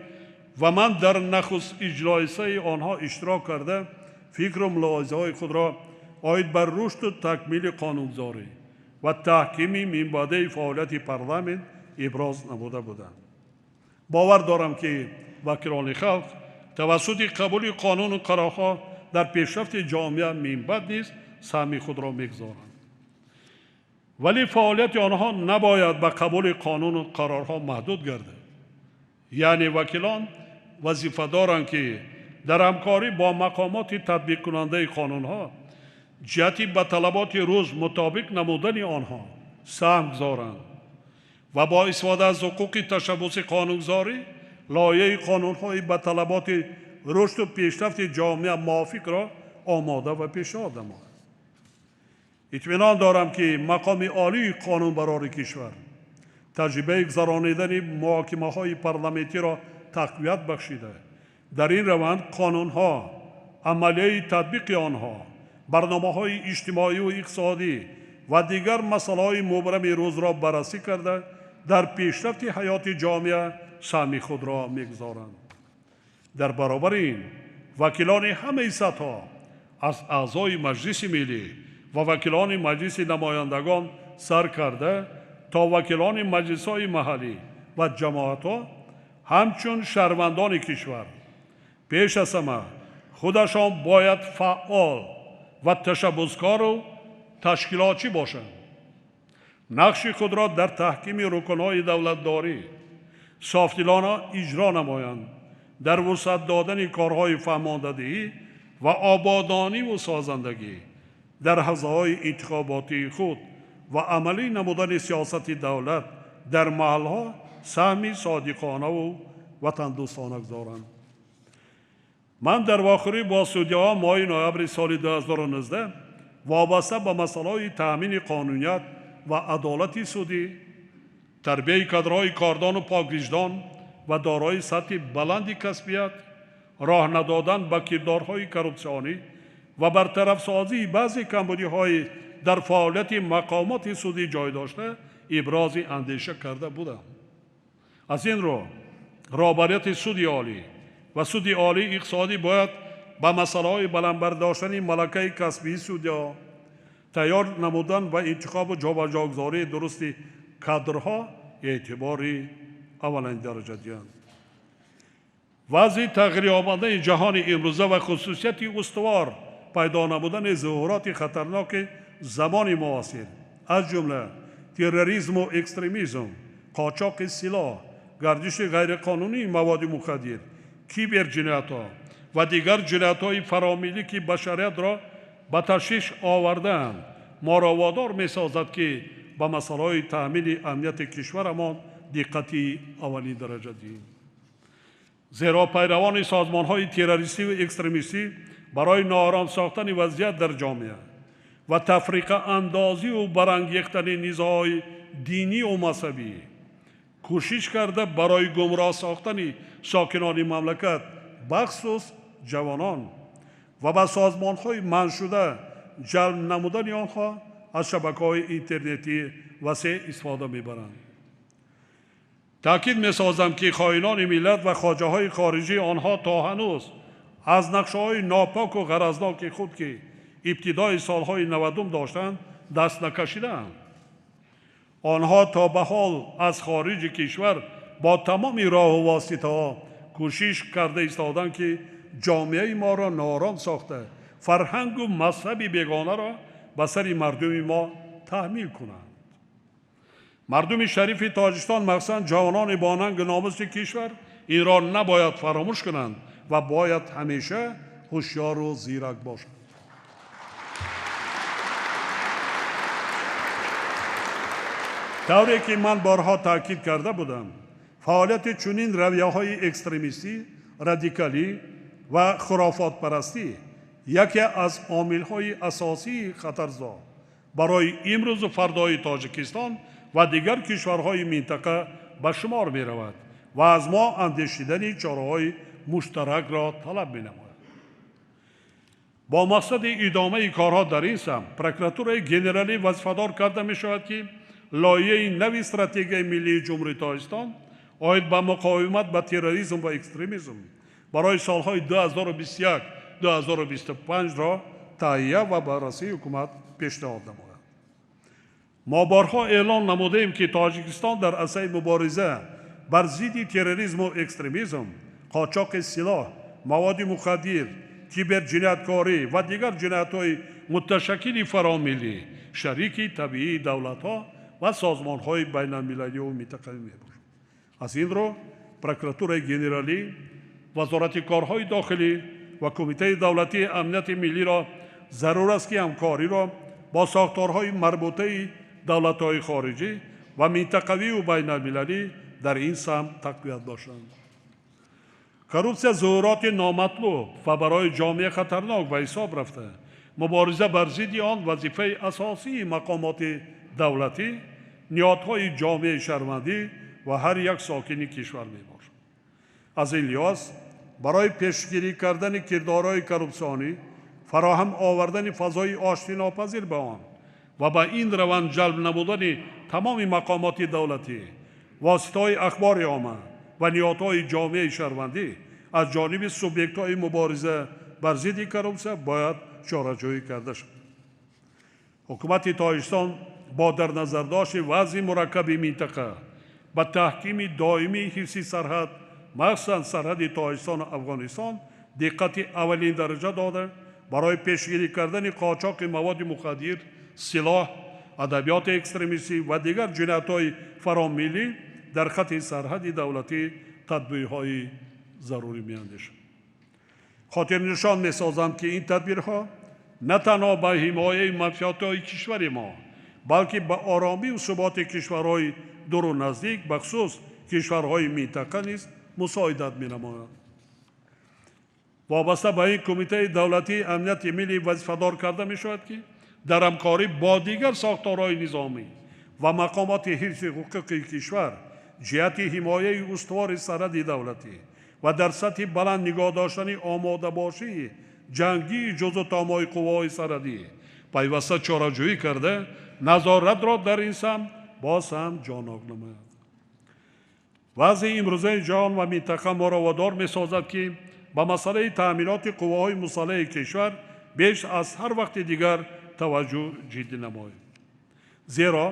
ва ман дар нахуст иҷлосияи онҳо иштирок карда фикру мулоҳизаҳои худро оид ба рушду такмили қонунгузорӣ ва таҳкими минбаъдаи фаъолияти парламент иброз намуда будам. Бовар дорам, ки вакилони халқ тавассути қабули қонуну қарорҳо дар пешрафти ҷомеа минбаъд низ саҳми худро мегузоранд. Вале фаъолияти онҳо набояд ба қабули қонуну қарорҳо маҳдуд гардад. Яъне вакилон вазифа доранд, ки дар ҳамкорӣ бо мақомоти татбиқкунандаи қонунҳо ҷиҳати ба талаботи рӯз мутобиқ намудани онҳо саҳм гузоранд ва бо истифода аз ҳуқуқи ташаббуси қонунгузорӣ лоиҳаи қонунҳои ба талаботи рушду пешрафти ҷомеа мувофиқро омода ва пешниҳод намоянд. Итминон дорам, ки мақоми олии қонунбарори кишвар таҷрибаи гузаронидани муҳокимаҳои парламентиро тақвият бахшида, дар ин раванд қонунҳо, амалияи татбиқи онҳо, барномаҳои иҷтимоию иқтисодӣ ва дигар масъалаҳои мубрами рӯзро баррасӣ карда, дар пешрафти ҳаёти ҷомеа саҳми худро мегузоранд. Дар баробари ин вакилони ҳамаи сатҳҳо аз аъзои Маҷлиси Миллӣ ва вакилони Маҷлиси намояндагон сар карда то вакилони маҷлисҳои маҳаллӣ ва ҷамоатҳо ҳамчун шаҳрвандони кишвар пеш аз ҳама худашон бояд фаъол ва ташаббускору ташкилотчӣ бошанд. Нақши худро дар таҳкими рукнҳои давлатдорӣ софдилона иҷро намоянд, дар вусъат додани корҳои фаҳмондадиҳӣ ва ободониву созандагӣ дар ҳавзаҳои интихоботии худ ва амалӣ намудани сиёсати давлат дар маҳалҳо саҳми содиқонаву ватандӯстона гузоранд. Ман дар вохӯрӣ бо судяҳо моҳи ноябри соли 2019 вобаста ба масъалаҳои таъмини қонуният ва адолати судӣ, тарбияи кадрҳои кордону поквиҷдон ва дорои сатҳи баланди касбият, роҳ надодан ба кирдорҳои коррупсионӣ ва бартарафсозии баъзе камбудиҳои дар фаъолияти мақомоти судӣ ҷой дошта ибрози андеша карда будам. Аз ин рӯ роҳбарияти суди олӣ ва суди олии иқтисодӣ бояд ба масъалаҳои баланд бардоштани малакаи касбии судяҳо, тайёр намудан ва интихобу ҷобаҷогузории дурусти кадрҳо эътибори аввалин дараҷа диҳанд. Вазъи тағйирёбандаи ҷаҳони имрӯза ва хусусияти устувор пайдо намудани зуҳуроти хатарноки замони муосир, аз ҷумла терроризму экстремизм, қочоқи силоҳ, гардиши ғайриқонунии маводи мухаддир, киберҷиноятҳо ва дигар ҷиноятҳои фаромиллӣ, ки башариятро ба ташвиш овардаанд, моро водор месозад, ки ба масъалаҳои таъмини амнияти кишварамон диққати аввалин дараҷа диҳем. Зеро пайравони созмонҳои террористиву экстремистӣ барои ноором сохтани вазъият дар ҷомеа ва тафриқаандозиву барангехтани низоъҳои динию мазҳабӣ кӯшиш карда барои гумроҳ сохтани сокинони мамлакат, бахусус ҷавонон, ва ба созмонҳои манъшуда ҷалб намудани онҳо аз шабакаҳои интернетӣ васеъ истифода мебаранд. Таъкид месозам, ки хоинони миллат ва хоҷаҳои хориҷии онҳо то ҳанӯз аз нақшаҳои нопоку ғаразноки худ, ки ибтидои солҳои 90 доштанд, даст накашидаанд. Онҳо то ба ҳол аз хориҷи кишвар бо тамоми роҳу воситаҳо кӯшиш карда истоданд, ки ҷомеаи моро ноором сохта, фарҳангу мазҳаби бегонаро ба сари мардуми мо таҳмил кунанд. Мардуми шарифи Тоҷикистон, махсусан ҷавонони бо нангу номуси кишвар, инро набояд фаромӯш кунанд ва бояд ҳамеша ҳушёру зирак бошанд. Тавре ки ман борҳо таъкид карда будам, фаъолияти чунин равияҳои экстремистӣ, радикалӣ ва хурофотпарастӣ яке аз омилҳои асосии хатарзо барои имрӯзу фардои Тоҷикистон ва дигар кишварҳои минтақа ба шумор меравад ва аз мо андешидани чораҳои муштаракро талаб менамояд. Бо мақсади идомаи корҳо дар ин самт прокуратураи генералӣ вазифадор карда мешавад, ки лоиҳаи нави стратегияи миллии Ҷумҳурии Тоҷикистон оид ба муқовимат ба терроризм ва экстремизм барои солҳои 2021-2025-ро таҳия ва баррасии ҳукумат пешниҳод намояд. Мо борҳо эълон намудаем, ки Тоҷикистон дар арсаи мубориза бар зидди терроризму экстремизм, қочоқи силоҳ, маводи мухаддир, киберҷинояткорӣ ва дигар ҷиноятҳои муташаккили фаромиллӣ шарики табиии давлатҳо ва созмонҳои байналмилалию минтақавӣ мебошад. Аз ин рӯ прокуратураи генералӣ, Вазорати корҳои дохилӣ ва Кумитаи давлатии амнияти миллиро зарур аст, ки ҳамкориро бо сохторҳои марбутаи давлатҳои хориҷӣ ва минтақавию байналмилалӣ дар ин самт тақвият бошанд. Коррупсия зуҳуроти номатлуб ва барои ҷомеа хатарнок ба ҳисоб рафта, мубориза бар зидди он вазифаи асосии мақомоти давлатӣ, ниҳодҳои ҷомеаи шаҳрвандӣ ва ҳар як сокини кишвар мебошад. Аз ин лиҳоз барои пешгирӣ кардани кирдорҳои коррупсионӣ, фароҳам овардани фазои оштинопазир ба он ва ба ин раванд ҷалб намудани тамоми мақомоти давлатӣ, воситаҳои ахбори омма ва ниҳодҳои ҷомеаи шаҳрвандӣ аз ҷониби субъектҳои мубориза бар зидди коррупсия бояд чораҷӯӣ карда шавад. Ҳукумати Тоҷикистон бо дар назардошти вазъи мураккаби минтақа ба таҳкими доимии ҳифзи сарҳад, махсусан сарҳади Тоҷикистону Афғонистон, диққати аввалин дараҷа дода, барои пешгирӣ кардани қочоқи маводи мухаддир, силоҳ, адабиёти экстремистӣ ва дигар ҷиноятҳои фаромиллӣ дар хати сарҳади давлатӣ тадбирҳои зарурӣ меандешад. Хотирнишон месозам, ки ин тадбирҳо на танҳо ба ҳимояи манфиатҳои кишвари мо, балки ба оромию суботи кишварҳои дуру наздик, бахусус кишварҳои минтақа низ мусоидат менамоянд. Вобаста ба ин Кумитаи давлатии амнияти миллӣ вазифадор карда мешавад, ки дар ҳамкорӣ бо дигар сохторҳои низомӣ ва мақомоти ҳифзи ҳуқуқи кишвар ҷиҳати ҳимояи устувори сарҳади давлатӣ ва дар сатҳи баланд нигоҳ доштани омодабошии ҷангии ҷузъу томои қувваҳои сарҳадӣ пайваста чораҷӯӣ карда, назоратро дар ин самт боз ҳам ҷоннок намояд. Вазъи имрӯзаи ҷаҳон ва минтақа моро водор месозад, ки ба масъалаи таъминоти қувваҳои мусаллаҳи кишвар беш аз ҳар вақти дигар таваҷҷӯҳ ҷиддӣ намоем. Зеро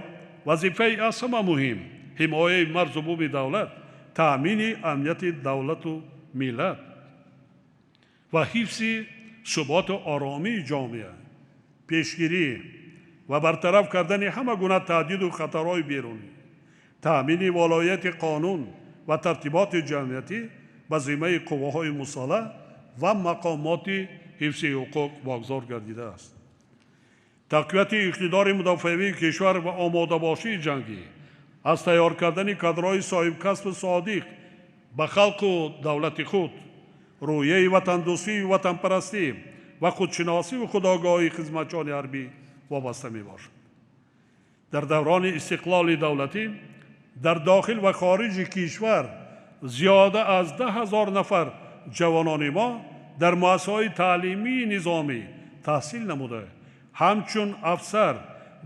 вазифаи аз ҳама муҳим ҳимояи марзу буми давлат, таъмини амнияти давлату миллат ва ҳифзи суботу оромии ҷомеа, пешгирӣ ва бартараф кардани ҳама гуна таҳдиду хатарҳои берунӣ, таъмини волоияти қонун ва тартиботи ҷамъиятӣ ба зиммаи қувваҳои мусаллаҳ ва мақомоти ҳифзи ҳуқуқ вогузор гардидааст. Тақвияти иқтидори мудофиавии кишвар ва омодабошии ҷангӣ аз тайёр кардани кадрҳои соҳибкасбу содиқ ба халқу давлати худ, рӯҳияи ватандӯстию ватанпарастӣ ва худшиносиву худогоҳии хизматчиёни ҳарбӣ вобаста мебошад. Дар даврони истиқлоли давлатӣ дар дохил ва хориҷи кишвар зиёда аз 10 000 нафар ҷавонони мо дар муассисаҳои таълимии низомӣ таҳсил намуда, ҳамчун афсар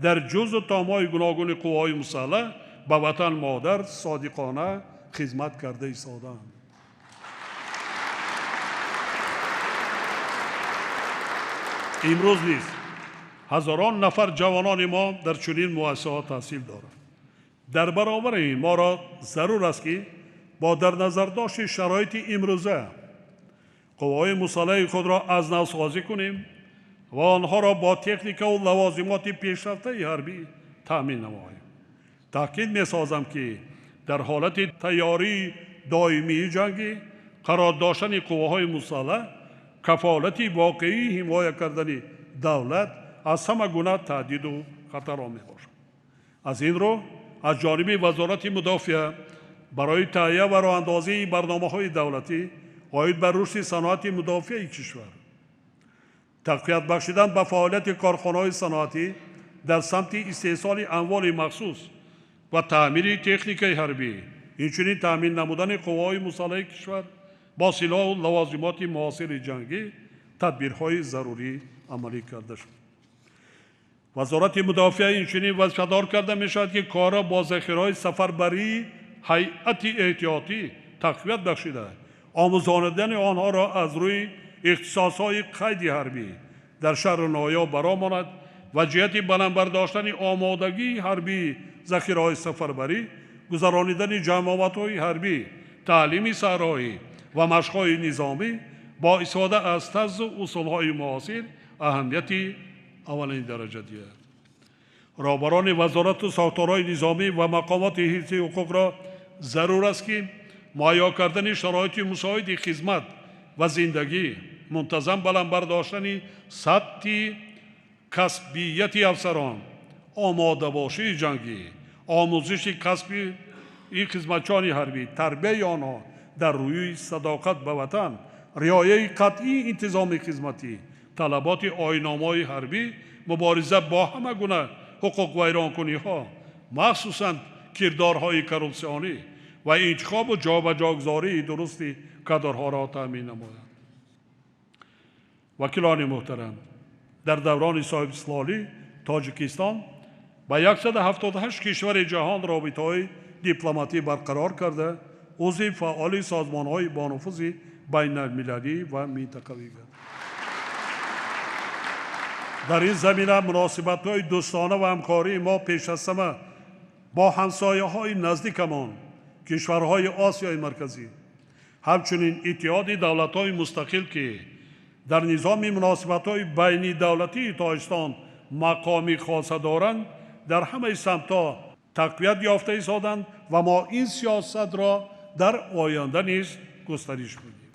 дар ҷузъу томҳои гуногуни қувваҳои мусаллаҳ ба ватан модар содиқона хизмат карда истодаанд. Имрӯз низ ҳазорон нафар ҷавонони мо дар чунин муассисаҳо таҳсил доранд. Дар баробари ин моро зарур аст, ки бо дар назардошти шароити имрӯза қувваҳои мусаллаҳи худро аз навсозӣ кунем ва онҳоро бо техникаву лавозимоти пешрафтаи ҳарбӣ таъмин намоем. Таъкид месозам, ки дар ҳолати тайёрии доимии ҷангӣ қарор доштани қувваҳои мусаллаҳ кафолати воқеии ҳимоя кардани давлат аз ҳама гуна таҳдиду хатарҳо мебошад. Аз ин рӯ аз ҷониби Вазорати мудофиа барои таҳия ва роҳандозии барномаҳои давлатӣ оид ба рушди саноати мудофиаи кишвар, Тақвият бахшидан ба фаъолияти корхонаҳои саноатӣ дар самти истеҳсоли амволи махсус ва таъмири техникаи ҳарбӣ, инчунин таъмин намудани қувваҳои мусаллаҳи кишвар бо силоҳу лавозимоти муосири ҷангӣ тадбирҳои зарурӣ амалӣ карда шуд. Вазорати мудофиа инчунин вазифадор карда мешавад, ки корро бо захираҳои сафарбарии ҳайати эҳтиётӣ тақвият бахшида, омӯзонидани онҳоро аз рӯи ихтисосҳои қайди ҳарбӣ дар шаҳру ноҳияҳо баромонад ва ҷиҳати баланд бардоштани омодагии ҳарбии захираҳои сафарбарӣ, гузаронидани ҷамъоватҳои ҳарбӣ, таълими саҳроӣ ва машқҳои низомӣ бо истифода аз тарзу усулҳои муосир аҳамияти аввалин дараҷа диҳад. Роҳбарони вазорату сохторҳои низомӣ ва мақомоти ҳифзи ҳуқуқро зарур аст, ки муҳайё кардани шароити мусоиди хизмат ва зиндагӣ, мунтазам баланд бардоштани сатҳи касбияти афсарон, омодабошии ҷангӣ, омӯзиши касби хизматчиёни ҳарбӣ, тарбияи онҳо дар рӯи садоқат ба ватан, риояи қатъии интизоми хизматӣ, талаботи оинномаҳои ҳарбӣ, мубориза бо ҳама гуна ҳуқуқвайронкуниҳо, махсусан кирдорҳои коррупсионӣ ва интихобу ҷобаҷогузории дурусти кадрҳоро таъмин намояд. Вакилони муҳтарам, дар даврони соҳибистиқлолӣ Тоҷикистон ба 178 кишвари ҷаҳон робитаҳои дипломатӣ барқарор карда, узви фаъоли созмонҳои бонуфузи байналмилалӣ ва минтақавӣ гардид. Дар ин замина муносибатҳои дӯстона ва ҳамкории мо пеш аз ҳама бо ҳамсояҳои наздикамон, кишварҳои Осиёи Марказӣ, ҳамчунин Иттиҳоди давлатҳои мустақил, ки дар низоми муносибатҳои байнидавлатии Тоҷикистон мақоми хоса доранд, дар ҳамаи самтҳо тақвият ёфта истоданд ва мо ин сиёсатро дар оянда низ густариш медиҳем.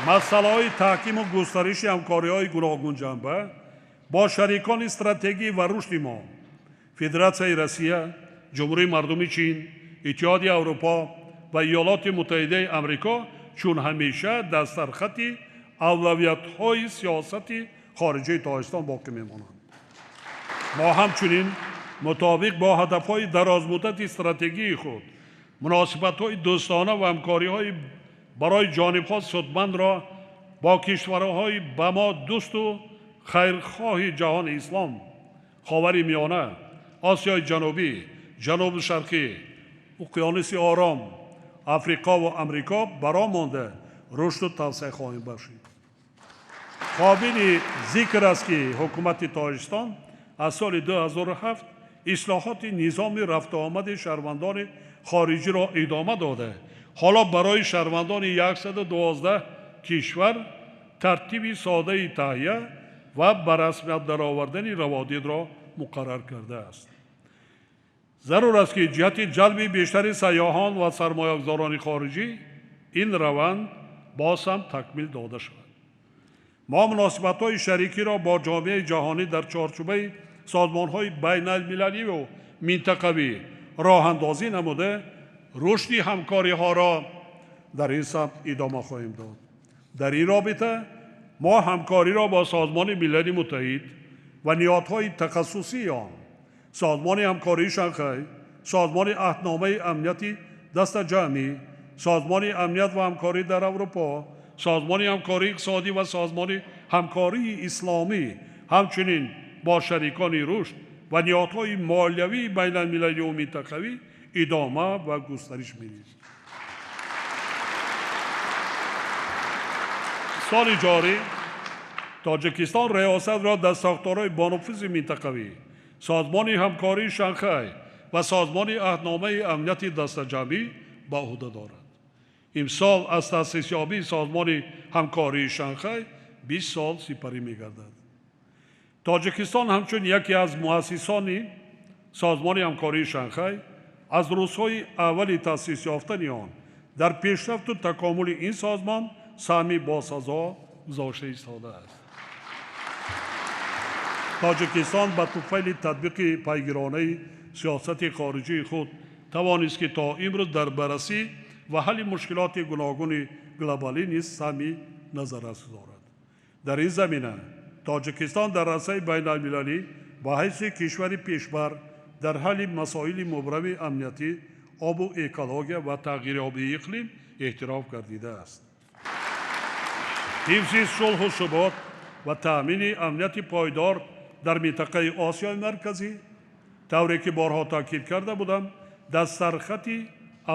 Масъалаҳои таҳкиму густариши ҳамкориҳои гуногунҷанба бо шарикони стратегӣ ва рушди мо Федератсияи Россия, Ҷумҳурии Мардумии Чин, Иттиҳоди Аврупо ва Иёлоти Муттаҳидаи Амрико чун ҳамеша дар сархати авлавиятҳои сиёсати хориҷии Тоҷикистон боқӣ мемонанд. Мо ҳамчунин мутобиқ бо ҳадафҳои дарозмуддати стратегии худ муносибатҳои дӯстона ва ҳамкориҳои барои ҷонибҳо судмандро бо кишварҳои ба мо дӯсту хайрхоҳи ҷаҳони ислом, Ховари Миёна, Осиёи Ҷанубӣ, Ҷанубу Шарқӣ, Уқёнуси Ором, Африқо ва Амрико баро монда рушду тавсеа хоҳем бахшид. Қобили зикр аст, ки ҳукумати Тоҷикистон аз соли 2007 ислоҳоти низоми рафтуомади шаҳрвандони хориҷиро идома дода, ҳоло барои шаҳрвандони 112 кишвар тартиби содаи таҳия ва ба расмият даровардани раводидро муқаррар кардааст. Зарур аст, ки ҷиҳати ҷалби бештари сайёҳон ва сармоягузорони хориҷӣ ин раванд боз ҳам такмил дода шавад. Мо муносибатҳои шарикиро бо ҷомеаи ҷаҳонӣ дар чорчӯбаи созмонҳои байналмилаливу минтақавӣ роҳандозӣ намуда, рушди ҳамкориҳоро дар ин самт идома хоҳем дод. Дар ин робита мо ҳамкориро бо Созмони Милали Муттаҳид ва ниҳодҳои тахассусии он, Созмони ҳамкории Шанхай, Созмони аҳдномаи амнияти дастаҷамъӣ, Созмони амният ва ҳамкорӣ дар Аврупо, Созмони ҳамкории иқтисодӣ ва Созмони ҳамкории исломӣ, ҳамчунин бо шарикони рушд ва ниҳодҳои молиявии байналмилалию минтақавӣ идома ва густариш медиҳем. Соли ҷорӣ Тоҷикистон риёсатро дар сохторҳои бонуфузи минтақавӣ, Созмони ҳамкории Шанхай ва Созмони аҳдномаи амнияти дастаҷамъӣ ба ӯҳда дорад. Имсол аз таъсисёбии Созмони ҳамкории Шанхай 20 сол сипарӣ мегардад. Тоҷикистон ҳамчун яке аз муассисони Созмони ҳамкории Шанхай аз рӯзҳои аввали таъсис ёфтани он дар пешрафту такомули ин созмон саҳми босазо гузошта истодааст. Тоҷикистон ба туфайли татбиқи пайгиронаи сиёсати хориҷии худ тавонист, ки то имрӯз дар баррасӣ ва ҳалли мушкилоти гуногуни глобалӣ низ саҳми назаррас дорад. Дар ин замина Тоҷикистон дар арсаи байналмилалӣ ба ҳайси кишвари пешбар дар ҳалли масоили мубрами амниятӣ, обу экология ва тағйирёбии иқлим эътироф гардидааст. Ҳифзи сулҳу субот ва таъмини амнияти пойдор дар минтақаи Осиёи Марказӣ, тавре ки борҳо таъкид карда будам, дар сархати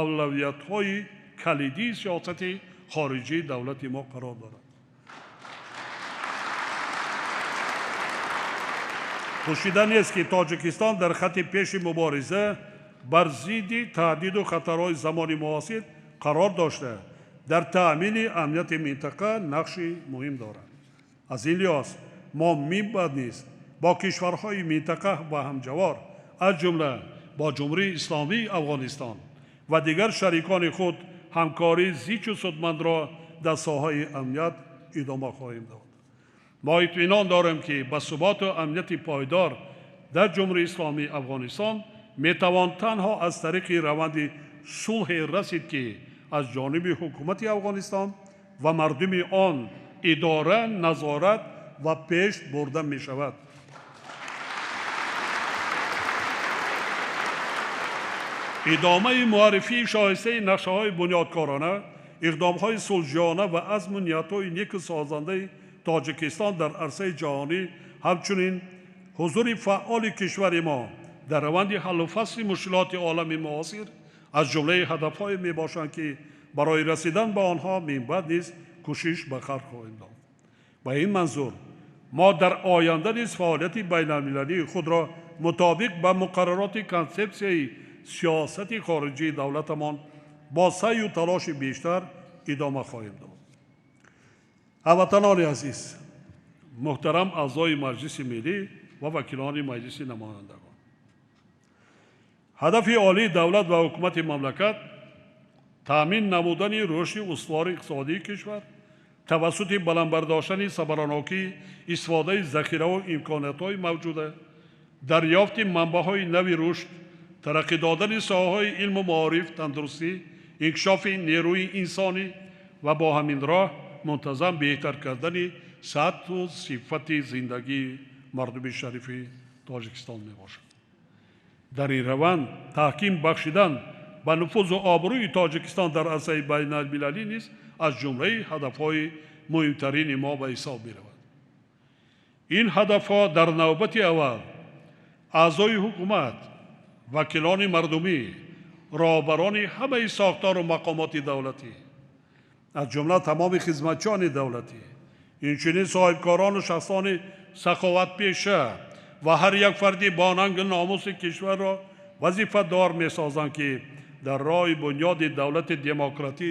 авлавиятҳои калидии сиёсати хориҷии давлати мо қарор дорад. Пӯшида нест, ки Тоҷикистон дар хати пеши мубориза бар зидди таҳдиду хатарҳои замони муосир қарор дошта, дар таъмини амнияти минтақа нақши муҳим дорад. Аз ин лиҳоз мо мебад низ бо кишварҳои минтақа ва ҳамҷавор, аз ҷумла бо Ҷумҳурии Исломии Афғонистон ва дигар шарикони худ ҳамкории зичу судмандро дар соҳаи амният идома хоҳем дод. Мо итминон дорем, ки ба суботу амнияти пойдор дар Ҷумҳурии Исломии Афғонистон метавон танҳо аз тариқи раванди сулҳе расид, ки аз ҷониби ҳукумати Афғонистон ва мардуми он идора, назорат ва пеш бурда мешавад. Идомаи муаррифии шоистаи нақшаҳои бунёдкорона, иқдомҳои сулҳҷӯёна ва азму ниятҳои неку созандаи Тоҷикистон дар арсаи ҷаҳонӣ, ҳамчунин ҳузури фаъоли кишвари мо дар раванди ҳаллу фасли мушкилоти олами муосир аз ҷумлаи ҳадафҳое мебошанд, ки барои расидан ба онҳо минбаъд низ кӯшиш ба хар хоҳем дод. Ба ин манзур мо дар оянда низ фаъолияти байналмилалии худро мутобиқ ба муқаррароти консепсияи сиёсати хориҷии давлатамон бо саъю талоши бештар идома хоҳем дод. Ҳамватанони азиз, муҳтарам аъзои Маҷлиси Миллӣ ва вакилони Маҷлиси Намояндагон, ҳадафи олии давлат ва ҳукумати мамлакат таъмин намудани рушди устувори иқтисодии кишвар тавассути баланд бардоштани самаранокии истифодаи захираву имкониятҳои мавҷуда, дарёфти манбаъҳои нави рушд, тараққӣ додани соҳаҳои илму маориф, тандурустӣ, инкишофи нерӯи инсонӣ ва бо ҳамин роҳ мунтазам беҳтар кардани сатҳу сифати зиндагии мардуми шарифи Тоҷикистон мебошад. Дар ин раванд таҳким бахшидан ба нуфузу обрӯи Тоҷикистон дар арсаи байналмилалӣ низ аз ҷумлаи ҳадафҳои муҳимтарини мо ба ҳисоб меравад. Ин ҳадафҳо дар навбати аввал аъзои ҳукумат, вакилони мардумӣ, роҳбарони ҳамаи сохтору мақомоти давлатӣ, аз ҷумла тамоми хизматчиёни давлатӣ, инчунин соҳибкорону шахсони саховатпеша ва ҳар як фарди бо нангу номуси кишварро вазифадор месозанд, ки дар роҳи бунёди давлати демократӣ,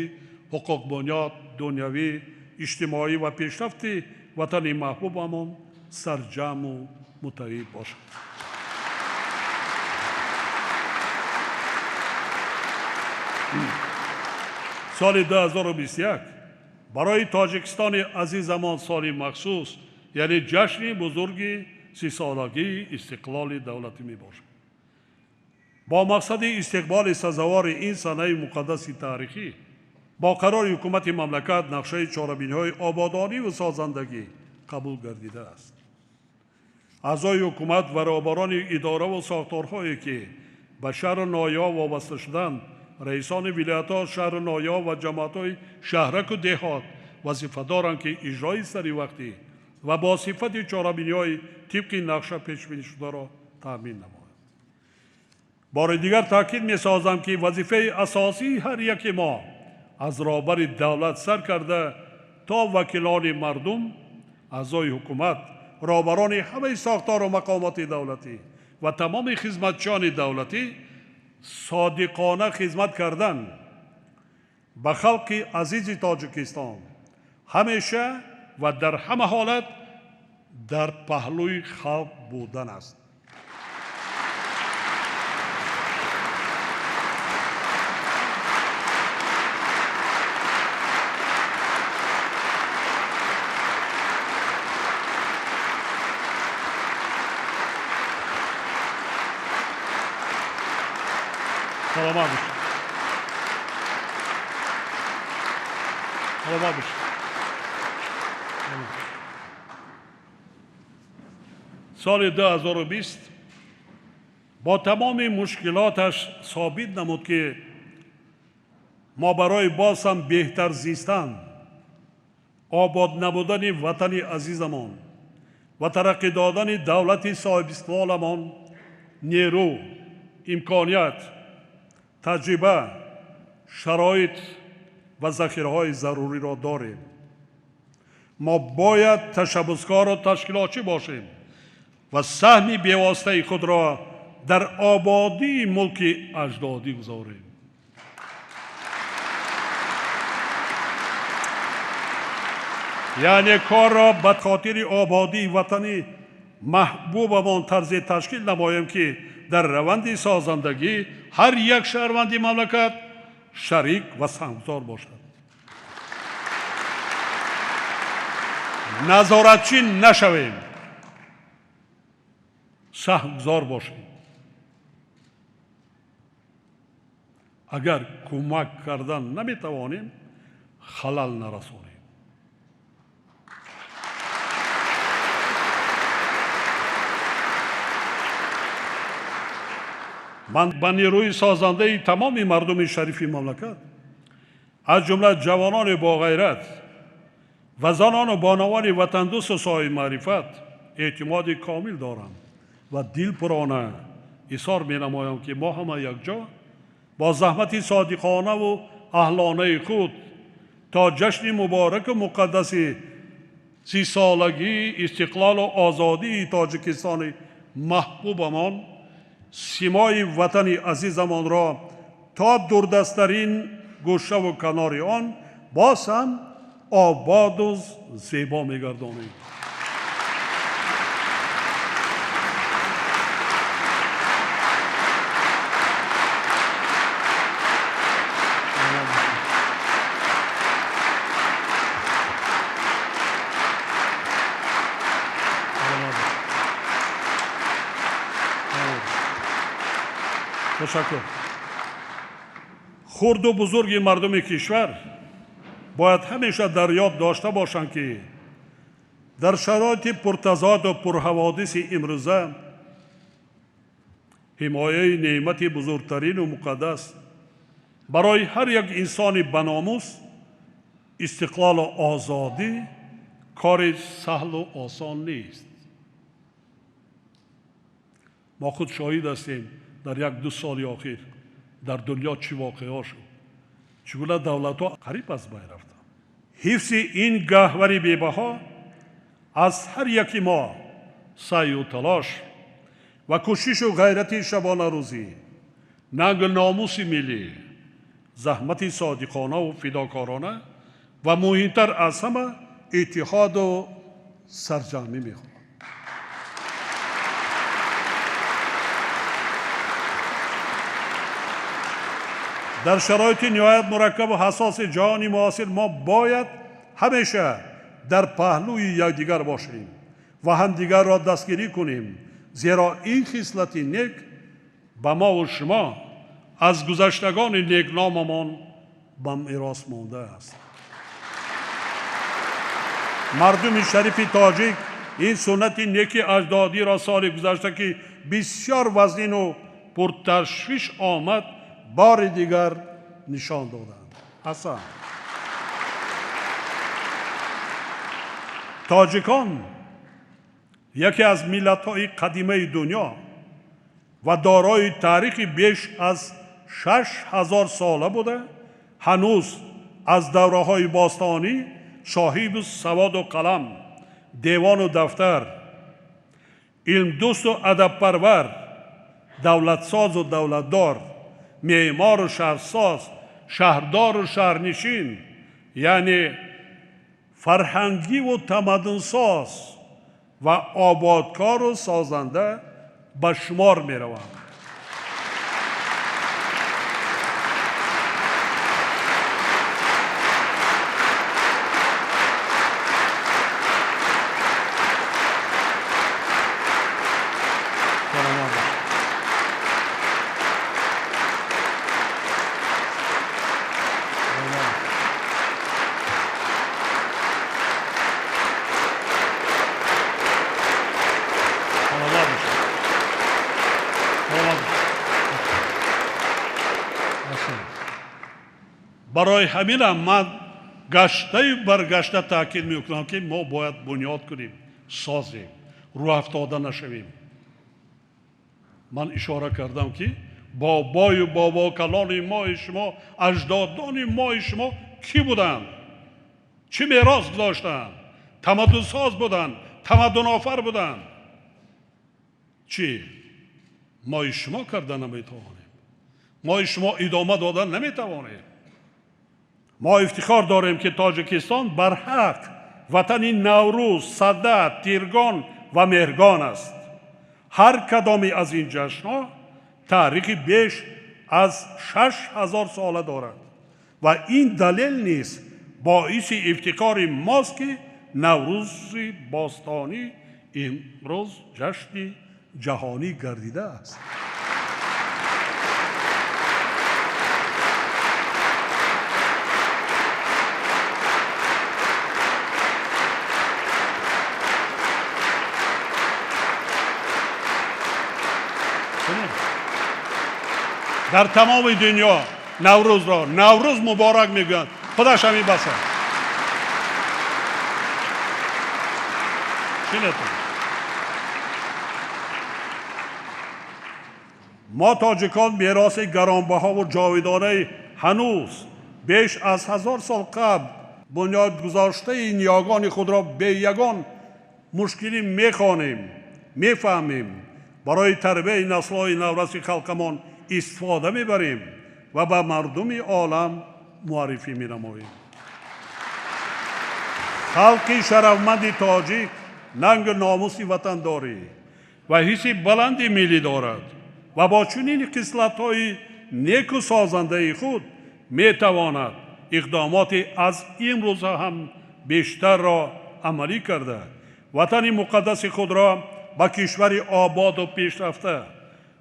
ҳуқуқбунёд, дунявӣ, иҷтимоӣ ва пешрафти ватани маҳбубамон сарҷамъу муттаҳид бошанд. Соли 2021 барои Тоҷикистони азизамон соли махсус, яъне ҷашни бузурги 30-солагии истиқлоли давлатӣ мебошад. Бо мақсади истиқболи сазовори ин санаи муқаддаси таърихӣ бо қарори ҳукумати мамлакат нақшаи чорабиниҳои ободонӣ ва созандагӣ қабул гардидааст. Аъзои ҳукумат ва роҳбарони идораву сохторҳое, ки ба шаҳру ноҳияҳо вобаста шуданд, раисони вилоятҳо, шаҳру ноҳияҳо ва ҷамоатҳои шаҳраку деҳот вазифа доранд, ки иҷрои саривақтӣ ва бо сифати чорабиниҳои тибқи нақша пешбинишударо таъмин намоянд. Бори дигар таъкид месозам, ки вазифаи асосии ҳар яки мо аз роҳбари давлат сар карда то вакилони мардум, аъзои ҳукумат, роҳбарони ҳамаи сохтору мақомоти давлатӣ ва тамоми хизматчиёни давлатӣ содиқона хизмат кардан ба халқи азизи Тоҷикистон ҳамеша ва дар ҳама ҳолат дар паҳлӯи халқ будан аст. Саломат бошед. Саломат бошед. Соли 2020 бо тамоми мушкилоташ собит намуд, ки мо барои боз ҳам беҳтар зистан, обод намудани ватани азизамон ва тараққӣ додани давлати соҳибистиқлоламон нерӯ, имконият, таҷриба, шароит ва захираҳои заруриро дорем. Мо бояд ташаббускору ташкилотчӣ бошем ва саҳми бевоситаи худро дар ободии мулки аҷдодӣ гузорем. Яъне корро ба хотири ободии ватани маҳбубамон тарзе ташкил намоем, ки дар раванди созандагӣ ҳар як шаҳрванди мамлакат шарик ва саҳмгузор бошад. Назоратчӣ нашавем, саҳмгузор бошем. Агар кӯмак кардан наметавонем, халал нарасонем. Ман ба нерӯи созандаи тамоми мардуми шарифи мамлакат, аз ҷумла ҷавонони боғайрат ва занону бонувони ватандӯсту соҳибмаърифат эътимоди комил дорам ва дилпурона изҳор менамоям, ки мо ҳама якҷо бо заҳмати содиқонаву аҳлонаи худ то ҷашни мубораку муқаддаси 30-солагии истиқлолу озодии Тоҷикистони маҳбубамон симои ватани азизамонро то дурдасттарин гӯшаву канори он боз ҳам ободу зебо мегардонем. Ташаккур. Хурду бузурги мардуми кишвар бояд ҳамеша дар ёд дошта бошанд, ки дар шароити пуртазоду пурҳаводиси имрӯза ҳимояи неъмати бузургтарину муқаддас барои ҳар як инсони баномус истиқлолу озодӣ кори саҳлу осон нест. Мо худ шоҳид ҳастем дар 1-2 соли охир дар дунё чӣ воқеаҳо шуд, чӣ гуна давлатҳо қариб аз байн рафтанд. Ҳифзи ин гаҳвари бебаҳо аз ҳар яки мо саъю талош ва кӯшишу ғайрати шабонарӯзӣ, нангу номуси миллӣ, заҳмати содиқонаву фидокорона ва муҳимтар аз ҳама иттиҳоду сарҷамъӣ мехоҳад. Дар шароити ниҳоят мураккабу ҳассоси ҷаҳони муосир мо бояд ҳамеша дар паҳлӯи якдигар бошем ва ҳамдигарро дастгирӣ кунем, зеро ин хислати нек ба мову шумо аз гузаштагони некномамон ба мерос мондааст. Мардуми шарифи тоҷик ин суннати неки аҷдодиро соли гузашта, ки бисёр вазнину пурташвиш омад, бори дигар нишон доданд. Ҳасан. Тоҷикон яке аз миллатҳои қадимаи дунё ва дорои таърихи беш аз 6000 сола буда, ҳанӯз аз давраҳои бостонӣ соҳиби саводу қалам, девону дафтар, илмдӯсту адабпарвар, давлатсозу давлатдор, меъмору шаҳрсоз, шаҳрдору шаҳрнишин, яъне фарҳангиву тамаддунсоз ва ободкору созанда ба шумор мераванд. Барои ҳаминам ман гаштаю баргашта таъкид мекунам, ки мо бояд бунёд кунем, созем, рӯҳафтода нашавем. Ман ишора кардам, ки бобою бобокалони мои шумо, аҷдодони мои шумо кӣ буданд, чӣ мерос гузоштанд, тамаддунсоз буданд, тамаддунофар буданд. Чӣ мои шумо карда наметавонем, мои шумо идома дода наметавонем. Мо ифтихор дорем, ки Тоҷикистон барҳақ ватани Наврӯз, Сада, Тиргон ва Меҳргон аст. Ҳар кадоме аз ин ҷашнҳо таърихи беш аз 6000 сола дорад ва ин далел низ боиси ифтихори мост, ки Наврӯзи бостонӣ имрӯз ҷашни ҷаҳонӣ гардидааст. Дар тамоми дунё Наврӯзро Наврӯз муборак мегӯянд. Худаш ҳамин бас аст. Шинатон. Мо тоҷикон мероси гаронбаҳову ҷовидонаи ҳанӯз беш аз 1000 сол қабл бунёдгузоштаи ниёгони худро бе ягон мушкилӣ мехонем, мефаҳмем, барои тарбияи наслҳои навраси халқамон истифода мебарем ва ба мардуми олам муаррифӣ менамоем. Халқи шарафманди тоҷик нангу номуси ватандорӣ ва ҳисси баланди миллӣ дорад ва бо чунин хислатҳои неку созандаи худ метавонад иқдомоти аз имрӯза ҳам бештарро амалӣ карда, ватани муқаддаси худро ба кишвари ободу пешрафта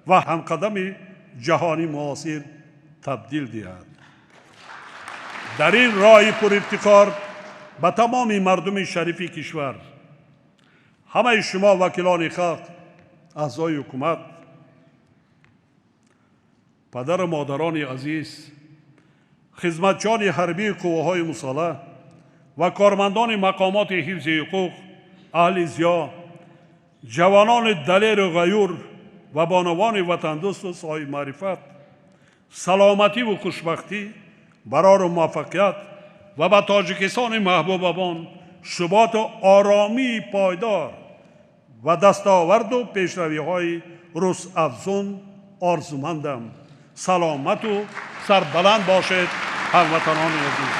ва ҳамқадами ҷаҳони муосир табдил диҳад. Дар ин роҳи пурифтихор ба тамоми мардуми шарифи кишвар, ҳамаи шумо вакилони халқ, аъзои ҳукумат, падару модарони азиз, хизматчиёни ҳарбии қувваҳои мусаллаҳ ва кормандони мақомоти ҳифзи ҳуқуқ, аҳли зиё, ҷавонони далеру ғаюр ва бонувони ватандӯсту соҳибмаърифат, саломативу хушбахтӣ, барору муваффақият ва ба Тоҷикистони маҳбубамон суботу оромии пойдор ва дастоварду пешравиҳои рӯзафзун орзумандам. Саломату сарбаланд бошед, ҳамватанони азиз.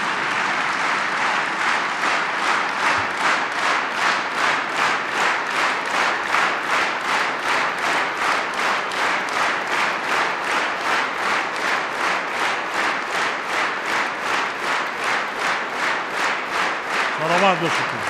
Саломат бошед.